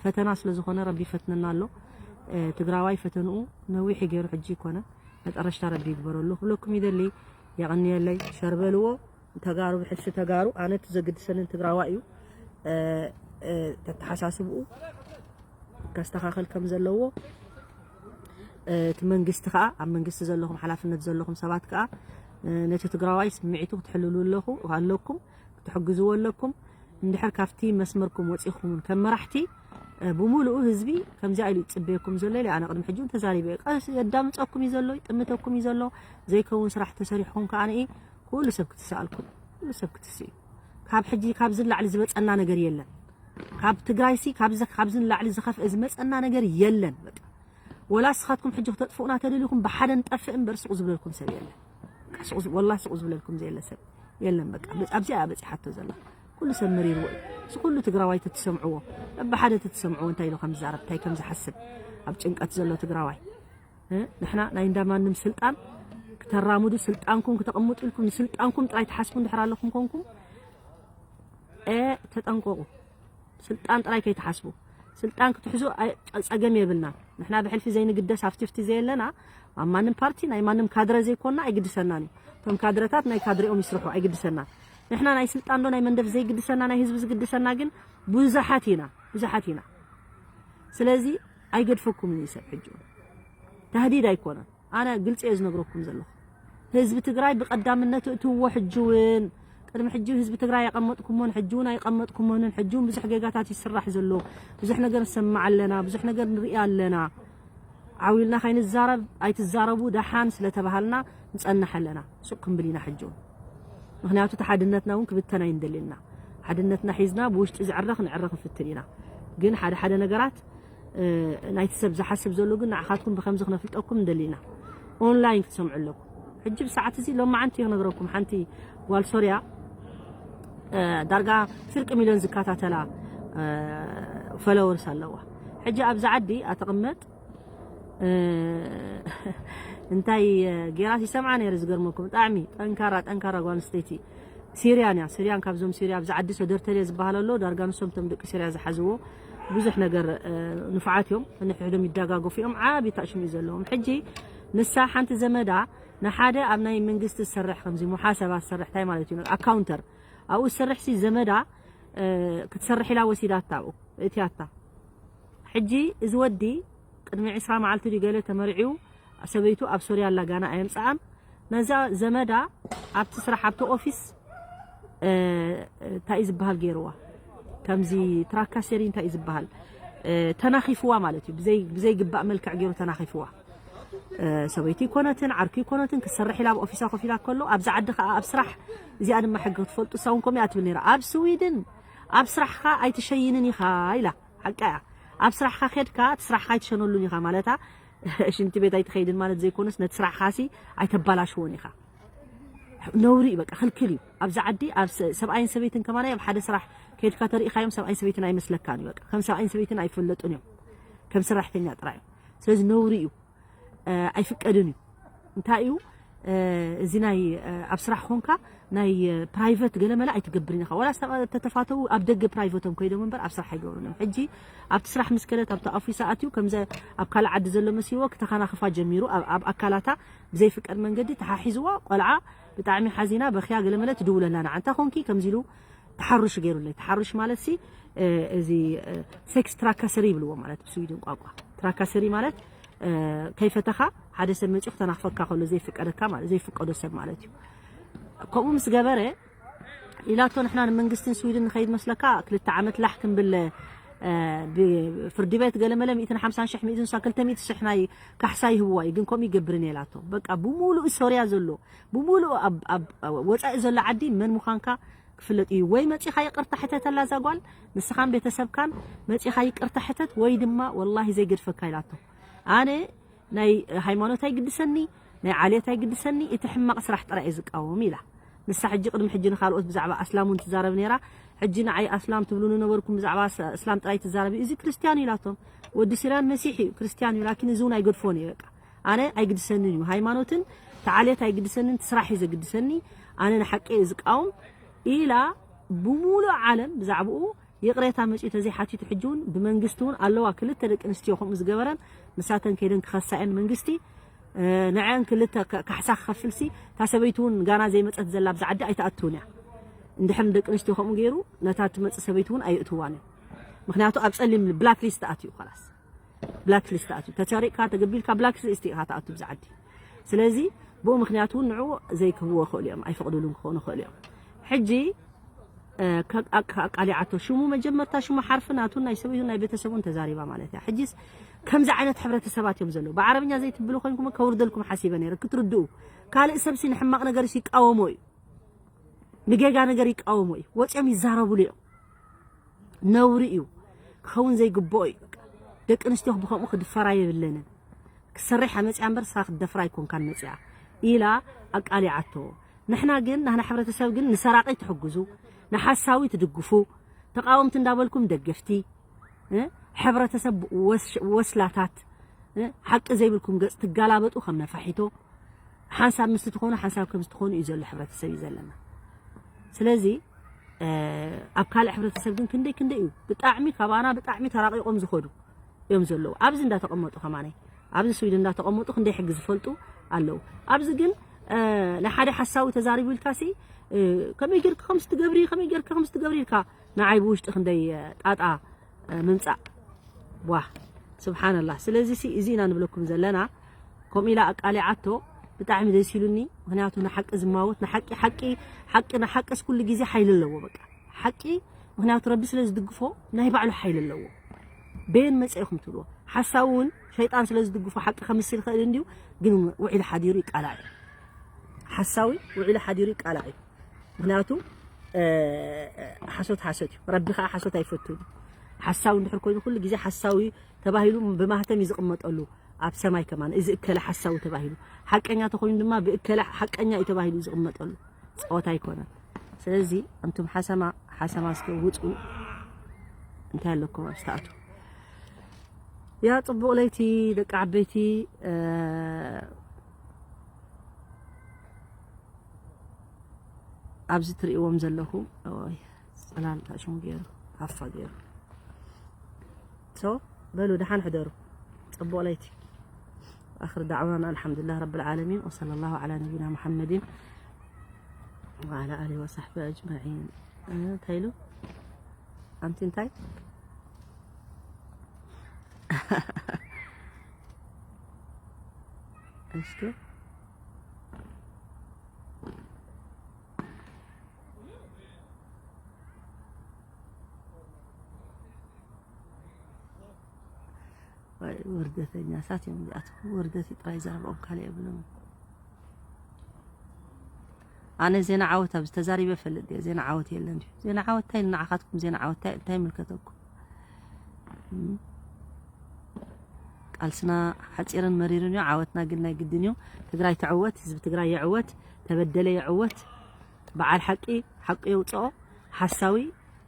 ፈተና ስለ ዝኾነ ረቢ ይፈትነና ኣሎ። እ፣ ትግራዋይ ፈተንኡ ነዊሕ እዩ ገይሩ፣ ሕጂ ይኮነ። መጠረሽታ ረቢ ይግበረሉ ክብለኩም ይደሊ። የቐንየለይ። ሸር በልዎ። ተጋሩ ብሕሲ ተጋሩ፣ ኣነ እቲ ዘግድሰንን ትግራዋይ እዩ። እ፣ እ፣ ተተሓሳስብኡ ከስተኻኸል ከም ዘለዎ፣ እ፣ እቲ መንግስቲ ከኣ፣ ኣብ መንግስቲ ዘለኹም ሓላፍነት ዘለኹም ሰባት ከኣ፣ እ፣ ነቲ ትግራዋይ ስምዒቱ ክትሕልሉ ኣለኹ-፣ ኣለኩም፣ ክትሕግዝዎ ኣለኩም። እንድሕር ካብቲ መስመርኩም ወጺኹም ከም መራሕቲ፣ እ፣ ብምሉኡ ህዝቢ ከምዚኣ ኢሉ ይጽበየኩም ዘሎ ኢለ ኣነ ቅድሚ ሕጂ እውን ተዛሪበ እየ። ቀስ የዳምጸኩም እዩ ዘሎ፣ ይጥምተኩም እዩ ዘሎ፣ ዘይከውን ስራሕ ተሰሪሕኩም ከኣ ንኢ ኩሉ ሰብ ክትስኣልኩም፣ ኩሉ ሰብ ክትስኡ። ካብ ሕጂ ካብዚ ንላዕሊ ዝበጸና ነገር የለን። ካብ ትግራይሲ ካብዚ፣ ካብዚ ንላዕሊ ዝኸፍአ ዝመጸና ነገር የለን። በቃ ወላ ንስኻትኩም ሕጂ ክተጥፍኡና ተደሊኹም ብሓደ ንጠፍእ እምበር ስቕ ዝብለልኩም ሰብ የለን። በቃ ስቕ ዝ-፣ ወላ ስቕ ዝብለልኩም ዘየለ ሰብ የለን። በቃ ብ-፣ ኣብዚኣ እያ በጺሓቶ ዘላ። ኩሉ ሰብ መሪርዎ እዩ። እዚ ኩሉ ትግራዋይ ተትሰምዕዎ፣ በብሓደ ተትሰምዕዎ እንታይ ኢሉ ከም ዝዛረብ፣ እንታይ ከም ዝሓስብ፣ ኣብ ጭንቀት ዘሎ ትግራዋይ። እ? ንሕና ናይ እንዳማንም ስልጣን ክተራምዱ፣ ስልጣንኩም ክተቐምጡ ኢልኩም ንስልጣንኩም ጥራይ ትሓስቡ እንድሕር ኣለኹም ኮንኩም፣ እ፣ ተጠንቀቑ። ስልጣን ጥራይ ከይትሓስቡ። ስልጣን ክትሕዙ ኣይ-፣ ጸገም የብልና። ንሕና ብሕልፊ ዘይንግደስ ሃፍቲ ፍቲ ዘየለና፣ ኣብ ማንም ፓርቲ ናይ ማንም ካድረ ዘይኮንና ኣይግድሰናን እዩ። እቶም ካድረታት ናይ ካድሬኦም ይስርሑ ኣይግድሰናን። ንሕና ናይ ስልጣን ዶ ናይ መንደፍ ዘይግድሰና፣ ናይ ህዝቢ ዝግድሰና ግን ብዙሓት ኢና፣ ብዙሓት ኢና። ስለዚ ኣይገድፈኩምን እዩ ሰብ ሕጂ። ተህዲድ ኣይኮነን። ኣነ ግልጺ እየ ዝነግረኩም ዘለኹ። ህዝቢ ትግራይ ብቐዳምነት እትውዎ ሕጂ እውን። ቅድሚ ሕጂ ህዝቢ ትግራይ ኣቐመጥኩሞን ሕጂ እውን ኣይቐመጥኩሞንን። ሕጂ እውን ብዙሕ ጌጋታት ይስራሕ ዘሎ። ብዙሕ ነገር ንሰምዕ ኣለና፣ ብዙሕ ነገር ንርኢ ኣለና። ዓው ኢልና ከይንዛረብ ኣይትዛረቡ ደሓን ስለተባሃልና ንጸንሕ ኣለና። ሱቕ ክንብል ኢና ሕጂ እውን። ምኽንያቱ እቲ ሓድነትና እውን ክብተን ኣይንደልን ኢና። ሓድነትና ሒዝና ብውሽጢ ዝዕረ ክንዕረ ክንፍትን ኢና። ግን ሓደ ሓደ ነገራት፣ እ፣ ናይቲ ሰብ ዝሓስብ ዘሎ ግን ንዓኻትኩም ብኸምዚ ክነፍልጠኩም ንደሊ ኢና። ኦንላይን ክትሰምዑ ኣለኩም። ሕጂ ብሰዓት እዚ ሎማዓንቲ ክነግረኩም፣ ሓንቲ ጓል ሶርያ፣ እ፣ ዳርጋ ፍርቂ ሚልዮን ዝከታተላ፣ እ፣ ፎሎወርስ ኣለዋ። ሕጂ ኣብዚ ዓዲ ኣትቕመጥ፣ እ፣ እንታይ፣ እ፣ ጌራስ ይሰምዓ ነይረ። ዝገርመኩም ብጣዕሚ ጠንካራ፣ ጠንካራ ጓል ኣንስተይቲ ሲርያን እያ። ሲርያን ካብዞም ሲርያ ኣብዚ ዓዲ ሰደርተልየ ዝበሃል ኣሎ። ዳርጋ ንሶም እቶም ደቂ ሲርያ ዝሓዝዎ ብዙሕ ነገር፣ እ፣ ንፉዓት እዮም። ንሕድሕዶም ይደጋገፉ እዮም። ዓቢ ታሽሙ እዩ ዘለዎም። ሕጂ ንሳ ሓንቲ ዘመዳ ንሓደ ኣብ ናይ መንግስቲ ዝሰርሕ ከምዚ ሙሓሰባ ዝሰርሕ እንታይ ማለት እዩ? ኣካውንተር ኣብኡ ዝሰርሕ ሲ ዘመዳ፣ እ፣ ክትሰርሕ ኢላ ወሲዳታ ኣብኡ እትያታ። ሕጂ እዚ ወዲ ቅድሚ ዕስራ መዓልቲ ድዩ ገለ ተመርዒው፣ ሰበይቱ ኣብ ሶርያ ኣላ፣ ጋና ኣየምጽኣን። ነዛ ዘመዳ ኣብቲ ስራሕ፣ ኣብቲ ኦፊስ፣ እ፣ እንታይ እዩ ዝበሃል ገይርዋ? ከምዚ ትራካሴሪ እንታይ እዩ ዝበሃል? እ፣ ተናኺፍዋ ማለት እዩ። ብዘይ-፣ ብዘይግባእ መልክዕ ገይሩ ተናኺፍዋ። እ፣ ሰበይቲ ይኮነትን ዓርኪ ይኮነትን ክትሰርሕ ኢላ ኣብ ኦፊሳ ኮፍ ኢላ ከሎ፣ ኣብዚ ዓዲ ከኣ ኣብ ስራሕ፣ እዚኣ ድማ ሕጊ ክትፈልጡ፣ እሳ እውን ከምኡ እያ ትብል ነይራ። ኣብ ስዊድን ኣብ ስራሕኻ ኣይትሸይንን ኢኻ ኢላ። ሓቃ እያ። ኣብ ስራሕኻ ኬድካ፣ እቲ ስራሕኻ ኣይትሸነሉን ኢኻ ማለታ፣ ሽንቲ ቤት ኣይትኸይድን ማለት ዘይኮነስ፣ ነቲ ስራሕኻሲ ኣይተባላሽዎን ኢኻ። ነውሪ እዩ፣ በቃ፣ ክልክል እዩ። ኣብዚ ዓዲ፣ ኣብ ሰ-፣ ሰብኣይን ሰበይትን ከማን ኣብ ሓደ ስራሕ ኬድካ ተሪኢኻዮም፣ ሰብኣይን ሰበይትን ኣይመስለካን እዩ። በቃ፣ ከም ሰብኣይን ሰበይትን ኣይፈለጡን እዮም። ከም ሰራሕተኛ ጥራይ እዮም። ስለዚ ነውሪ እዩ። እ፣ ኣይፍቀድን እዩ። እንታይ እዩ፣ እ፣ እዚ ናይ፣ እ፣ ኣብ ስራሕ ኾንካ ናይ፣ እ፣ ፕራይቨት ገለመለ ኣይትገብርን ኢኻ። ዋላ ሰባት ተተፋተው ኣብ ደገ ፕራይቨቶም ከይዶም እምበር ኣብ ስራሕ ኣይገብሩን እዮም። ሕጂ ኣብቲ ስራሕ ምስ ከደት ኣብቲ ኣፊሳ ኣትዩ ከምዚ ኣብ ካልእ ዓዲ ዘሎ መሲልዎ ክተኸናኽፋ ጀሚሩ። ኣብ፣ ኣብ ኣካላታ ብዘይፍቀድ መንገዲ ተሓሒዝዋ። ቆልዓ ብጣዕሚ ሓዚና በኽያ ገለመለ ትድውለላ ንዓ። እንታይ ኾንኪ ከምዚ ኢሉ ተሓሩሽ ገይሩለይ። ተሓሩሽ ማለት ሲ፣ እ፣ እዚ፣ እ፣ ሴክስ ትራካሰሪ ይብልዎ ማለት ብስዊድን ቋንቋ። ትራካሰሪ ማለት፣ እ፣ ከይፈተኻ ሓደ ሰብ መጺኡ ክተናኽፈካ ከሎ ዘይፍቀደካ ማለት፣ ዘይፍቀዶ ሰብ ማለት እዩ። ከምኡ ምስ ገበረ ኢላቶ፣ ንሕና ንመንግስትን ስዊድን ንኸይድ መስለካ ክልተ ዓመት ላሕ ክንብል፣ እ፣ ብፍርዲ ቤት ገለመለ ሚእትን ሓምሳን ሽሕ ሚእትን ንሳ ክልተ ሚእቲ ሽሕ ናይ ካሕሳ ይህብዋ እዩ፣ ግን ከምኡ ይገብርን እየ ኢላቶ። በቃ ብሙሉእ ሶርያ ዘሎ፣ ብሙሉእ ኣብ፣ ኣብ ወጻኢ ዘሎ ዓዲ መን ምዃንካ ክፍለጥ እዩ። ወይ መጺኻ ይቅርታ ሕተተላ እዛ ጓል፣ ንስኻን ቤተሰብካን መጺኻ ይቅርታ ሕተት፣ ወይ ድማ ወላሂ ዘይገድፈካ ኢላቶ። ኣነ ናይ ሃይማኖት ኣይግድሰኒ፣ ናይ ዓሌት ኣይግድሰኒ፣ እቲ ሕማቕ ስራሕ ጥራይ እየ ዝቃወም ኢላ። ንሳ ሕጂ ቅድሚ ሕጂ ንኻልኦት ብዛዕባ ኣስላም እውን ትዛረብ ነይራ። ሕጂ ንዓይ ኣስላም ትብሉኒ ነበርኩም፣ ብዛዕባ ኣስ-፣ ኣስላም ጥራይ ትዛረቢ፣ እዚ ክርስትያን እዩ ኢላቶም። ወዲ ሲርያን መሲሕ እዩ፣ ክርስትያን እዩ፣ ላኪን እዚ እውን ኣይገድፎን እዩ። በቃ ኣነ ኣይግድሰንን እዩ፣ ሃይማኖትን ተዓሌት ኣይግድሰንን፣ እቲ ስራሕ እዩ ዘግድሰኒ፣ ኣነ ንሓቂ እየ ዝቃወም ኢላ ብሙሉእ ዓለም ብዛዕባኡ ይቕሬታ መጺኡ ተዘይሓቲቱ፣ ሕጂ እውን ብመንግስቲ እውን ኣለዋ ክልተ ደቂ ኣንስትዮ ከምኡ ዝገበረን፣ ንሳተን ከይደን ክኸሳ እየን መንግስቲ፣ እ፣ ንዐን ክልተ ካ-፣ ካሕሳ ክኸፍልሲ፣ እታ ሰበይቲ እውን ጋና ዘይመጸት ዘላ ብዛ ዓዲ ኣይትኣትውን እያ። እንድሕር ንደቂ ኣንስትዮ ከምኡ ገይሩ፣ ነታ ትመጽእ ሰበይቲ እውን ኣየእትዋን እዮም። ምኽንያቱ ኣብ ጸሊም ብላክ ሊስት ኣትዩ፣ ኸላስ። ብላክ ሊስት ኣትዩ። ተሰሪቕካ፣ ተገቢልካ ብላክ ሊስት ኢኻ ትኣቱ ብዛ ዓዲ። ስለዚ ብኡ ምኽንያት እውን ንዑ ዘይክህብዎ ይኽእሉ እዮም፣ ኣይፈቕዱሉን ክኾኑ ይኽእሉ እዮም። ሕጂ ኣቃሊዓቶ። ሽሙ መጀመርታ ሽሙ ሓርፊ ናቱን ናይ ሰበይቱን ናይ ቤተሰቡን ተዛሪባ ማለት እያ። ሕጂስ ከምዚ ዓይነት ሕብረተሰባት እዮም ዘለዉ። ብዓረብኛ ዘይትብሉ ኮይንኩም ከውርደልኩም ሓሲበ ነይረ ክትርድኡ። ካልእ ሰብሲ ንሕማቕ ነገር ይቃወሞ እዩ፣ ንጌጋ ነገር ይቃወሞ እዩ፣ ወፂኦም ይዛረቡሉ እዮም። ነውሪ እዩ፣ ክኸውን ዘይግብኦ እዩ። ደቂ ኣንስትዮ ብኸምኡ ክድፈራ የብለንን። ክትሰርሕ መፅያ እምበር ንስኻ ክትደፍራ ኣይኮንካን መፅያ ኢላ ኣቃሊዓቶ። ንሕና ግን ናህና ሕብረተሰብ ግን ንሰራቂ ትሕግዙ፣ ንሓሳዊ ትድግፉ፣ ተቃወምቲ እንዳበልኩም ደገፍቲ፣ እ? ሕብረተሰብ ወስ- ወስላታት፣ እ? ሓቂ ዘይብልኩም ገፅ ትጋላበጡ ከም ነፋሒቶ። ሓንሳብ ምስ ትኾኑ ሓንሳብ ከም ዝትኾኑ እዩ ዘሎ ሕብረተሰብ እዩ ዘለና። ስለዚ ኣብ ካልእ ሕብረተሰብ ግን ክንደይ ክንደይ እዩ ብጣዕሚ ካባና ብጣዕሚ ተራቂቆም ዝኸዱ እዮም ዘለዉ። ኣብዚ እንዳተቐመጡ ከማነይ ኣብዚ ስዊድ እንዳተቐመጡ ክንደይ ሕጊ ዝፈልጡ ኣለዉ። ኣብዚ ግን ናይ ሓደ ሓሳዊ ተዛሪቡ ኢልካሲ ከመይ ጌርካ ከምዚ ትገብሪ ከመይ ጌርካ ከምዚ ትገብሪ ኢልካ ንዓይ ብውሽጢ ክንደይ ጣጣ ምምጻእ ዋ ስብሓንላህ። ስለዚ ሲ እዚ ኢና ንብለኩም ዘለና። ከምኡ ኢላ ኣቃሊዓቶ ብጣዕሚ ደስ ኢሉኒ። ምክንያቱ ንሓቂ ዝማወት ንሓቂ ሓቂ ሓቂ ንሓቅስ ኩሉ ግዜ ሓይሊ ኣለዎ። በቃ ሓቂ ምክንያቱ ረቢ ስለ ዝድግፎ ናይ ባዕሉ ሓይሊ ኣለዎ። በየን መፀ ኢኹም ትብልዎ ሓሳዊ እውን ሸይጣን ስለ ዝድግፎ ሓቂ ከምስል ይኽእል እንድዩ። ግን ውዒሉ ሓዲሩ ይቃላዕ እዩ። ሓሳዊ ውዒሉ ሓዲሩ ይቃላዕ እዩ። ምክንያቱ ሓሶት ሓሶት እዩ። ረቢ ከዓ ሓሶት ኣይፈቱን። ሓሳዊ እንድሕር ኮይኑ ኩሉ ግዜ ሓሳዊ ተባሂሉ ብማህተም እዩ ዝቕመጠሉ ኣብ ሰማይ ከማን እዚ እከለ ሓሳዊ ተባሂሉ። ሓቀኛ ተኾይኑ ድማ ብእከለ ሓቀኛ እዩ ተባሂሉ እዩ ዝቕመጠሉ። ፀወታ ኣይኮነን። ስለዚ ኣንቱም ሓሰማ ሓሰማ እስከ ውፁ። እንታይ ኣለኩም ኣብ ዝተኣቱ? ያ ፅቡቕ ለይቲ ደቂ ዓበይቲ ኣብዚ ትርእይዎም ዘለኹም ኦይ፣ ጽላል ታሽሙ ገይሩ፣ ሃፋ ገይሩ። ሶ፣ በሉ ደሓን ሕደሩ። ጽቡቕ ለይቲ። ኣኽር ዳዕዋና ኣልሓምዱሊላህ ረብል ዓለሚን፣ ወሰለላሁ ዓላ ነቢና ሙሐመዲን ወዓላ ኣሊሂ ወሰሕቢ ኣጅመዒን። እ፣ እንታይ ኢሉ? ኣንቲ እንታይ? እስኪ። ወይ ውርደተኛታት እዮም እዚኣቶም። ውርደት እዩ ጥራይ ዘረብኦም፣ ካልእ የብሎም። ኣነ ዜና ዓወት ኣብዚ ተዛሪበ እፈልጥ ድየ? ዜና ዓወት የለን ድዩ? ዜና ዓወት እንታይ ንዓኻትኩም ዜና ዓወት እንታይ፣ እንታይ ይምልከተኩም? እም? ቃልስና ሓፂርን መሪርን እዩ። ዓወትና ግን ናይ ግድን እዩ። ትግራይ ትዕወት፣ ህዝቢ ትግራይ ይዕወት፣ ተበደለ ይዕወት። በዓል ሓቂ ሓቂ የውፅኦ። ሓሳዊ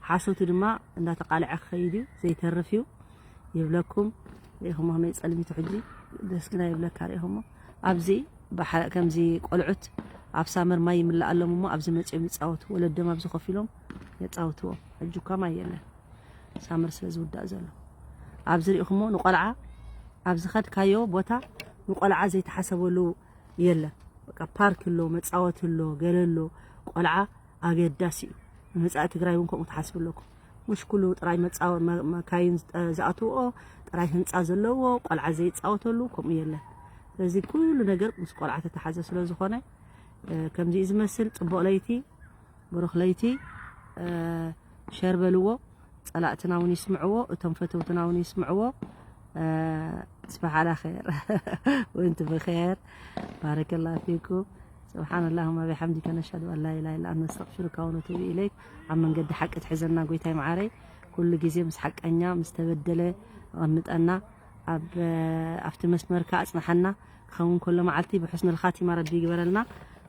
ሓሶቱ ድማ እንዳተቃልዐ ክኸይድ እዩ፣ ዘይተርፍ እዩ ይብለኩም። ርኢኹሞ ከመይ ጸልሚቱ ሕጂ ደስ ግና ይብለካ። ርኢኹሞ ኣብዚ ብሓ-፣ ከምዚ ቆልዑት ኣብ ሳመር ማይ ይምልኣሎም እሞ ኣብዚ መጺኦም ይጻወቱ። ወለዶም ኣብዚ ኮፍ ኢሎም የጻውትዎም። ሕጂ እኳ ማይ የለን፣ ሳመር ስለ ዝውዳእ ዘሎ። ኣብዚ ርኢኹሞ ንቆልዓ ኣብ ዝኸድካዮ ቦታ ንቆልዓ ዘይተሓሰበሉ የለን። በቃ ፓርክ ኣሎ፣ መጻወቲ ኣሎ፣ ገለ ኣሎ። ቆልዓ ኣገዳሲ እዩ። ንመጻኢ ትግራይ እውን ከምኡ ትሓስቡ ኣለኩም። ሙሽ ኩሉ ጥራይ መጻወ-፣ መ-፣ መካይን ዝጠ-፣ ዝኣትውኦ፣ ጥራይ ህንጻ ዘለዎ፣ ቆልዓ ዘይጻወተሉ ከምኡ የለን። ስለዚ ኩሉ ነገር ምስ ቆልዓ ተተሓዘ ስለ ዝኾነ፣ እ፣ ከምዚ እዩ ዝመስል። ጽቡቕ ለይቲ፣ ብሩኽ ለይቲ። እ፣ ሸር በልዎ፣ ጸላእትና እውን ይስምዕዎ፣ እቶም ፈተውትና እውን ይስምዕዎ። እ፣ تصبح على خير وأنت بخير. بارك الله فيكم. سبحان اللهم وبحمده، نشهد أن لا إله إلا أنت، نستغفرك ونتوب إليك. ኣብ መንገዲ ሓቂ ትሕዘና ጎይታይ መዓረይ፣ ኩሉ ግዜ ምስ ሓቀኛ ምስ ተበደለ ኣቐምጠና፣ ኣብ፣ ኣብቲ መስመርካ ኣጽንሓና። ክኸውን ከሎ መዓልቲ ብሑስነል ኻቲማ ረቢ ይግበረልና።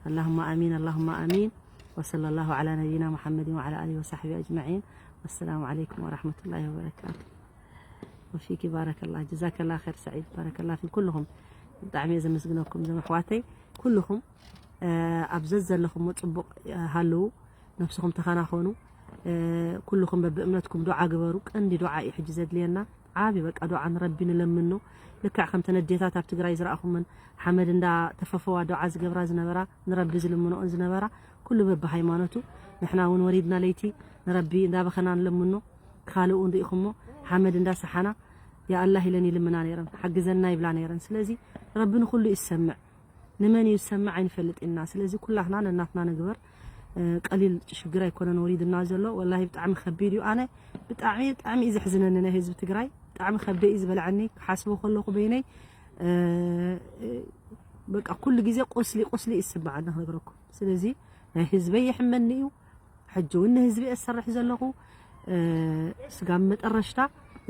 اللهم آمين، اللهم آمين. وصلى الله على نبينا محمد وعلى آله وصحبه أجمعين. والسلام عليكم ورحمة الله وبركاته. وفيك بارك الله، جزاك الله خير سعيد، بارك الله فيك ኩልኹም። ብጣዕሚ እየ ዘመስግነኩም እዞም ኣሕዋተይ ኩልኹም። እ፣ ኣብ ዘዘለኹም ጽቡቕ፣ እ፣ ሃልዉ፣ ነብስኹም ተኸናኸኑ። እ፣ ኩልኹም በብእምነትኩም ዱዓ ግበሩ። ቀንዲ ዱዓ እዩ ሕጂ ዘድልየና። ዓቢ በቃ ዱዓ ንረቢ ንለምኖ። ልክዕ ከምተን ኣዴታት ኣብ ትግራይ ዝረኣኹመን ሓመድ እንዳ ተፈፈዋ ዱዓ ዝገብራ ዝነበራ፣ ንረቢ ዝልምኖኦን ዝነበራ፣ ኩሉ በብሃይማኖቱ። ንሕና እውን ወሪድና ለይቲ ንረቢ እንዳበኸና ንለምኖ። ካልእ እውን ርኢኹሞ ሓመድ እንዳሰሓና ያ ኣላህ ኢለን ይልምና ነይረን፣ ሓግዘና ይብላ ነይረን። ስለዚ ረቢ ንኹሉ እዩ ዝሰምዕ፣ ንመን እዩ ዝሰምዕ ኣይንፈልጥ ኢና። ስለዚ ኩላትና ነናትና ንግበር። እ፣ ቀሊል ሽግር ኣይኮነን ወሪድና ዘሎ። ወላሂ ብጣዕሚ ከቢድ እዩ። ኣነ ብጣዕሚ፣ ብጣዕሚ እዩ ዘሕዝነኒ ናይ ህዝቢ ትግራይ። ብጣዕሚ ከብደ እዩ ዝበልዐኒ። ክሓስቦ ከለኹ በይነይ፣ እ፣ እ፣ በቃ ኩሉ ግዜ ቁስሊ፣ ቁስሊ ይስምዓኒ ክነግረኩም። ስለዚ ናይ ህዝበይ የሕመኒ እዩ። ሕጂ እውን ንህዝቢ እየ ዝሰርሕ ዘለኹ። እ፣ ስጋብ መጠረሽታ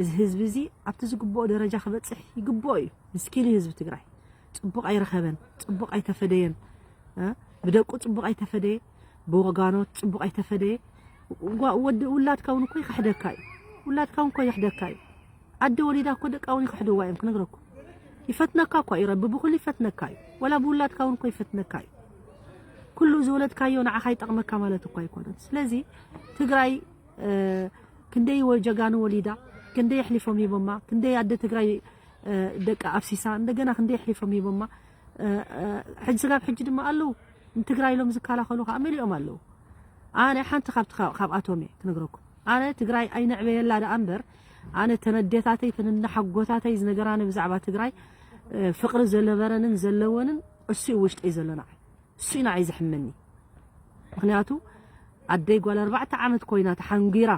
እዚ ህዝቢ እዚ ኣብቲ ዝግብኦ ደረጃ ክበፅሕ ይግብኦ እዩ። ምስኪን እዩ ህዝቢ ትግራይ። ፅቡቕ ኣይረኸበን፣ ፅቡቕ ኣይተፈደየን። እ፣ ብደቁ ፅቡቕ ኣይተፈደየ፣ ብወጋኖት ፅቡቕ ኣይተፈደየ። ዋ-፣ ወዲ ውላድካ እውን እኮ ይኽሕደካ እዩ። ውላድካ እውን እኮ ይኽሕደካ እዩ። ኣደ ወሊዳ እኮ ደቃ እውን ይኽሕድዋ እዮም ክነግረኩም። ይፈትነካ እኳ እዩ ረቢ፣ ብኹሉ ይፈትነካ እዩ። ወላ ብውላድካ እውን እኮ ይፈትነካ እዩ። ኩሉ ዝወለድካዮ ንዓኻ ይጠቕመካ ማለት እኮ ኣይኮነን። ስለዚ ትግራይ፣ እ፣ ክንደይ ወ-፣ ጀጋኑ ወሊዳ፣ ክንደይ ኣሕሊፎም ሂቦማ፣ ክንደይ ኣደ ትግራይ፣ እ፣ ደቂ ኣፍሲሳ፣ እንደገና ክንደይ ኣሕሊፎም ሂቦማ። እ፣ እ፣ ሕጂ ስጋብ ሕጂ ድማ ኣለዉ። ንትግራይ ኢሎም ዝከላኸሉ ከዓ መሊኦም ኣለዉ። ኣነ ሓንቲ ካብቲ ካብ-፣ ካብኣቶም እየ ክነግረኩም። ኣነ ትግራይ ኣይነዕበየላ ደኣ እምበር፣ ኣነ ተነዴታተይ፣ ተነናሓጎታተይ ዝነገራኒ ብዛዕባ ትግራይ፣ እ፣ ፍቕሪ ዝነበረንን ዘለወንን እሱ እዩ ውሽጠይ ዘሎ ንዓይ። እሱ እዩ ንዓይ ዘሕመኒ። ምኽንያቱ ኣደይ ጓል ኣርባዕተ ዓመት ኮይና ተሓንጒራ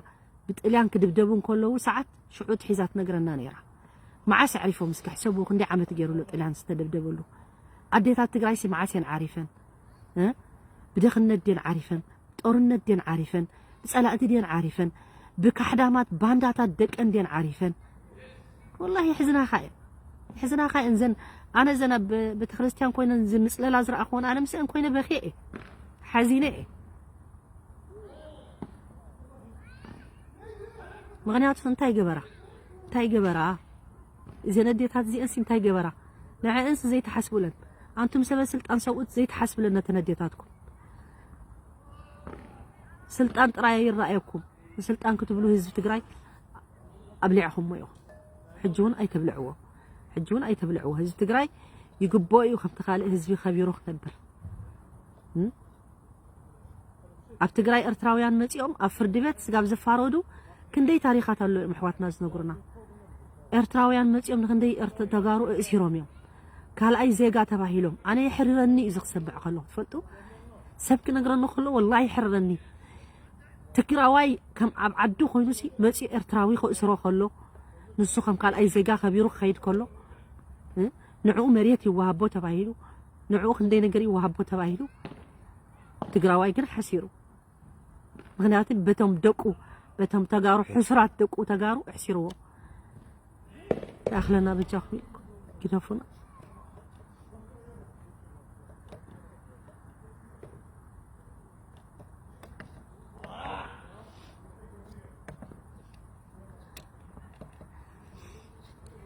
ብጥልያን ክድብደቡ እንከለዉ ሰዓት ሽዑ ትሒዛ ትነግረና ነይራ። መዓስ ኣዕሪፎም እስኪ ሕሰቡ፣ ክንደይ ዓመት ገይሩ ኣሎ ጥልያን ዝተደብደበሉ? ኣዴታት ትግራይሲ መዓስ እየን ዓሪፈን? እ? ብደኽነት ድየን ዓሪፈን? ጦርነት ድየን ዓሪፈን? ብጸላእቲ ድየን ዓሪፈን? ብካሕዳማት ባንዳታት ደቀን ድየን ዓሪፈን? ወላሂ የሕዝናኻ እየን። የሕዝናኻ እየን። ዘን፣ ኣነ ዘን ኣብ ቤተክርስትያን ኮይነን ዝምጽለላ ዝረኣኹወን ኣነ ምስአን ኮይነ በኽየ እየ። ሓዚነ እየ። ምኽንያቱ እንታይ ገበራ? እንታይ ገበራ? እዘን ኣዴታት እዚአንስ እንታይ ገበራ? ንዐአንስ ዘይትሓስቡለን። ኣንቱም ሰበ ስልጣን ሰብኡት ዘይትሓስብለን ነተን ኣዴታትኩም። ስልጣን ጥራይ ይረኣየኩም። ንስልጣን ክትብሉ ህዝቢ ትግራይ ኣብሊዕኹሞ ኢኹም። ሕጂ እውን ኣይተብልዕዎ። ሕጂ እውን ኣይተብልዕዎ። ህዝቢ ትግራይ ይግብኦ እዩ ከምቲ ካልእ ህዝቢ ከቢሩ ክነብር። እም? ኣብ ትግራይ ኤርትራውያን መጺኦም ኣብ ፍርዲ ቤት ስጋብ ዝፋረዱ ክንደይ ታሪኻት ኣሎ እዮም ኣሕዋትና ዝነግሩና። ኤርትራውያን መጺኦም ንክንደይ ኤርት-፣ ተጋሩ እእሲሮም እዮም። ካልኣይ ዜጋ ተባሂሎም። ኣነ የሕርረኒ እዩ እዚ ክሰምዕ ከለኹ። ትፈልጡ? ሰብ ክነግረኒ ከሎ ወላሂ የሕርረኒ። ትግራዋይ ከም ኣብ ዓዱ ኮይኑሲ መጺኡ ኤርትራዊ ከእስሮ ከሎ፣ ንሱ ከም ካልኣይ ዜጋ ከቢሩ ክኸይድ ከሎ፣ እ? ንዕኡ መሬት ይወሃቦ ተባሂሉ፣ ንዕኡ ክንደይ ነገር ይወሃቦ ተባሂሉ፣ ትግራዋይ ግን ሓሲሩ። ምኽንያቱ በቶም ደቁ፣ በቶም ተጋሩ፣ ሕሱራት ደቁ ተጋሩ ኣሕሲርዎ። ይኣኽለና በጃኹም ኢልኩም ግደፉና።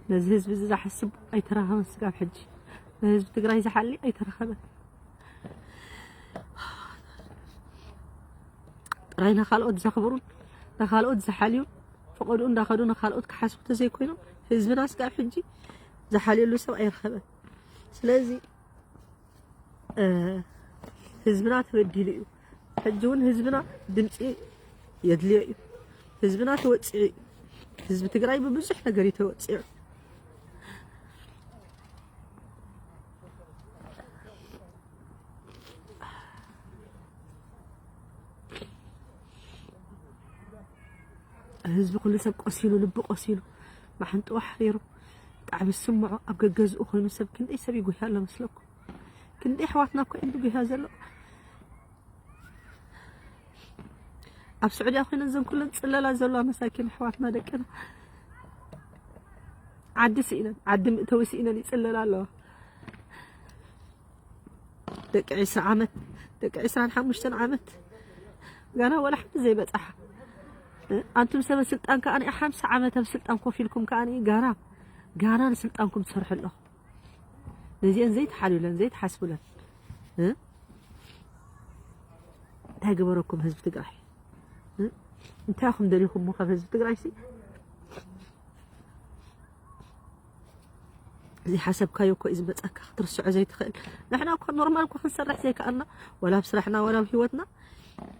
ነዚ ህዝቢ እዚ ዝሓስብ ኣይተረኸበን ስጋብ ሕጂ። ንህዝቢ ትግራይ ዝሓሊ ኣይተረኸበን። ጥራይ ንኻልኦት ዘኽብሩን ንኻልኦት ዝሓልዩን ፈቐድኡ እንዳኸዱ ንኻልኦት ክሓስቡ ተዘይኮይኖም ህዝብና ስጋብ ሕጂ ዝሓልየሉ ሰብ ኣይረኸበን። ስለዚ፣ እ፣ ህዝብና ተበዲሉ እዩ። ሕጂ እውን ህዝብና ድምፂ የድልዮ እዩ። ህዝብና ተወፂዑ እዩ። ህዝቢ ትግራይ ብብዙሕ ነገር እዩ ተወፂዑ። ህዝቢ ኩሉ ሰብ ቆሲሉ፣ ልቢ ቆሲሉ፣ ማሕንጥኡ ሓሪሩ፣ ብጣዕሚ ዝስምዖ ኣብ ገገዝኡ ኮይኑ ሰብ ክንደይ ሰብ ይጉህያ ኣሎ መስለኩም? ክንደይ ኣሕዋትና እኮ እዮም ዝጉህያ ዘሎ። ኣብ ስዑድያ ኮይነን ዘን ኩለን ዝጽለላ ዘለዋ መሳኪን ኣሕዋትና ደቅና ዓዲ ስኢነን፣ ዓዲ ምእተዊ ስኢነን ይጽለላ ኣለዋ። ደቂ ዕስራ ዓመት፣ ደቂ ዕስራን ሓሙሽተን ዓመት ጋና ወላ ሓንቲ ዘይበጻሓ። እ፣ ኣንቱም ሰበ ስልጣን ከኣ ሓምሳ ዓመት ኣብ ስልጣን ኮፍ ኢልኩም ከኣ ጋና፣ ጋና ንስልጣንኩም ትሰርሑ ኣለኹም። ነዚአን ዘይትሓልዩለን፣ ዘይትሓስቡለን። እ? እንታይ ገበረኩም ህዝቢ ትግራይ? እ? እንታይ ኢኹም ደሊኹሞ ካብ ህዝቢ ትግራይ ሲ? ዘይሓሰብካዮ እኮ እዩ ዝመፀካ፣ ክትርስዖ ዘይትኽእል። ንሕና እኮ ኖርማል እኮ ክንሰርሕ ዘይከኣልና፣ ወላ ኣብ ስራሕና ወላ ኣብ ህይወትና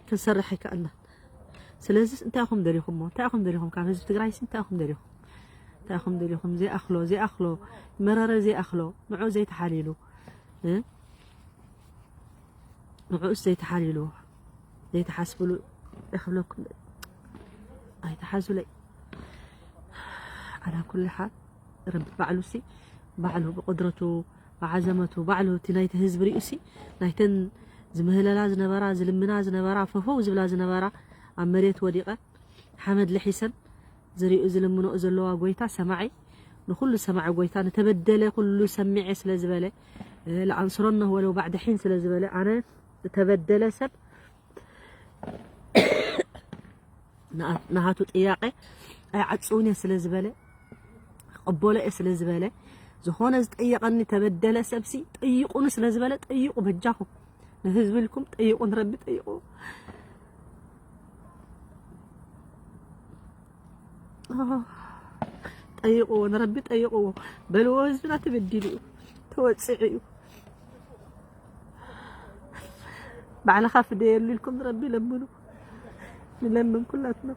ክንሰርሕ ኣይከኣልና። ስለዚ እንታይ ኢኹም ደሊኹሞ? እንታይ ኢኹም ደሊኹም? ካብ ህዝቢ ትግራይ ሲ እንታይ ኢኹም ደሊኹም? እንታይ ኢኹም ደሊኹም? ዘይኣኽሎ፣ ዘይኣኽሎ፣ መረረ ዘይኣኽሎ፣ ንዑ ዘይተሓሊሉ፣ እ? ንዑስ ዘይተሓሊሉ። ዘይትሓስብሉ ክብለኩም ኣይትሓዙለይ። ዓላ ኩሉ ሓል ረቢ ባዕሉ ሲ ባዕሉ ብቁድረቱ ብዓዘመቱ ባዕሉ እቲ ናይቲ ህዝቢ ሪኡ ሲ ናይተን ዝምህለላ ዝነበራ ዝልምና ዝነበራ ፈፈው ዝብላ ዝነበራ ኣብ መሬት ወዲቐ ሓመድ ልሒሰን ዝሪኡ ዝልምኖ ዘለዋ ጎይታ ሰማዒ ንኩሉ ሰማዒ ጎይታ ንተበደለ ኩሉ ሰሚዐ ስለ ዝበለ ለኣንስረነ ወለው ባዕደ ሒን ስለ ዝበለ ኣነ ዝተበደለ ሰብ ንሃቱ ጥያቄ ኣይዓጽውን እየ ስለ ዝበለ ክቕበሎ እየ ስለ ዝበለ ዝኾነ ዝጠየቐኒ ተበደለ ሰብሲ ጠይቁኒ ስለ ዝበለ ጠይቁ በጃኹም ንህዝቢ ኢልኩም ጠይቁ ንረቢ ጠይቁ ጠይቁዎ ንረቢ ጠይቁዎ በልዎ ህዝብና ተበዲሉ እዩ ተወፂዑ እዩ ባዕልኻ ፍደየሉ ኢልኩም ንረቢ ለምኑ ንለምን ኩላትና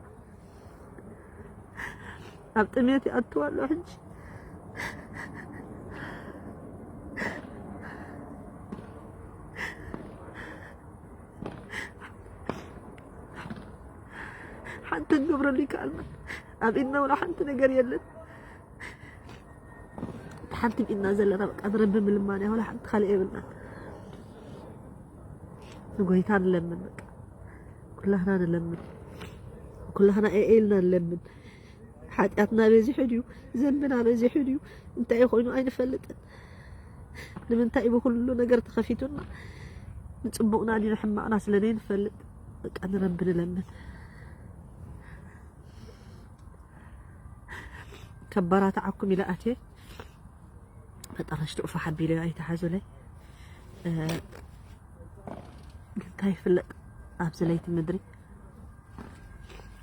ኣብ ጥሜት ይኣትዋ ኣሎ ሕጂ ሓንቲ ንገብረሉ ይከኣልና ኣብ ኢድና ወላ ሓንቲ ነገር የለን ሓንቲ ኢድና ዘለና በቃ ንረቢ ምልማን እያ ወላ ሓንቲ ካልእ የብልና ንጎይታ ንለምን በቃ ኩላህና ንለምን ኩላህና ኤኤልና ንለምን ሓጢኣትና በዚሑ ድዩ ዘንብና በዚሑ ድዩ እንታይ ኮይኑ ኣይንፈልጥን ንምንታይ ብኩሉ ነገር ተኸፊቱና ንፅቡቕና ድዩ ንሕማቕና ስለ ዘይንፈልጥ በቃ ንረቢ ንለምን ከበራትዓኩም ኢለ ኣትየ መጠረሽትኡ ፋሕ ኣቢለ ኣይትሓዙለይ እንታይ ይፍለጥ ኣብዚ ለይቲ ምድሪ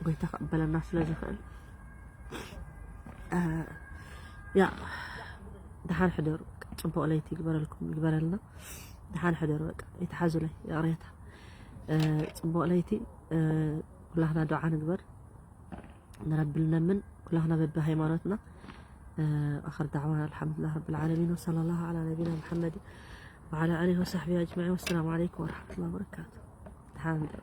ጎይታ ክቕበለና ስለ ዝኽእል ያ ደሓን ሕደሩ ጽቡቕ ለይቲ ይግበረልኩም ይግበረልና ደሓን ሕደሩ በቃ ኣይትሓዙለይ ይቕሬታ ጽቡቕ ለይቲ ኩላህና ዱዓ ንግበር ንረቢ ንለምን ኩላህና በቢ ሃይማኖትና ኣኸር ዳዕዋና ኣልሓምዱላህ ረብል ዓለሚን ወሰለ ላሁ ዓላ ነቢና ሙሓመድ ወዓላ ኣሊሂ ወሳሕቢሂ ኣጅማዒን ወሰላሙ ዓለይኩም ወረሕመቱላሂ ወበረካቱ ደሓን ሕደሩ